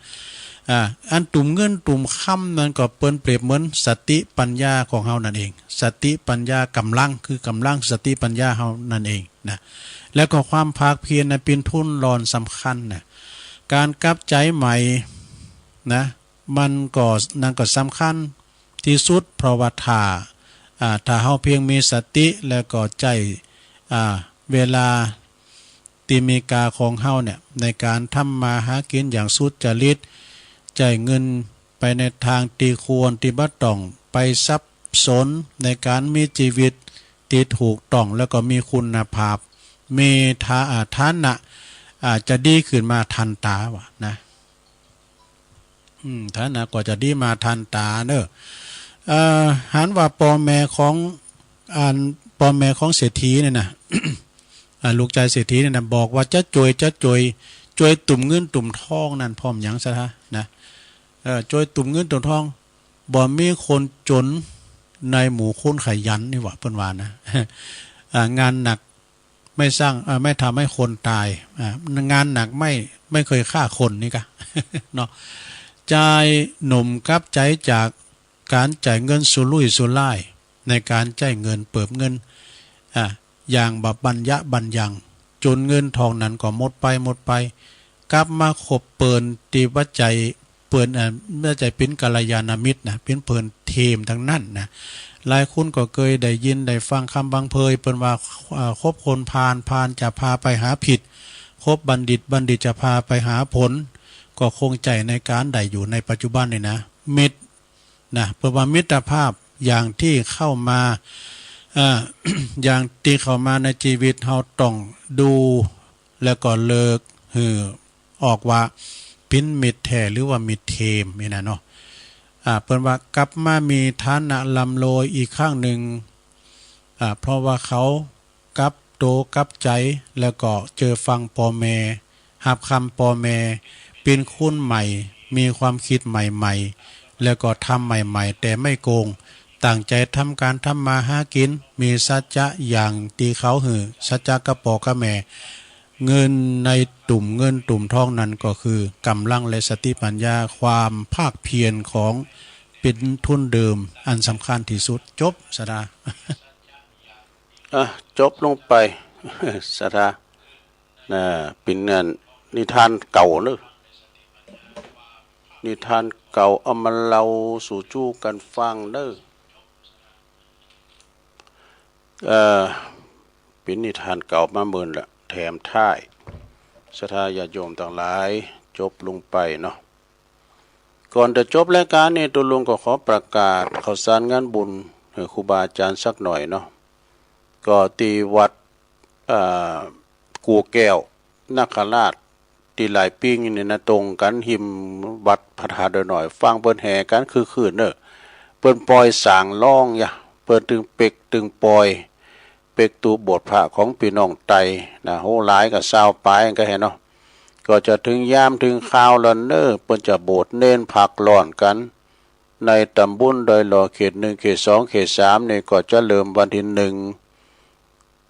อ่า อันตุ่มเงินตุ่มคำนั้นก็เปิ้นเปรียบเหมือนสติปัญญาของเฮานั่นเอง สติปัญญากำลัง คือกำลังสติปัญญาเฮานั่นเองนะ แล้วก็ความภาคเพียรนะเป๋นทุนรอนสำคัญนะ ก๋านกลับใจ๋ใหม่นะ มันก็ นั่นก็สำคัญตี้สุด เพราะว่าถ้า อ่า ถ้าเฮาเพียงมีสติ แล้วก็ใจ๊ อ่า เวลาตี้มีก๋าของเฮาเนี่ย ในก๋านทำมาหากิ๋นอย่างสุจริต ใจ๊เงินไปในตางตี้ควร ตี้บ่ต้องไปสับสน ในก๋านมีจีวิตตี้ถูกต้อง แล้วก็มีคุณภาพ มีฐา- อ่า ฐานะ อ่า จะดีขึ้นมาตันต๋าว่านะ อืม ฐานะก็จะดีมาตันต๋าเนาะ เอ่อ หันว่าป้อแม่ของ อัน ป้อแม่ของเศรษฐีเนี่ยนะ อ่า ลูกจายเศรษฐีเนี่ยนะ บอกว่าจะจ้วย จะจ้วย จ้วยตุ่มเงินตุ่มทองนั้น เพราะหยังศรัทธานะ เอ่อ จ้วยตุ่มเงินตุ่มทอง บ่มีคนจ๋นในหมู่คนขยันนี่หว่า เปิ้นว่านะ อ่า งานหนัก ไม่สร้าง เอ่อ ไม่ทำให้คนตาย อ่า งานหนักไม่ ไม่เคยฆ่าคนนี่กะ เนาะ จายหนุ่มกลับใจ๋จากก๋านใจ๊เงินสุรุ่ยสุร่าย ในก๋านใจ๊เงินเปิบเงิน อ่า อย่างบ่บัญญะบัญญัง จ๋นเงินทองนั้นก็หมดไป หมดไป กลับมาคบเปิ้นตี้ว่าใจ๋ เปิ้น เอ่อ บ่ใจ๋เป๋นกัลยาณมิตรนะ เป๋นเปิ้นเทมตังนั้นนะ หลายคนก็เกยได้ยินได้ฟังกำบ่าเผย เปิ้นว่า เอ่อ คบคนพาล พาลจะพาไปหาผิด คบบัณฑิต บัณฑิตจะพาไปหาผล ก็คงใจ๋ในก๋านได้อยู่ในปัจจุบันนี่นะ มิตรนะ เปิ้นว่ามิตรภาพอย่างตี้เข้ามา เอ่อ อย่างตี้เข้ามาในจีวิตเฮาต้องดู แล้วก็เลือกหื้อออกว่าเป๋นมิตรแท้หรือว่ามิตรเทมนี่นะเนาะ อ่า เปิ้นว่ากลับมามีฐานะร่ำรวยอีกครั้งนึ่ง อ่า เพราะว่าเขากลับโตกลับใจ๋ แล้วก็เจื้อฟังป้อแม่ ฮับกำป้อแม่ เป๋นคนใหม่ มีความกึ๊ดใหม่ๆ แล้วก็ทำใหม่ๆ แต่ไม่โก๋ง ตั้งใจ๋ทำก๋านทำมาหากิ๋น มีสัจจะอย่างตี้เขาหื้อสัจจะกับป้อกับแม่ เงินในตุ่มเงินตุ่มทองนั้นก็คือกำลังและสติปัญญา ความภาคเพียรของเป๋นทุนเดิมอันสำคัญตี้สุด จบ ศรัทธา อ่ะ จบลงไป ศรัทธา นะ เป๋นอันนิทานเก่าเนาะ นิทานเก่าเอามาเล่าสู่จู้กั๋นฟังเนาะ เอ่อ เป๋นนิทานเก่ามาเมินละ แถมท้าย ศรัทธาญาติโยมตังหลาย จบลงไปเนาะ ก่อนจะจบรายก๋านนี่ ตุ๊ลุงก็ขอประกาศข่าวสารงานบุญหื้อครูบาอาจ๋ารย์สักหน่อยเนาะ ก็ตี้วัด อ่า กู่แก้วนาคราช ตี้หลายปี๋นี่นะ ตรงกั๋นฮิมวัดพระธาตุดอยหน่อย ฟังเปิ้นแห่กั๋นคึกคื้นเนาะ เปิ้นปอยสางร้องยะ เปิ้นตึงเป๊กตึงปอย เป๊กตู้โบสถ์พระของปี้น้องไตนะ โห หลายกว่าซาวปายก็หันเนาะ ก็จะเถิงยามเถิงคราวแล้วเนาะ เปิ้นจะโบสถ์เณรพักร้อนกั๋น ในตำบลดอยหล่อ เขตหนึ่ง เขตสอง เขตสามนี่ ก็จะเริ่มวันตี้หนึ่ง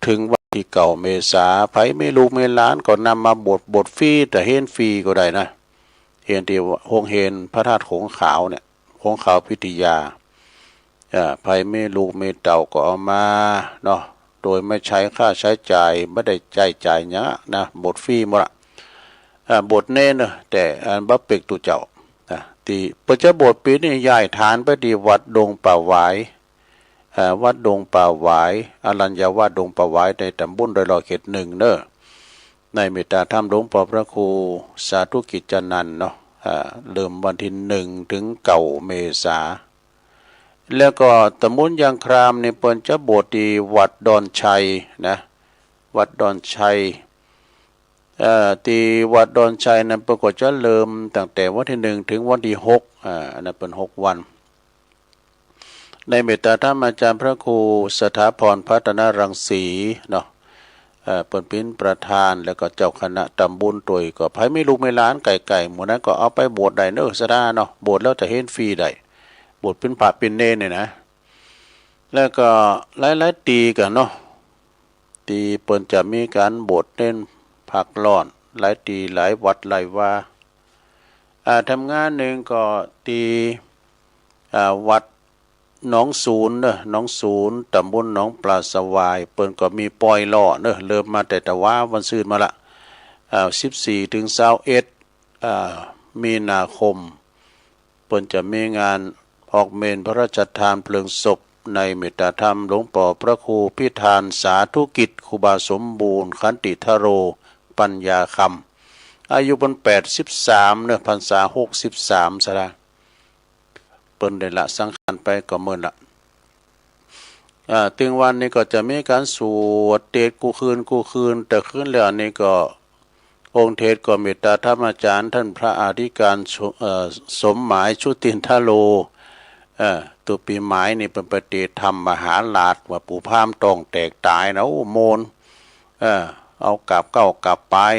เถิงวัน ตี้เก้าเมษา ใผมีลูกมีหลานก็นำมาบวช บวชฟรี ตะเฮนฟรีก็ได้นะ เฮนตี้โฮงเฮนพระธาตุโขงขาวเนี่ย โขงขาวพิทยา อ่า ใผมีลูกมีเต้าก็เอามาเนาะ โดยไม่ใช้ค่าใช้จ่าย บ่ได้ใจ๊จ่ายหยังนะ บวชฟรีหมดละ อ่า บวชเณรเนาะ แต่อันบ่เป๊กตุ๊เจ้า อ่า ตี้เปิ้นจะบวชปี๋นี้ย้ายฐานไปตี้วัดดงป่าหวาย อ่า วัดดงป่าหวาย อรัญญวาสดงป่าหวาย ในต๋ำบลดอยหล่อ เขตหนึ่งเนาะ ในเมตตาธรรมหลวงป้อพระครูสาธุกิจจานันท์เนาะ อ่า เริ่มวันตี้หนึ่งเถิงเก้าเมษา แล้วก็ต๋ำบลยางครามนี่เปิ้นจะบวชตี้วัดดอนชัยนะ วัดดอนชัย เอ่อ ตี้วัดดอนชัยนั้นเปิ้นก็จะเริ่มตั้งแต่วันตี้หนึ่งเถิงวันตี้หก อ่า อันนั้นเปิ้นหกวัน ในเมตตาธรรมอาจารย์พระครูสถาพรพัฒนรังสีเนาะ เอ่อ เปิ้นเป๋นประธาน แล้วก็เจ้าคณะต๋ำบลตวย ก็ใผมีลูกมีหลานใก้ๆ หมู่นั้นก็เอาไปบวชได้เนาะ ศรัทธาเนาะ บวชแล้วตะเฮนฟรีได้ บวชเป๋นพระเป๋นเณรเนี่ยนะ แล้วก็หลายๆ ตี้กั๋นเนาะ ตี้เปิ้นจะมีก๋านบวชเณรพักร้อน หลายตี้หลายวัดหลายวา อ่า ทำงานหนึ่งก็ตี้ อ่า วัดหนองสูนเนาะ หนองสูน ต๋ำบลหนองปลาสวาย เปิ้นก็มีปล่อยหล่อเนาะ เริ่มมาแต่ตะวาวันซืนมาละ อ่า สิบสี่เถิงซาวเอ็ด อ่า มีนาคม เปิ้นจะมีงานออกเมรุพระราชทานเพลิงศพ ในเมตตาธรรมหลวงป้อพระครูพิธานสาธุกิจ ครูบาสมบูรณ์ ขันติธโร ปัญญาคำ อายุเปิ้นแปดสิบสามเนาะ พรรษาหกสิบสาม ศรัทธา เปิ้นได้ละสังขารไปก็เมินละ อ่า ตึงวันนี้ก็จะมีก๋านสวดเตสน์กู้คืนกู้คืน แต่คืนแล้วนี้ก็ องค์เตสน์ก็เมตตาธรรมอาจารย์ต้านพระอธิการส- เอ่อ สมหมาย ชุตินทโร เอ่อ ตุ๊ปี๋หมายนี่เปิ้นไปเตสน์ถ้ำมหาราช ว่าปู่พราหมณ์ต๊องแตกต๋ายนะ โอ้ โมน เอ่อ เอากาบเก๊ากาบปาย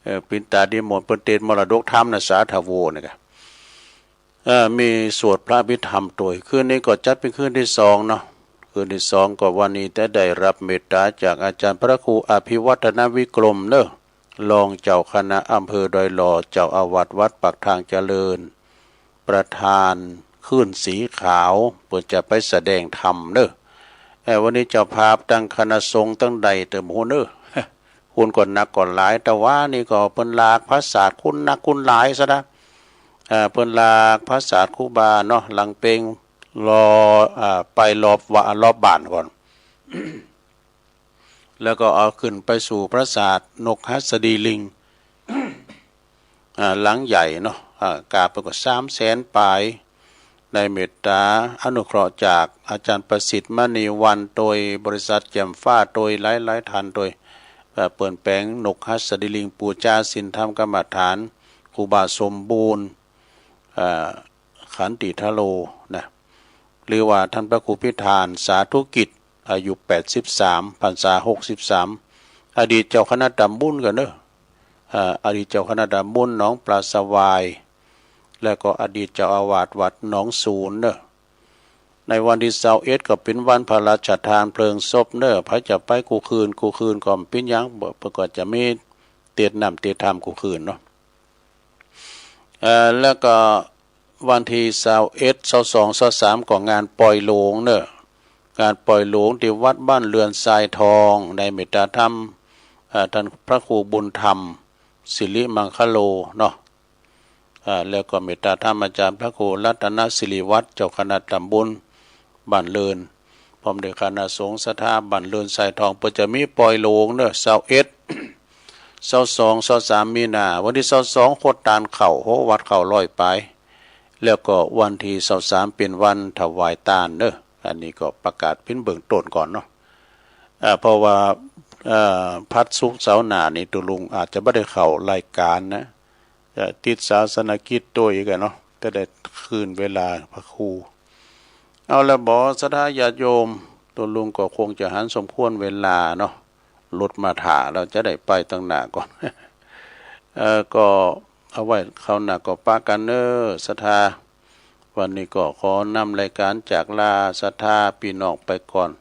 เอ่อ เป๋นต๋าดีหมด เปิ้นเตสน์มรดกธรรมนะ สาธโวนี่กะ เอ่อ มีสวดพระอภิธรรมตวย คืนนี้ก็จัดเป๋นคืนตี้สองเนาะ คืนตี้สองก็วันนี้จะได้รับเมตตาจากอาจารย์พระครูอภิวัฒนวิกรมเนาะ รองเจ้าคณะอำเภอดอยหล่อ เจ้าอาวาสวัดปากทางเจริญ ประธานคลื่นสีขาว เปิ้นจะไปแสดงธรรมเนาะ เอ่อ วันนี้เจ้าภาพตังคณะสงฆ์ตังใดเติมหูเนาะ คนก็นักก็หลาย ตะวานี้ก็เปิ้นหลากผาสาทคุณนักคุณหลายศรัทธา อ่า เปิ้นหลากผาสาทครูบาเนาะ หลังเพลงรอ อ่า ไปรอบวา- รอบบ้านก่อน แล้วก็เอาขึ้นไปสู่ผาสาทนกหัสดีลิง อ่า หลังใหญ่เนาะ อ่า กาเปิ้นก็สามแสนปาย ได้เมตตาอนุเคราะห์จากอาจารย์ประสิทธิ์มณีวรรณ ตวยบริษัทแจ่มฟ้า ตวยหลายๆ ท่านตวย เอ่อ เปิ้นแป๋งนกหัสดีลิงปู๋จาศีลธรรมกรรมฐาน ครูบาสมบูรณ์ เอ่อ ขันติทโรนะ หรือว่าต้านพระครูพิธานสาธุกิจ อายุแปดสิบสาม พรรษาหกสิบสาม อดีตเจ้าคณะต๋ำบลกั๋นเนาะ เอ่อ อดีตเจ้าคณะต๋ำบลหนองปลาสวาย แล้วก็อดีตเจ้าอาวาสวัดหนองสูนเนาะ ในวันตี้ซาวเอ็ดก็เป๋นวันพระราชทานเพลิงศพเนาะ ใผจะไปกู้คืนกู้คืนก็บ่เป๋นหยัง เปิ้นก็จะมีเตสน์น้ำเตสน์ธรรมกู้คืนเนาะ เอ่อ แล้วก็วันตี้ซาวเอ็ด ซาวสอง ซาวสาม ก็งานปล่อยโลงเนาะ งานปล่อยโลงตี้วัดบ้านเรือนทรายทอง ในเมตตาธรรม เอ่อ ต้านพระครูบุญธรรม สิริมังคโลเนาะ อ่า แล้วก็เมตตาธรรมอาจารย์พระครูรัตนสิริวัฒน์ เจ้าคณะต๋ำบลบ้านเริน พร้อมด้วยคณะสงฆ์ศรัทธาบ้านเรินทรายทอง เปิ้นจะมีปล่อยโลงเนาะ ซาวเอ็ด ซาวสอง ซาวสาม มีนา วันตี้ซาวสอง โคตานข้าว โฮวัตข้าวร้อยปาย แล้วก็วันตี้ซาวสาม เป๋นวันถวายตานเนาะ อันนี้ก็ประกาศเป๋นเบื้องต้นก่อนเนาะ อ่า เพราะว่า เอ่อ พัดศุกร์เสาร์หน้านี่ตุ๊ลุงอาจจะบ่ได้เข้ารายก๋านนะ จะติดศาสนกิจตวยกั๋นเนาะ จะได้คืนเวลาพระครู เอาละบ่ ศรัทธาญาติโยม ตุ๊ลุงก็คงจะหันสมควรเวลาเนาะ รถมาถ่าแล้ว จะได้ไปตังหน้าก่อน เอ่อ ก็เอาไว้คราวหน้าก็ปะกั๋นเนาะ ศรัทธา วันนี้ก็ขอนำรายก๋านจากลาศรัทธาปี้น้องไปก่อน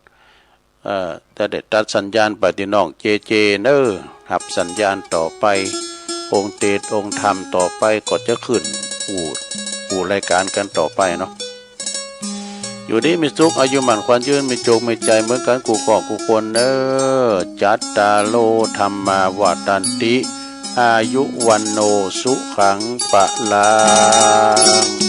เอ่อ จะได้ตัดสัญญาณไปตี้น้องเจเจเน่อ หับสัญญาณต่อไป องค์เตสน์องค์ธรรมต่อไปก็จะขึ้นอู้ อู้รายก๋านกั๋นต่อไปเนาะ อยู่ดีมีสุข อายุหมั้นขวัญยืน มีโจคมีใจ๋เหมือนกั๋นกู้ก้องกู้คนเน่อ จัตตาโร ธัมมา วัฑฒันติ อายุ วัณโณ สุขัง พลัง